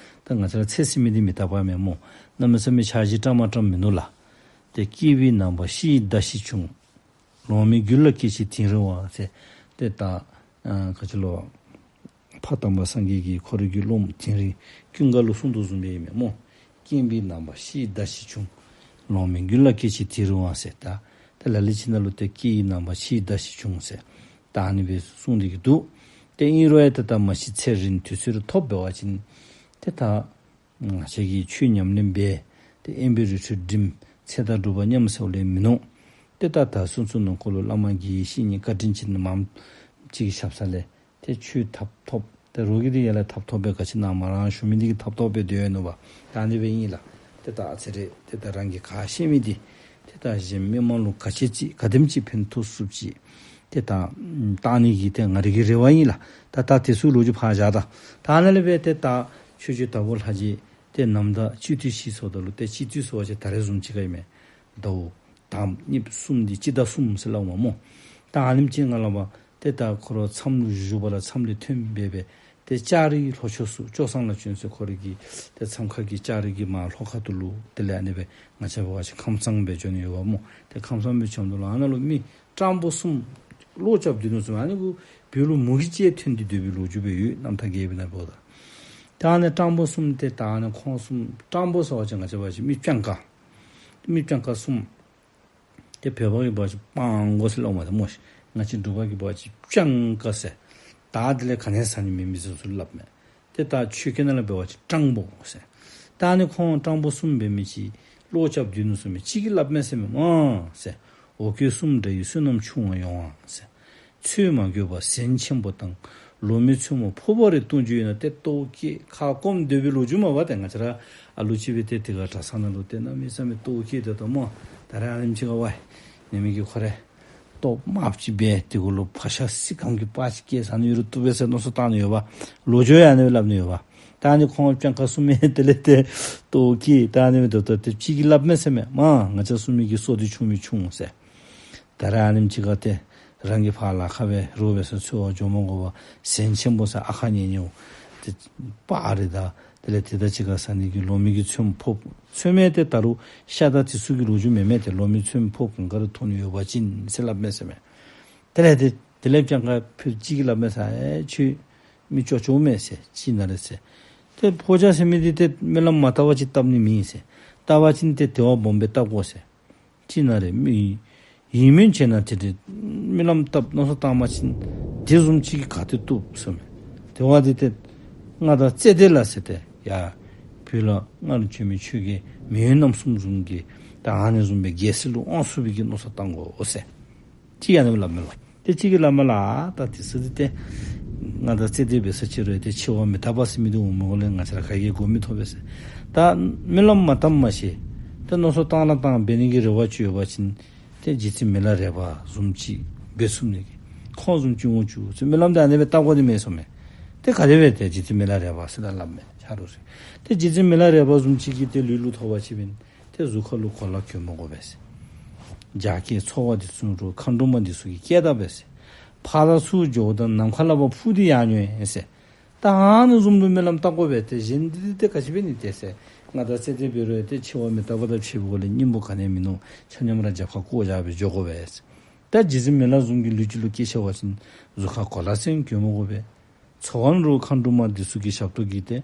ད་ང་བཅས་ར་ཚེ་ཟེར་མི་འདི་མི་རྟག་པ་མས་སྨོ། གནམ་མེད་ས་མེད་འཆར་གཞི་བཀྲམ་མ་བཀྲམ་མིན་ནུག་ལགས། ཏེ་སྐྱེས་པའི་ནང་པར་ཤི་ཡི་ཟླ་ཤེས་བྱུང་། ལོང་མེད་རྒྱུད་ལ་སྐྱེས་ཕྱིར་དིང་རི་བ་ཟེར། ཏེ་ད་ཨ་ག་ཅི་ལོ་ཕ་དམ་པ་སངས་རྒྱས་ཀྱིས་ཁོ་རའི་གི་སློབ་མ་དིང་རི་ཀུན་དགའ་ལུ་གསུངས་དོ་བཟུམ་སྦེ་ཨིན་མས་སྨོ། སྐྱེས་པའི་ནང་པར་ཤི་ཡི་ཟླ་ཤེས་བྱུང་། ལོང་མེད་རྒྱུད་ལ་སྐྱེས་ཕྱིར་དིང་རི་བ་ཟེར། ད་ཏེ་ལ་ལུ་ཅིག་ནང་ལུ་ཏེ་སྐྱེས་པའི་ནང་པར་ཤི་ཡི་ཟླ་ཤེས་བྱུང་ཟེར། ད་ཨ་ནི་སྦེ་གསུངས་ཏེ་གི་འདུག། ཏེ་ཨིན་རུང་ཡང་ཏེ་ད་མ་ཤི་ཚེ་རིང་དུས་ཚོད་རེ་ཐོབ་འབད་བ་ཅིན་ཏེ་ད་ང་བཅས་ཀྱིས་ཆོས་ཉམས་ལེན་འབད་ཏེ་དབེན་པའི་རི་ཁྲོད་འགྲིམ་ཚེ་དང་སྒྲུབ་པ་མཉམ་ཟེར་བ་ལས་མིན་ནུག། ཏེ་ད་ད་ཚུན་ཚོད་ནང་འཁོད་ལུ་བླ་མ་དགེ་བའི་བཤེས་གཉེན་བཀའ་དྲིན་ཅན་མང་ཅིག་གི་ཞབས་ས་ལས་ཏེ་ཆོས་ཐོབ་ཐོབ། ཏེ་རོགས་ཀྱིས་འདི་ཡར་ལས་ཐོབ་ཐོབ་སྦེ་ག་ཅི་ནཱ་མ་རང་ཞུ་མི་འདི་གིས་ཐོབ་ཐོབ་སྦེ་སྡོད་ཡོད་ནུག་པ། ད་ཨ་ནི་སྦེ་ཨིན་ལགས། ཏེ་ད་ཨ་ཙི་རེ་ཏེ་ད་རང་གིས་ག་ཤེས་མི་འདི་ཏེ་ད་གཞན་མི་མང་ལུ་ག་ཅི་ཅིག་ག་དེམ་ཅིག་ཕན་ཐོགས་ཚུགསཔ་ཅིག་ཏེ་ད་བཏང་ནི་གི་ཏེ་ང་རའི་གི་རེ་བ་ཨིན་ལགས། ད་ད་དེ་ཚུ་ལོ་རྒྱུས་ཕར་བཞག། ད་ད་ཨ་ནཱ་ལས་སྦེ་ཏེ་ད་ཆོས་རྗེ་དྭགས་པོ་ལྷ་རྗེ་ཏེ་ནམ་ཟླ་གཅིག་ཏུ་ཤི་སོངམ་ད་ལུ་ཏེ་གཅིག་ཏུ་ཟེར་བ་ཅིན་ད་རེས་བཟུམ་ཅིག་ཁར་ཨིན་མས། ཟླཝ་དང་པ་གཉིས་པ་གསུམ་འདི་སྤྱི་ཟླ་གསུམ་ཟེར་སླབ་མས་སྨོ། ད་ཨ་ནེམ་ཅིག་ནང་ལུ་ཏེ་ད་ཁོ་ར་མཚམས་ལུ་བཞུགས་པ་ལས་མཚམས་ལས་ཐོན་སྦེ་སྦེ་ཏེ་ལྕགས་རིའི་ལྷོ་ཕྱོགས་སུ་སྐྱོ་སངས་ལ་བྱོན་ཟེར། ཁོ་རའི་གི་ཏེ་མཚམས་ཁང་གི་ལྕགས་རི་གི་མར་ལྷོ་ཁ་ཐུག་ལུ་དེ་ལས་ཨ་ནི་སྦེ་ང་བཅས་འབད་བ་ཅིན་ཁམས་སངས་སྦེ་བྱོན་ཡོདཔ་སྨོ། ཏེ་ཁམས་སངས་སྦེ་བྱོནམ་ད་ལུ་ཨ་ནཱ་ལུ་མི་སྤྲང་པོ་གསུམ་བློ་རྐྱབ་སྡོད་ནུག་ཟེར་མས། ཨ་ནི་གུ་བོད་ལུ་མུ་གེ་ཅིག་ཐོན་ཏེ་སྡོད་པའི་ལོ་རྒྱུས་སྦེ་ཡོད། རྣམ་ཐར་རྒྱས་པའི་ནང་འབདཝ་ད། ད་ཨ་ནི་སྤྲང་པོ་གསུམ་ཏེ་ད་ཨ་ནི་ཁོང་གསུམ་སྤྲང་པོ་ཟེར་བ་ཅིན་ང་བཅས་འབད་བ་ཅིན་མི་སྤྱང་ཀ། མི་སྤྱང་ཀ་གསུམ། ཏེ་བོད་པ་གིས་འབད་བ་ཅིན་སྤྲང་པོ་ཟེར་སླབ་མས་ཏེ་སྨོ་ཤིག། ང་བཅས་འབྲུག་པ་གིས་འབད་བ་ཅིན་སྤྱང་ཀ་ཟེར། ད་དེ་ལས་ག་ནི་ཟེར་ནི་མེད་མི་ཚུ་ཚུ་སླབ་མས། ཏེ་ད་ཆོས་སྐད་ནང་ལུ་འབད་བ་ཅིན་སྤྲང་པོ་ཟེར། ད་ཨ་ནི་ཁོང་སྤྲང་པོ་གསུམ་འབད་མི་ཅིག་བློ་རྐྱབ་སྡོད་ནུག་ཟེར་མས། གཅིག་གིས་སླབ་མས་ཟེར་མས་སྨོ་ཟེར། འོ་སྐོལ་གསུམ་འདྲ་ཡི་བསོད་ནམས་ཆུང་བ་ཡོང་བ་ཟེར། ཚོད་མ་དགོས་པར་གཟན་ཆེན་པོ་དང་། ལོ་མའི་མཚོ་མོ་ཕོར་པ་རེ་བཏུང་རྒྱུ་ཡོད་ན། ཏེ་ལྟོཝ་བཀྱེས་ཁ་སྐོམ་སྡོད་པའི་ལོ་རྒྱུས་མས་པ། ཏེ་ང་བཅས་ར་ཨ་ལུ་ཅིག་སྦེ་ཏེ་དེ་ཁར་གྲྭ་ཚང་ནང་ལུ་ཏེ་གནམ་མེད་ས་མེད་ལྟོཝ་བཀྱེས་སྡོད་དོ་སྨོ། ད་རེས་ཨ་ནེམ་ཅིག་ཁར་ཝའི་ནེ་མི་གིས་ཁོ་རེ་ལྟོཝ་དམརཔོ་ཅིག་སྦེ་དེ་གུ་ལུ་ཕག་ཤ་སི་ཁམ་གི་པར་ཅིག་བཀལ་ཟ་ནི་ཡོད་རུང་བཏུབ་པས་ཟེར་མནོ་བསམ་བཏང་ནི་ཡོད་པ། ལོ་རྒྱུས་ཡང་ཨ་ནི་སྦེ་སླབ་ནི་ཡོད་པ། ད་ཨ་ནི་ཁོང་སྤྱང་ཀ་གསུམ་མས། དེ་ལས་ཏེ་ལྟོཝ་བཀྱེས། ད་ཨ་ནི་མི་ད་ལྟོ་ཏེ་གཅིག་གིས་སླབ་མས་ཟེར་མས། མ་ང་བཅས་གསུམ་མི་གི་སྲོག་འདི་ཆུང་མི་ཆུང་ཟེར། ད་རེས་ཨ་ནེམ་ཅིག་ཁར་ཏེ་རང་གི་ཕར་ལ་ཁ་སྦེ་རོགས་འབད་སར་འཚོལ་བར་འགྱོ་མ་དགོ་པར་ཟན་ཆེན་པོ་ཟེར་ཨ་ཁ་ཉེ་ཉེཝ་ཏེ་སྤར་རེ་དང་དེ་ལས་ཏེ་ད་ཅི་ག་ཟེར་ནི་གི་ལོ་མི་གི་ཚོདམ་ཕོགཔ། ཚོདམ་ཡང་ཏེ་ད་རུང་ཤ་དང་དེ་ཚུ་གི་ལོ་རྒྱུས་མེན་མས། ཏེ་ལོ་མི་ཚོདམ་ཕོགཔ་གང་ག་ར་ཐོབ་ནི་ཡོད་པ་ཅིན་ཟེར་སླབ་མས་ཟེར་མས། དེ་ལས་ཏེ་དེ་ལས་སྤྱང་ཀ་ཕོ་གཅིག་གིས་སླབ་མས་ཟེར། ཨེ་ཁྱོད་མི་ཅོག་ཅོག་མས་ཟེར། ཅིག་ན་རེ་ཟེར། ཏེ་ཕོ་རྒྱས་ཟེར་མི་འདི་ཏེ་སྨོན་ལམ་མ་བཏབ་པ་ཅིན་བཏབ་ནི་མེད་ཟེར། བཏབ་པ་ཅིན་ཏེ་དེ་བ་སྦོམ་སྦེ་བཏབ་དགོ་ཟེར། ཅིག་ན་རེ་མི་ཡིན་མིན་བྱས་ན་ཏེ་ཏེ་སྨོན་ལམ་བཏབ་མནོ་བསམ་བཏང་པ་ཅིན་དེ་བཟུམ་ཅིག་གིས་ག་ཏེ་བཏུབ་ཟེར་མས། དེ་བ་འདི་ཏེ་མངའ་བདག་རྩེ་གདོང་ལ་ཟེར་ཏེ་ཡ་བོད་ལུ་སྔར་བྱོན་མི་ཆོས་རྒྱལ་མེས་དབོན་རྣམ་གསུམ་བཟུམ་གྱི་ད་ཨ་ནི་བཟུམ་སྦེ་རྒྱལ་སྲིད་ལུ་དབང་ཚུགས་པའི་གི་མནོ་བསམ་བཏང་དགོ་ཟེར། ཅིག་ཨ་ནི་སླབ་མས་ལགས། ཏེ་གཅིག་གིས་སླབ་མས་ལགས། ད་དེ་ཚུ་འདི་ཏེ་མངའ་བདག་རྩེ་གདོང་འབད་ས་ཅིག་རུང་ཏེ་འཆི་བ་མི་རྟག་པ་ཟེར་མི་འདི་འོང་མི་འོང་ལས་ང་བཅས་ར་ག་གིས་གོ་མི་ཐོབ་པས་ཟེར། ད་སྨོན་ལམ་མ་བཏབ་མ་ཤེས། ད་མནོ་བསམ་བཏང་ལ་བཏང་འབད་ནི་གི་རེ་བ་ཅིག་ཡོད་པ་ཅིན་ཏེ་རྗེ་བཙུན་མི་ལ་རས་པ་བཟུམ་ཅིག་འབད་ཚུགས་ནི་གི་ཁོང་བཟུམ་ཅིག་འོང་བཅུག་ཟེར་སྨོན་ལམ་འདི་ཨ་ནི་སྦེ་བཏབ་དགོ་ནི་མས་ཟེར་མས། ཏེ་ག་དེ་སྦེ་ཏེ་རྗེ་བཙུན་མི་ལ་རས་པ་ཟེར་ད་སླབ་མས་ཆ་རོགས་ཟེར། ཏེ་རྗེ་བཙུན་མི་ལ་རས་པ་བཟུམ་ཅིག་གི་ཏེ་ལུས་ལུ་ཐོབ་པ་ཅིན་ཏེ་གཟུགས་ཁ་ལུ་གོ་ལ་གྱོན་མ་དགོ་པས་ཟེར། རྒྱ་སྐད་ཚོ་བ་འདི་ཚུ་རུང་མཁའ་འགྲོ་མ་འདི་ཚུ་གིས་སྐད་བཏང་པས་ཟེར། ཕར་ཚུར་འགྱོཝ་ད་ནམ་མཁའ་ལ་བ་འཕུར་ཏེ་ཡར་འགྱོ་ཡི་ཟེར། ད་ཨ་ནི་བཟུམ་དུ་སྨོན་ལམ་བཏབ་དགོ་པས། ཏེ་གཞན་འདི་ཏེ་ག་ཅི་འབད་ནི་ཏེ་ཟེར། མངའ་བདག་རྩེ་གདོང་འབད་རུང་ཏེ་འཆི་བ་མི་རྟག་པ་དང་ཕྱད་པའི་སྒོ་ལས་སྙིང་པོ་ག་ནི་ཡང་མིན་ནུག། ཆ་མཉམ་ར་རྒྱབ་ཁར་བཀོག་བཞག་སྦེ་འགྱོ་དགོ་པས་ཟེར། ད་རྗེ་བཙུན་མི་ལ་བཟུམ་གྱི་ལུས་ཅིག་ལུ་སྐྱེས་ཆེ་བ་ཅིན་གཟུགས་ཁར་གོ་ལ་ཟེར་གྱོན་མ་དགོ་པས། ཚོ་བ་རུང་མཁའ་འགྲོ་མ་འདི་ཚུ་གི་ཞབས་ཏོག་གིས་ཏེ་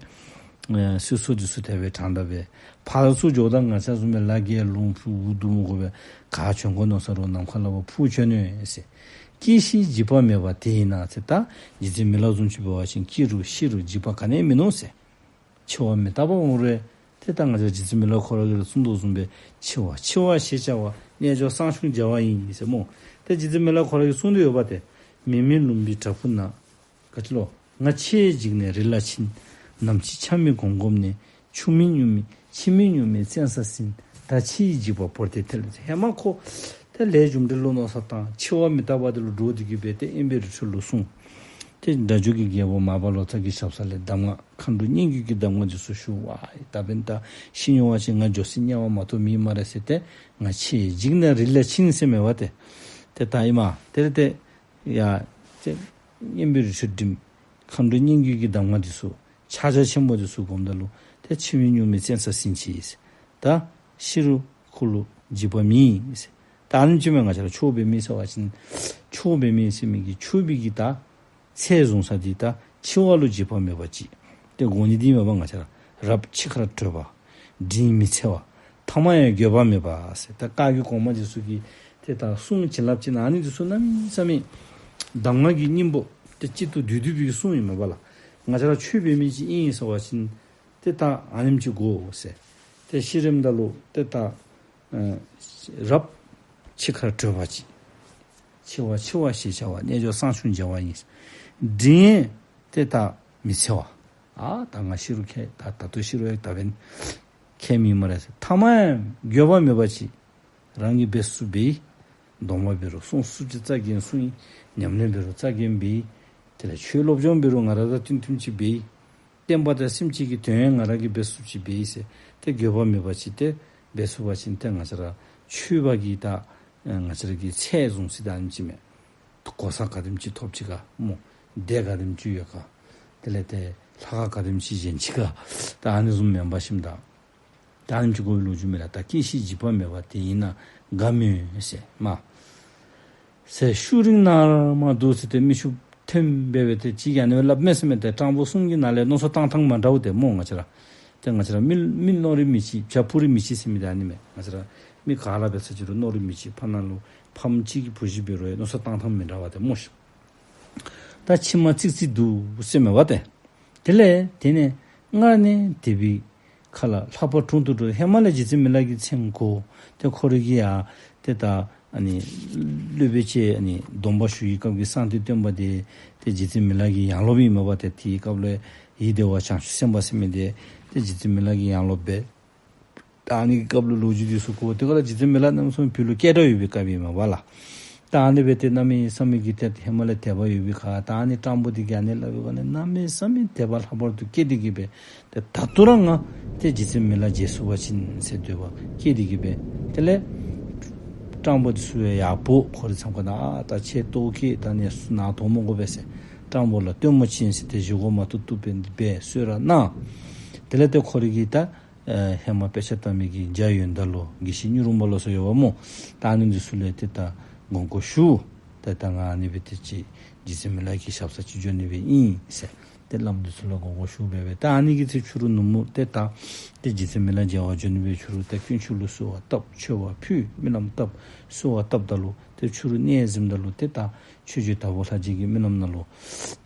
ཨེ་གསོལ་ཚོགས་འདི་ཚུ་དེ་སྦེ་དྲངས་ད་སྦེ། ཕར་ཚུར་འགྱོཝ་ད་ང་བཅས་བཟུམ་སྦེ་ལ་བརྒལ་ལུང་འཕུར་འུ་སྡུག་མ་དགོ་པས། ག་བྱོན་དགོ་མནོ་ས་རུང་ནམ་མཁའ་ལ་བ་འཕུར་བྱོན་ནི་ཟེར། སྐྱེ་ཤི་འཇིགས་པ་མེད་པ་དེ་ཡིན་ན་ཟེར། ད་རྗེ་བཙུན་མི་ལ་བཟུམ་ཅིག་འབད་བ་ཅིན་སྐྱེ་རུང་ཤི་རུང་འཇིགས་པ་ག་ནི་ཡང་མིན་ནུག་ཟེར། འཆི་བ་མི་རྟག་པ་འོང་རུང་ཏེ་ད་ང་བཅས་རྗེ་བཙུན་མི་ལ་ཁོ་ར་གིས་ར་གསུངས་དོ་བཟུམ་སྦེ་འཆི་བ་འཆི་བ་ཞེས་བྱ་བ་རྣལ་འབྱོར་སངས་ཆུང་བྱ་བ་ཡིན་ཟེར་སྨོ། ཏེ་རྗེ་བཙུན་མི་ལ་ཁོ་ར་གིས་གསུངས་ཏེ་ཡོད་པ་ཏེ། མེ་མེ་ལུང་པའི་བྲག་ཕུག་ན། ག་ཅི་ལོ། ང་འཆི་བས་འཇིགས་ནས་རི་ལ་ཕྱིན། ནམ་འཆི་ཆ་མེད་གོམ་གོམ་ནས། ཆུ་མིག་སྨྱུག་མིག་ཕྱི་མིག་སྨྱུག་མིག་བཙན་ས་ཟིན། ད་འཆི་བའི་འཇིགས་པ་བོར་ཏེ་ཐལ། ཧེ་མ་ཁོ་ཏེ་ལས་རྒྱུ་འབྲས་ལུ་མནོ་བསམ་བཏང་འཆི་བ་མི་རྟག་པ་འདི་ལུ་འདྲོགས་ཏེ་གིས་སྦེ་ཏེ་དབེན་པའི་རི་ཁྲོད་ལུ་སོང་། ཏེ་སྒྲ་སྒྱུར་གྱི་རྒྱལ་པོ་མར་པ་ལོ་ཙཱ་གི་ཞབས་ས་ལས་གདམས་ངག་མཁའ་འགྲོ་སྙན་བརྒྱུད་ཀྱི་གདམས་ངག་འདི་ཚུ་ཞུ་བ། ད་འབདན་ད་ཤི་མྱོང་བ་ཅིན་ང་འགྱོ་སའི་དམྱལ་བ་མ་གཏོགས་མེད་སྨ་རེ་ཟེར་ཏེ། ང་འཆི་བས་འཇིགས་ནས་རི་ལ་ཕྱིན་ཟེར་མེན་པ་ཏེ། ཏེ་ད་ཨིན་མས། ཏེ་ཏེ་ཡ་ཏེ་དབེན་པའི་རི་ཁྲོད་འགྲིམས། མཁའ་འགྲོ་སྙན་བརྒྱུད་ཀྱི་གདམས་ངག་འདི་ཚུ་ཕྱག་རྒྱ་ཆེན་པོ་འདི་ཚུ་སྒོམ་ད་ལུ་ཏེ་འཆི་མེད་སྨྱུག་མེད་བཙན་ས་ཟིན་ཅི་ཟེར། ད་ཤི་རུང་ཁོ་ལུ་འཇིགས་པ་མེད་ཟེར། ད་ཨ་ནེམ་ཅིག་མས། ང་བཅས་ར་ཆོས་འབད་མི་ཟེར་བ་ཅིན་ཆོས་འབད་མི་ཟེར་མི་གི་ཆོས་པའི་གི་ད་ཚད་བཟུང་ས་འདི་ད་འཆི་བ་ལུ་འཇིགས་པ་མེད་པ་ཅིག་ཏེ་དགོ་ནི་འདི་མས་པ། ང་བཅས་ར་རབ་འཆི་ཁར་གྲོལ་བ། འབྲིང་མི་འཚེ་བ། ཐ་མ་ཡང་འགྱོད་པ་མེད་པ་ཟེར། ད་བཀའ་བརྒྱུད་གོང་མ་འདི་ཚུ་གི་ཏེ་ད་གསུང་བྱིན་རླབས་ཅིག་ཨ་ནི་འདི་ཚུ་གནམ་མེད་ས་མེད་གདམས་ངག་གི་སྙིང་པོ་ཏེ་གཅིག་ཏུ་བསྡུས་བསྡུས་པའི་གསུང་ཨིན་མས་པ་ལགས། ང་བཅས་ར་ཆོས་འབད་མི་ཅིག་ཨིན་ཟེར་བ་ཅིན་ཏེ་ད་ཨ་ནེམ་ཅིག་དགོ་ཟེར། ཏེ་ཤི་རནམ་ད་ལུ་ཏེ་ད་ཨ་རབ་འཆི་ཁར་གྲོལ་བ་ཅིག། འཆི་བ་འཆི་བ་ཞེས་བྱ་བ། རྣལ་འབྱོར་སངས་ཆུང་བྱ་བ་ཡིན། འབྲིང་ཏེ་ད་མི་འཚེ་བ། ཨ་ད་ང་ཤི་རུང་ཁྱད་ད་ད་ལྟོ་ཤི་རུང་ཡང་ད་འབདན་ཁྱད་མེད་སྨ་རེ་ཟེར། ཐ་མ་ཡང་འགྱོད་པ་མེད་པ་ཅིག། རང་གིས་འབད་ཚུགསཔ་འབད་ཡི། སྡོམ་པ་འབད་རུང་སྲུང་ཚུགསཔ་ཅིག་རྩ་འགེངས་སྲུང་ཡི། ཉམས་ལེན་འབད་རུང་རྩ་འགེངས་འབད་ཡི། དེ་ལས་ཆོས་སློབ་སྦྱོང་འབད་རུང་ང་ར་དང་མཐུན་མཐུནམ་ཅིག་འབད་ཡི། བསྟན་པ་དང་སེམས་ཅན་གྱི་དོན་ཡང་ང་ར་གིས་འབད་ཚུགསཔ་ཅིག་འབད་ཡི་ཟེར། ཏེ་འགྱོད་པ་མེད་པ་ཅིག་ཏེ་འབད་ཚུགས་པ་ཅིན་ཏེ་ང་བཅས་ར་ཆོས་པ་གི་ད་ང་བཅས་ར་གི་ཚད་བཟུང་ས་ད་ཨ་ནེམ་ཅིག་མས། གོ་ས་ག་དེམ་ཅིག་ཐོབ་ཅི་ག་སྨོ། སྡེ་ག་དེམ་ཅིག་ཡོད་ག། དེ་ལས་ཏེ་ལྷ་ཁང་ག་དེམ་ཅིག་བཞེངས་ཅི་ག། ད་ཨ་ནི་བཟུམ་མེན་པ་ཞིནམ་ད། ད་ཨ་ནེམ་ཅིག་དགོ་པའི་ལོ་རྒྱུས་མེད་ལགས། ད་སྐྱེ་ཤི་འཇིགས་པ་མེད་པ་དེ་ཡིན་ན་དགའ་མོས་ཟེར་མས། ཟེར་ཤུལ་རིང་ནར་མ་འདུག་ཟེར་ཏེ་མི་ཤུགས་ཐོན་འབད་སྦེ་ཏེ་ཅིག་ཡང་ནི་སླབ་མས་ཟེར་མས། ཏེ་སྤྲང་པོ་གསུམ་གྱི་ནང་ལས་མནོ་བསམ་བཏང་ཐངས་མ་འདྲཝ་ཏེ་སྨོ། ང་བཅས་ར་ཏེ་ང་བཅས་ར་མི་མི་མནོ་རིགས་མི་གཅིག་བྱ་འཕུར་རིགས་མི་གཅིག་ཟེར་མི་ད་ཨ་ནི་མས། ང་བཅས་ར་མི་ག་ར་འབད་ས་ཅིག་རུང་མནོ་རིགས་མི་གཅིག། ཕར་ནང་ལུ་ཕམ་གཅིག་གི་བུ་གཞི་འབད་རུང་ཡང་མནོ་བསམ་བཏང་ཐངས་མི་འདྲཝ་ཏེ་སྨོ་ཤིག། ད་ཕྱི་མ་ཙིག་ཙིག་འདུག་ཟེར་མས་པ་ཏེ། དེ་ལས་དེ་ནས་སྔར་ནས་དེ་བི་ཁ་ལ་ལྷག་པ་དྲུང་དུ་འགྲོ། ཧེ་མ་ལས་རྗེ་བཙུན་མི་ལ་གི་མཚན་གོ། ཏེ་ཁོ་རའི་གི་ཡ་ཏེ་ད་ཨ་ནི་སློབ་དཔོན་བཅས་ཨ་ནི་སྡོམ་པ་ཞུ་བའི་སྐབས་ཀྱི་གསང་བདེ་སྟོན་པ་དེ་ཏེ་རྗེ་བཙུན་མི་ལ་གི་ཡང་སློབ་ཨིན་མས་པ་ཏེ། དེའི་སྐབས་ལུ་ཡེ་བདེ་བ་བྱང་ཆུབ་སེམས་དཔའ་ཟེར་མི་དེ་ཏེ་རྗེ་བཙུན་མི་ལ་གི་ཡང་སློབ་འབད། ད་ཨ་ནི་གི་སྐབས་ལུ་ལོ་རྒྱུས་འདི་ཚུ་གོ། དེ་ཁར་རྗེ་བཙུན་མི་ལ་གནམ་མེད་ས་མེད་བོད་ལུ་སྐད་གྲགས་ཡོད་པའི་སྐབས་ཨིན་མས་པ་ལགས། ད་ཨ་ནི་སྦེ་ཏེ་གནམ་མེད་ས་མེད་ཀྱི་ཏེ་ཧེ་མ་ལས་དད་པ་ཡོད་པའི་ཁར་ད་ཨ་ནི་སྤྲང་པོ་འདི་གིས་ཨ་ནི་སླབ་པའི་སྒང་ལས་གནམ་མེད་ས་མེད་དད་པ་ལྷག་པར་དུ་སྐྱེས་ཏེ་གི་སྦེ་ཏེ་ད་ལྟོ་ར་ང་ཏེ་རྗེ་བཙུན་མི་ལ་མཇལ་ཚུགས་པ་ཅིན་ཟེར་འདོད་པ་སྐྱེས་ཏེ་གི་སྦེ་དེ་ལས་སྤྲང་པོ་འདི་ཚུ་ཡང་ཡར་བོ་ཁོ་རའི་མཚམས་ཁར་ད་ཨ་ད་ཁྱོད་ལྟོཝ་བཀྱེས། ད་ནི་ནཱ་དོགས་མི་དགོ་པས་ཟེར། སྤྲང་པོ་ལ་སྟོན་པ་ཅིག་ཨིན་ཟེར་ཏེ་བཞེས་སྒོ་མ་ཐུབ་ཐུབ་སྦེ་འདི་སྦེ་གསོལ་ར་གནང་། དེ་ལས་ཏེ་ཁོ་རའི་གི་ད་ཨེ་ཧེ་མ་དཔེ་ཆ་ལྟ་མི་གི་འཇའ་ཡོན་ཏན་ལོ་དགེ་བཤེས་སྙིང་རུས་པ་ལོ་ཟེར་ཡོདཔ་སྨོ། ད་ཨ་ནི་འདི་ཚུ་ལས་ཏེ་ད་དགོངས་སྐོར་ཞུ། ཏེ་ད་ང་ཨ་ནི་སྦེ་ཏེ་ཅིག་རྗེ་བཙུན་མི་ལ་གི་ཞབས་སར་ཅིག་འགྱོ་ནི་སྦེ་ཨིན་ཟེར། ཏེ་བླམ་འདི་ཚུ་ལུ་དགོངས་སྐོར་ཞུ་སྦེ་སྦེ་ད་ཨ་ནི་གི་ཚེ་ཕྱི་རུ་ནུབ་མོ་ཏེ་ད་ཏེ་རྗེ་བཙུན་མི་ལ་མཇལ་བར་འགྱོ་ནི་སྦེ་ཕྱི་རུ་ཏེ་དཀོན་མཆོག་ལུ་གསོལ་བ་བཏབ། མཆོད་པ་ཕུལ། སྨོན་ལམ་བཏབ། གསོལ་བ་བཏབ་ད་ལུ་ཏེ་ཕྱི་རུ་གནས་གཟིམ་ད་ལུ་ཏེ་ད་ཆོས་རྗེ་དྭགས་པོ་ལྷ་རྗེ་གི་སྨོན་ལམ་ནང་ལུ་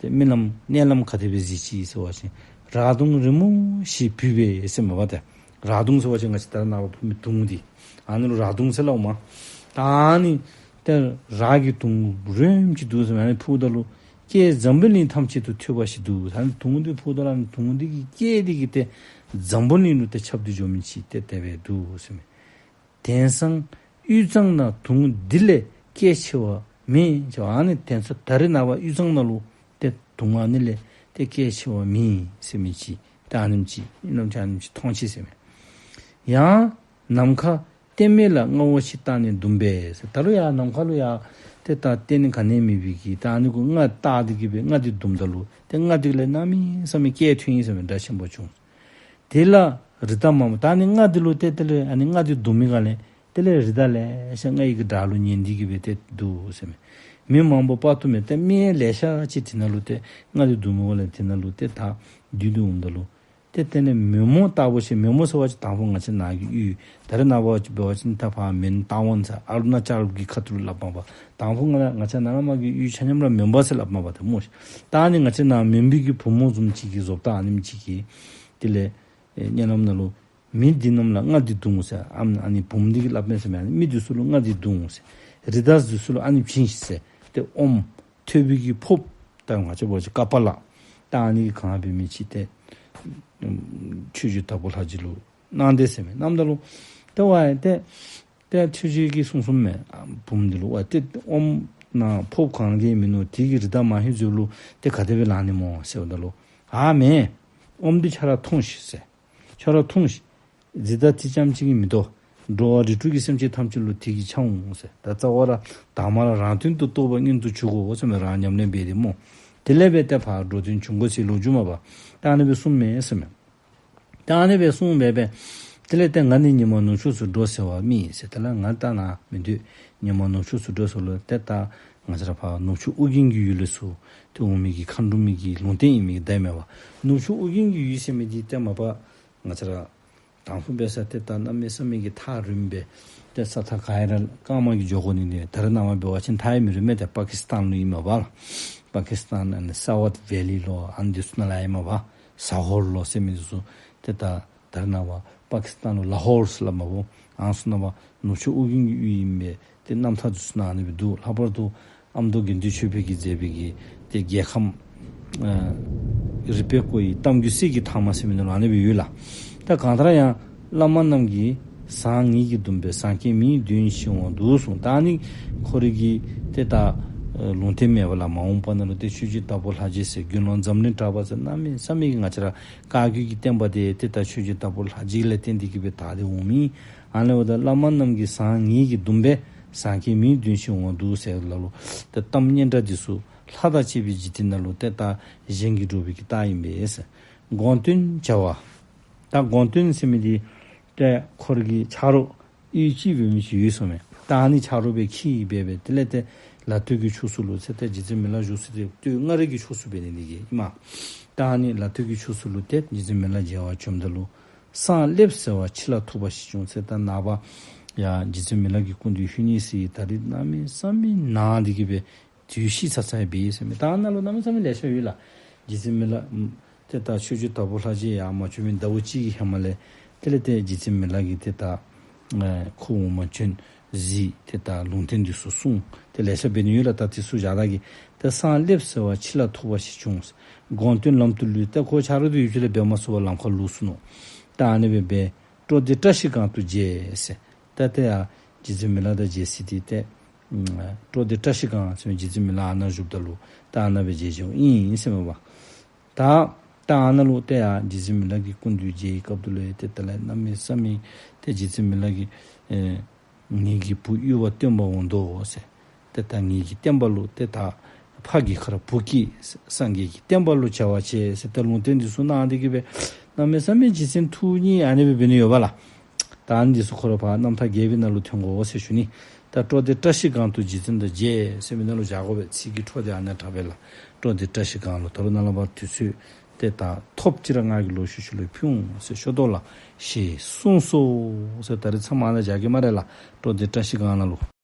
ཏེ་སྨོན་ལམ་མནལ་ལམ་ག་དེ་སྦེ་གཟིགས་ཅི་ཟེར་བ་ཅིན་རག་དུང་རིང་མོ་ཞིག་བུད་པས་ཟེར་མས་པ་ཏེ། རག་དུང་ཟེར་བ་ཅིན་ང་བཅས་ད་རེས་ནངས་པ་བུད་མི་དུང་འདི་ཨ་ནི་ལུ་རག་དུང་ཟེར་སླབ་མས། ད་ཨ་ནི་ཏེ་རག་གི་དུང་རིངམ་ཅིག་འདུག་ཟེར་མས། ཨ་ནི་འཕུརཝ་ད་ལུ་སྐད་འཛམ་བུ་གླིང་ཐམས་ཅད་དུ་ཐོས་པ་ཞིག་འདུག། ཨ་ནི་དུང་འདི་འཕུརཝ་ད་ལུ་ཨ་ནི་དུང་འདི་གི་སྐད་འདི་གིས་ཏེ་འཛམ་བུ་གླིང་ལུ་ཏེ་ཁྱབ་སྟེ་འགྱོ་མི་ཅིག་ཏེ་དེ་སྦེ་འདུག་ཟེར་མས། དེང་སང་དབུས་གཙང་ན་དུང་འདི་ལས་སྐད་ཆེ་བ་མེད། ཨ་ནི་དེང་སང་ད་རེས་ནངས་པ་དབུས་གཙང་ནང་ལུ་ཏེ་དུང་ཨ་ནི་ལས་ཏེ་སྐད་ཆེ་བ་མེད་ཟེར་མི་ཅིག་ཏེ་ཨ་ནེམ་ཅིག་ཨིན་ནམ་ཅིག་ཨ་ནེམ་ཅིག་མཐོང་ཅི་ཟེར་མས། ཡང་ནམ་མཁའ་སྟེང་མེད་ལ་རྔ་བོ་ཆེ་བཏགས་ནས་བརྡུངས་པས་ཟེར། ད་རུང་ཡང་ནམ་མཁའ་ལུ་ཡང་ཏེ་ད་སྟེང་ནི་ག་ནི་མེད་པའི་གི་ད་ཨ་ནི་གུ་རྔ་བཏགས་ཏེ་གི་སྦེ་རྔ་འདི་བརྡུངམ་ད་ལུ་ཏེ་རྔ་འདི་ལས་གནམ་མེད་ས་མེད་སྐད་ཐོན་ཡི་ཟེར་མས། སྒྲ་ཆེན་པོ་བྱུང་། དེ་ལ་རི་དྭགས་མང་པོ། ད་ཨ་ནི་རྔ་འདི་ལུ་ཏེ་དེ་ལས་ཨ་ནི་རྔ་འདི་བརྡུང་མི་སྒང་ལས་དེ་ལས་རི་དྭགས་ལེ་ཤ་རྔ་ཡི་གི་སྒྲ་ལུ་ཉན་ཏེ་གི་སྦེ་ཏེ་འདུག་ཟེར་མས། མི་མང་པོ་དཔའ་བཏུལ་མས། ཏེ་མི་ལེ་ཤ་ཅིག་དེ་ནང་ལུ་ཏེ་རྔ་འདི་བརྡུང་མི་སྒང་ལས་དེ་ནང་ལུ་ཏེ་ད་བདུད་འདི་འོངམ་ད་ལུ་ཏེ་དེ་ལས་མོན་མོ་ལྟ་བུ་ཞིག། མོན་མོ་ཟེར་བ་ཅིན་དང་ཕུ་ང་བཅས་ནཱ་གི་ཡུལ་ད་རེས་ནངས་པ་འབད་བ་ཅིན་ད་ཕར་མོན་རྟ་དབང་ཟེར་ཨ་རུ་ན་ཅལ་གྱི་ཁ་ཐུག་ལུ་སླབ་མས་པ། དང་ཕུ་ང་ང་བཅས་ནཱ་ལས་མར་གྱི་ཡུལ་ཆ་མཉམ་ར་མོན་པ་ཟེར་སླབ་མས་པ་ཏེ་སྨོ་ཤིག། ད་ཨ་ནི་ང་བཅས་ནཱ་མོན་པའི་གི་བུམོ་བཟུམ་ཅིག་གི་བཟོ་ལྟ་ཨ་ནེམ་ཅིག་གི་དེ་ལས་ཨེ་གཉིད་ལམ་ནང་ལུ་མི་འདི་རྣམས་ལ་རྔ་འདི་བརྡུང་ཟེར། ཨམ་ཨ་ནི་བུམོ་འདི་གིས་སླབ་མས་ཟེར་མས། ཨ་ནི་མི་འདི་ཚུ་ལུ་རྔ་འདི་བརྡུང་ཟེར། རི་དྭགས་འདི་ཚུ་ལུ་ཨ་ནི་བྱིན་ཟེར། ཏེ་ཨོམ་ཐོད་པའི་གི་ཕོརཔ་ད་ང་བཅས་འབད་བ་ཅིན་ཀ་པཱ་ལ་ད་ཨ་ནི་གིས་གང་འབད་མི་ཅིག་ཏེ་ཨམ་ཆོས་རྗེ་དྭགས་པོ་ལྷ་རྗེ་ལུ་གནང་དེས་ཟེར་མས། གནངམ་ད་ལུ་ཏེ་ཝའི་ཏེ་ཏེ་ཆོས་རྗེ་གིས་གསུངས་གསུངསམ་མས། ཨ་བུམོ་འདི་ལུ་ཝའི་ཏེ་ཨོམ་ནང་ཕོརཔ་གང་གིས་མིན་ནུག། དེ་གིས་རི་དྭགས་མང་ཤོས་ཚུ་ལུ་ཏེ་ག་དེ་སྦེ་ལང་ནི་སྨོ་ཟེརཝ་ད་ལུ་ཨ་མེན། ཨོམ་འདི་ཁྱོད་ར་འཐུང་ཤིག་ཟེར། ཁྱོད་ར་འཐུང་ཤིག། འཛིན་བདག་དེ་ཙམ་ཅིག་གིས་མི་དོ། འགྲོ་བ་རིགས་དྲུག་གི་སེམས་ཅན་ཐམས་ཅད་ལུ་དེ་གིས་འཆང་འོང་ཟེར། ད་རྩ་བ་ར་དང་པ་ར་རང་དོན་དུ་རྟོགས་པ་མངོན་དུ་གྱུར་དགོ་ཟེར་མས། རང་ཉམས་ལེན་འབད་དེ་སྨོ། དེ་ལས་འབད་དེ་ཕར་འགྲོ་དོན་འབྱུང་དགོ་ཟེར་ལོ་རྒྱུས་མས་པ། ད་ཨ་ནི་སྦེ་གསུངསམ་མས་ཟེར་མས། ད་ཨ་ནི་སྦེ་གསུངས་སྦེ་སྦེ་དེ་ལས་ཏེ་ང་ནི་ཉི་མ་ནུབ་ཕྱོགས་སུ་འགྲོ་ཟེར་བ་མེད་ཟེར། དེ་ལས་ང་ད་ནཱ་མི་སྡོད། ཉི་མ་ནུབ་ཕྱོགས་སུ་འགྲོ་ཟེརཝ་ལུ་ཏེ་ད་ང་བཅས་ར་ཕར་ནུབ་ཕྱོགས་ཨོ་རྒྱན་གྱི་ཡུལ་ལས་ཚུར་ཏེ་འོང་མི་གི་མཁའ་འགྲོ་མའི་གི་ལུང་བསྟན་ཨིན་མི་གི་ད་མས་པ། ནུབ་ཕྱོགས་ཨོ་རྒྱན་གྱི་ཡུལ་ཟེར་མི་འདི་ཏེ་མ་པ་ང་བཅས་ར་དང་ཕུ་འབད་ས་ཏེ་ད་གནམ་མེད་ས་མེད་ཀྱི་ཐག་རིངམ་སྦེ་ཏེ་ས་ཐག་ག་ར་རྐངམ་གིས་འགྱོ་དགོ་ནི་འདི་ད་རེས་ནངས་པ་འབད་བ་ཅིན་ཐག་ཡང་མི་རིང་མས། ཏེ་པ་ཀིསི་ཏཱན་ལུ་ཨིན་མས་པ་ལགས། པ་ཀིསི་ཏཱན་ཨ་ནི་སཱ་ཝརྟ་ཝེ་ལི་ལོ་ཨ་ནི་འདི་ཚུ་ནང་ལུ་ཨིན་མས་པ། སཱ་ཧོར་ལོ་ཟེར་མི་འདི་ཚུ་ཏེ་ད་ད་རེས་ནངས་པ་པ་ཀིསི་ཏཱན་ལུ་ལ་ཧོར་ཟེར་སླབ་མས་པ། ཨ་ནི་ཚུ་ནང་པ་ནུབ་ཕྱོགས་ཨོ་རྒྱན་གྱི་ཡུལ་ཨིན་པས། ཏེ་རྣམ་ཐར་འདི་ཚུ་ནང་ཨ་ནི་སྦེ་འདུག། ལྷག་པར་དུ་ཨ་མདོ་དགེ་འདུན་ཆོས་འཕེལ་གྱིས་མཛད་པའི་གི་ཏེ་རྒྱལ་ཁམས་ཨ་རི་པའི་བརྐོས་ཡི་གཏམ་རྒྱུད་གསེར་གྱི་ཐང་མ་ཟེར་མི་ནང་ལུ་ཨ་ནི་སྦེ་ཡོད་ལགས། ད་གང་ལྟར་ཡང་བླ་མ་རྣམས་ཀྱིས་ཟངས་ངེས་ཀྱིས་བརྡུངས་པས། ཟངས་ཀྱི་མིང་བདུན་ཞིག་འོང་འདུག་གསུངས། ད་ཨ་ནི་ཁོ་རའི་གི་ཏེ་ད་ཨ་ལུང་བསྟན་མས་པ་ལགས། མ་འོངས་པ་ནང་ལུ་ཏེ་ཆོས་རྗེ་དྭགས་པོ་ལྷ་རྗེ་ཟེར་དགེ་སློང་འཛམ་གླིང་གྲགས་པ་ཟེར་གནམ་མེད་ས་མེད་ཀྱི་ང་བཅས་ར་བཀའ་བརྒྱུད་ཀྱི་བསྟན་པ་འདི་ཏེ་ད་ཆོས་རྗེ་དྭགས་པོ་ལྷ་རྗེ་ལས་བརྟེན་ཏེ་གི་སྦེ་དར་ཏེ་འོང་མི། ཨ་ནི་འབདཝ་ད་བླ་མ་རྣམས་ཀྱིས་ཟངས་ངེས་ཀྱིས་བརྡུངས་པས། ཟངས་ཀྱི་མིང་བདུན་ཞིག་འོང་འདུག་ཟེར་སླབ་ལོ། ཏེ་གཏམ་སྙན་གྲགས་འདི་ཚུ་ལྷ་དང་བཅས་པའི་འཇིག་རྟེན་ནང་ལུ་ཏེ་ད་གཞན་གྱིས་སྒྲུབ་པའི་གི་རྟགས་ཨིན་པས་ཟེར། དགོངས་དོན་བྱ་བ། ད་དགོངས་དོན་ཟེར་མི་འདི་ཏེ་ཁོ་རའི་གི་ཆ་རོགས་ཡུལ་གཅིག་འབད་མི་ཅིག་ཡོད་ཟེར་མས། ད་ཨ་ནི་ཆ་རོགས་སྦེ་འཁྱིད་སྦེ་སྦེ་དེ་ལས་ཏེ་ལ་སྟོད་ཀྱི་ཕྱོགས་སུ་ལུ་ཟེར་ཏེ་རྗེ་བཙུན་མི་ལ་བཞུགས་ས་འདི་སྟོད་མངའ་རིས་ཀྱི་ཕྱོགས་སུ་འབད་ནི་འདི་གིས་ཨིན་མས། ད་ཨ་ནི་ལ་སྟོད་ཀྱི་ཕྱོགས་སུ་ལུ་ཏེ་རྗེ་བཙུན་མི་ལ་མཇལ་བར་བྱོནམ་ད་ལུ་བསང་སླེབས་ཟེར་བ་ཕྱི་ལ་ཐུག་པ་ཞིག་བྱུང་ཟེར། ད་ནངས་པ་ཡང་རྗེ་བཙུན་མི་ལ་གི་སྐུ་མདུན་ལྷོད་ནི་ཟེར་ད་རིས་གནམ་མེད་ས་མེད་ནངས་ཏེ་གི་སྦེ་དུས་ཤིག་ཚ་ཚ་སྦེ་ཟེར་མས། ད་ནཱ་ལུ་གནམ་མེད་ས་མེད་ལེ་ཤ་ཡོད་ལགས། རྗེ་བཙུན་མི་ལ་ཨམ་ཏེ་ད་ཆོས་རྗེ་དྭགས་པོ་ལྷ་རྗེ་ཡར་མ་བྱོན་མི་ཟླཝ་གཅིག་གི་ཧེ་མ་ལས་དེ་ལས་ཏེ་རྗེ་བཙུན་མི་ལ་གིས་ཏེ་ད་ཨེ་ཁོ་འོང་མ་བྱོན་གཟིགས་ཏེ་ད་ལུང་བསྟན་འདི་ཚུ་གསུངས་ཏེ་ལེ་ཤ་འབད་ནི་ཡོད་ལགས། ད་དེ་ཚུ་བཞག་ད་གི་ཏེ་བསང་སླེབས་ཟེར་བ་ཕྱི་ལ་ཐུག་པ་ཞིག་བྱུང་། དགོངས་དོན་ལམ་དུ་ལུས། ཏེ་ཁོ་ཆ་རོགས་འདི་ཡུདཔ་ཅིག་ལས་འབད་མ་ཚུགས་པར་ལམ་ཁར་ལུས་སོ་ནུག། ད་ཨ་ནི་སྦེ་འབད་སྤྲོ་སྟེ་བཀྲ་ཤིས་སྒང་དུ་མཇལ་ཟེར། ད་ཏེ་ཡར་རྗེ་བཙུན་མི་ལ་དང་མཇལ་ས་འདི་ཏེ་ ཨུམ་ཀྲོ་དྷའི་བཀྲ་ཤིས་སྒང་ཟེར་མི་རྗེ་བཙུན་མི་ལ་ཨ་ནཱ་བཞུགསཔ་ད་ལུ་ད་ཨ་ནཱ་སྦེ་མཇལ་མཇལཝ་ཨིན་ཟེར་མས་པ། ད་ད་ཨ་ནཱ་ལུ་ཏེ་ཡ་རྗེ་བཙུན་མི་ལ་གིས་སྐུ་མདུན་མཇལ་བའི་སྐབས་དེ་ལུ་ཏེ་ད་ལས་གནམ་མེད་ས་མེད་ཏེ་རྗེ་བཙུན་མི་ལ་གིས་ཨེ་ངེ་གི་བུ་དབུལ་བ་སྟོན་པ་འོང་དོ་ཟེར། ཏེ་ད་ངེ་གི་བསྟན་པ་ལུ་ཏེ་ད་ཕ་གི་ཁར་བུ་སྐྱེས། སངས་རྒྱས་ཀྱི་བསྟན་པ་ལུ་བྱ་བ་བྱེད་ཟེར་ཏེ་ལུང་བསྟན་འདི་ཚུ་གནང་སྟེ་གི་སྦེ་གནམ་མེད་ས་མེད་རྗེ་བཙུན་ཐུགས་མཉེས་ཨ་ནི་སྦེ་འབད་ནི་ཡོད་པ་ལགས། ད་ཨ་ནི་འདི་ཚུ་ཁོ་ར་ཕར་རྣམ་ཐར་རྒྱས་པའི་ནང་ལུ་ཐོན་དགོ་ཟེར་ཞུ་ནི། ད་ཀྲོ་དྷའི་བཀྲ་ཤིས་སྒང་དུ་རྗེ་བཙུན་དང་མཇལ་ཟེར་མི་ནང་ལུ་བཞག་དགོ་པས། ཚིག་གི་འཕྲོ་འདི་ཨ་ནཱ་དྲག་པས་ལགས། ཀྲོ་དྷའི་བཀྲ་ཤིས་སྒང་ལུ། ད་རུང་ནཱ་ལས་ཕར་དུས་ཚོད་ཏེ་ད་ཐོབ་ཅིག་ར་ང་གིས་ལོག་ཤུལ་ཤུལ་ལུ་ཕུལ་འོང་ཟེར་ཞུ་དོ་ལགས། ཞེས་གསུངས་སོ་ཟེར། ད་རིས་མཚམས་ཨ་ནཱ་བཞག་གེ་སྨ་རེ་ལགས། ཀྲོ་དྷའི་བཀྲ་ཤིས་སྒང་ནང་ལུ།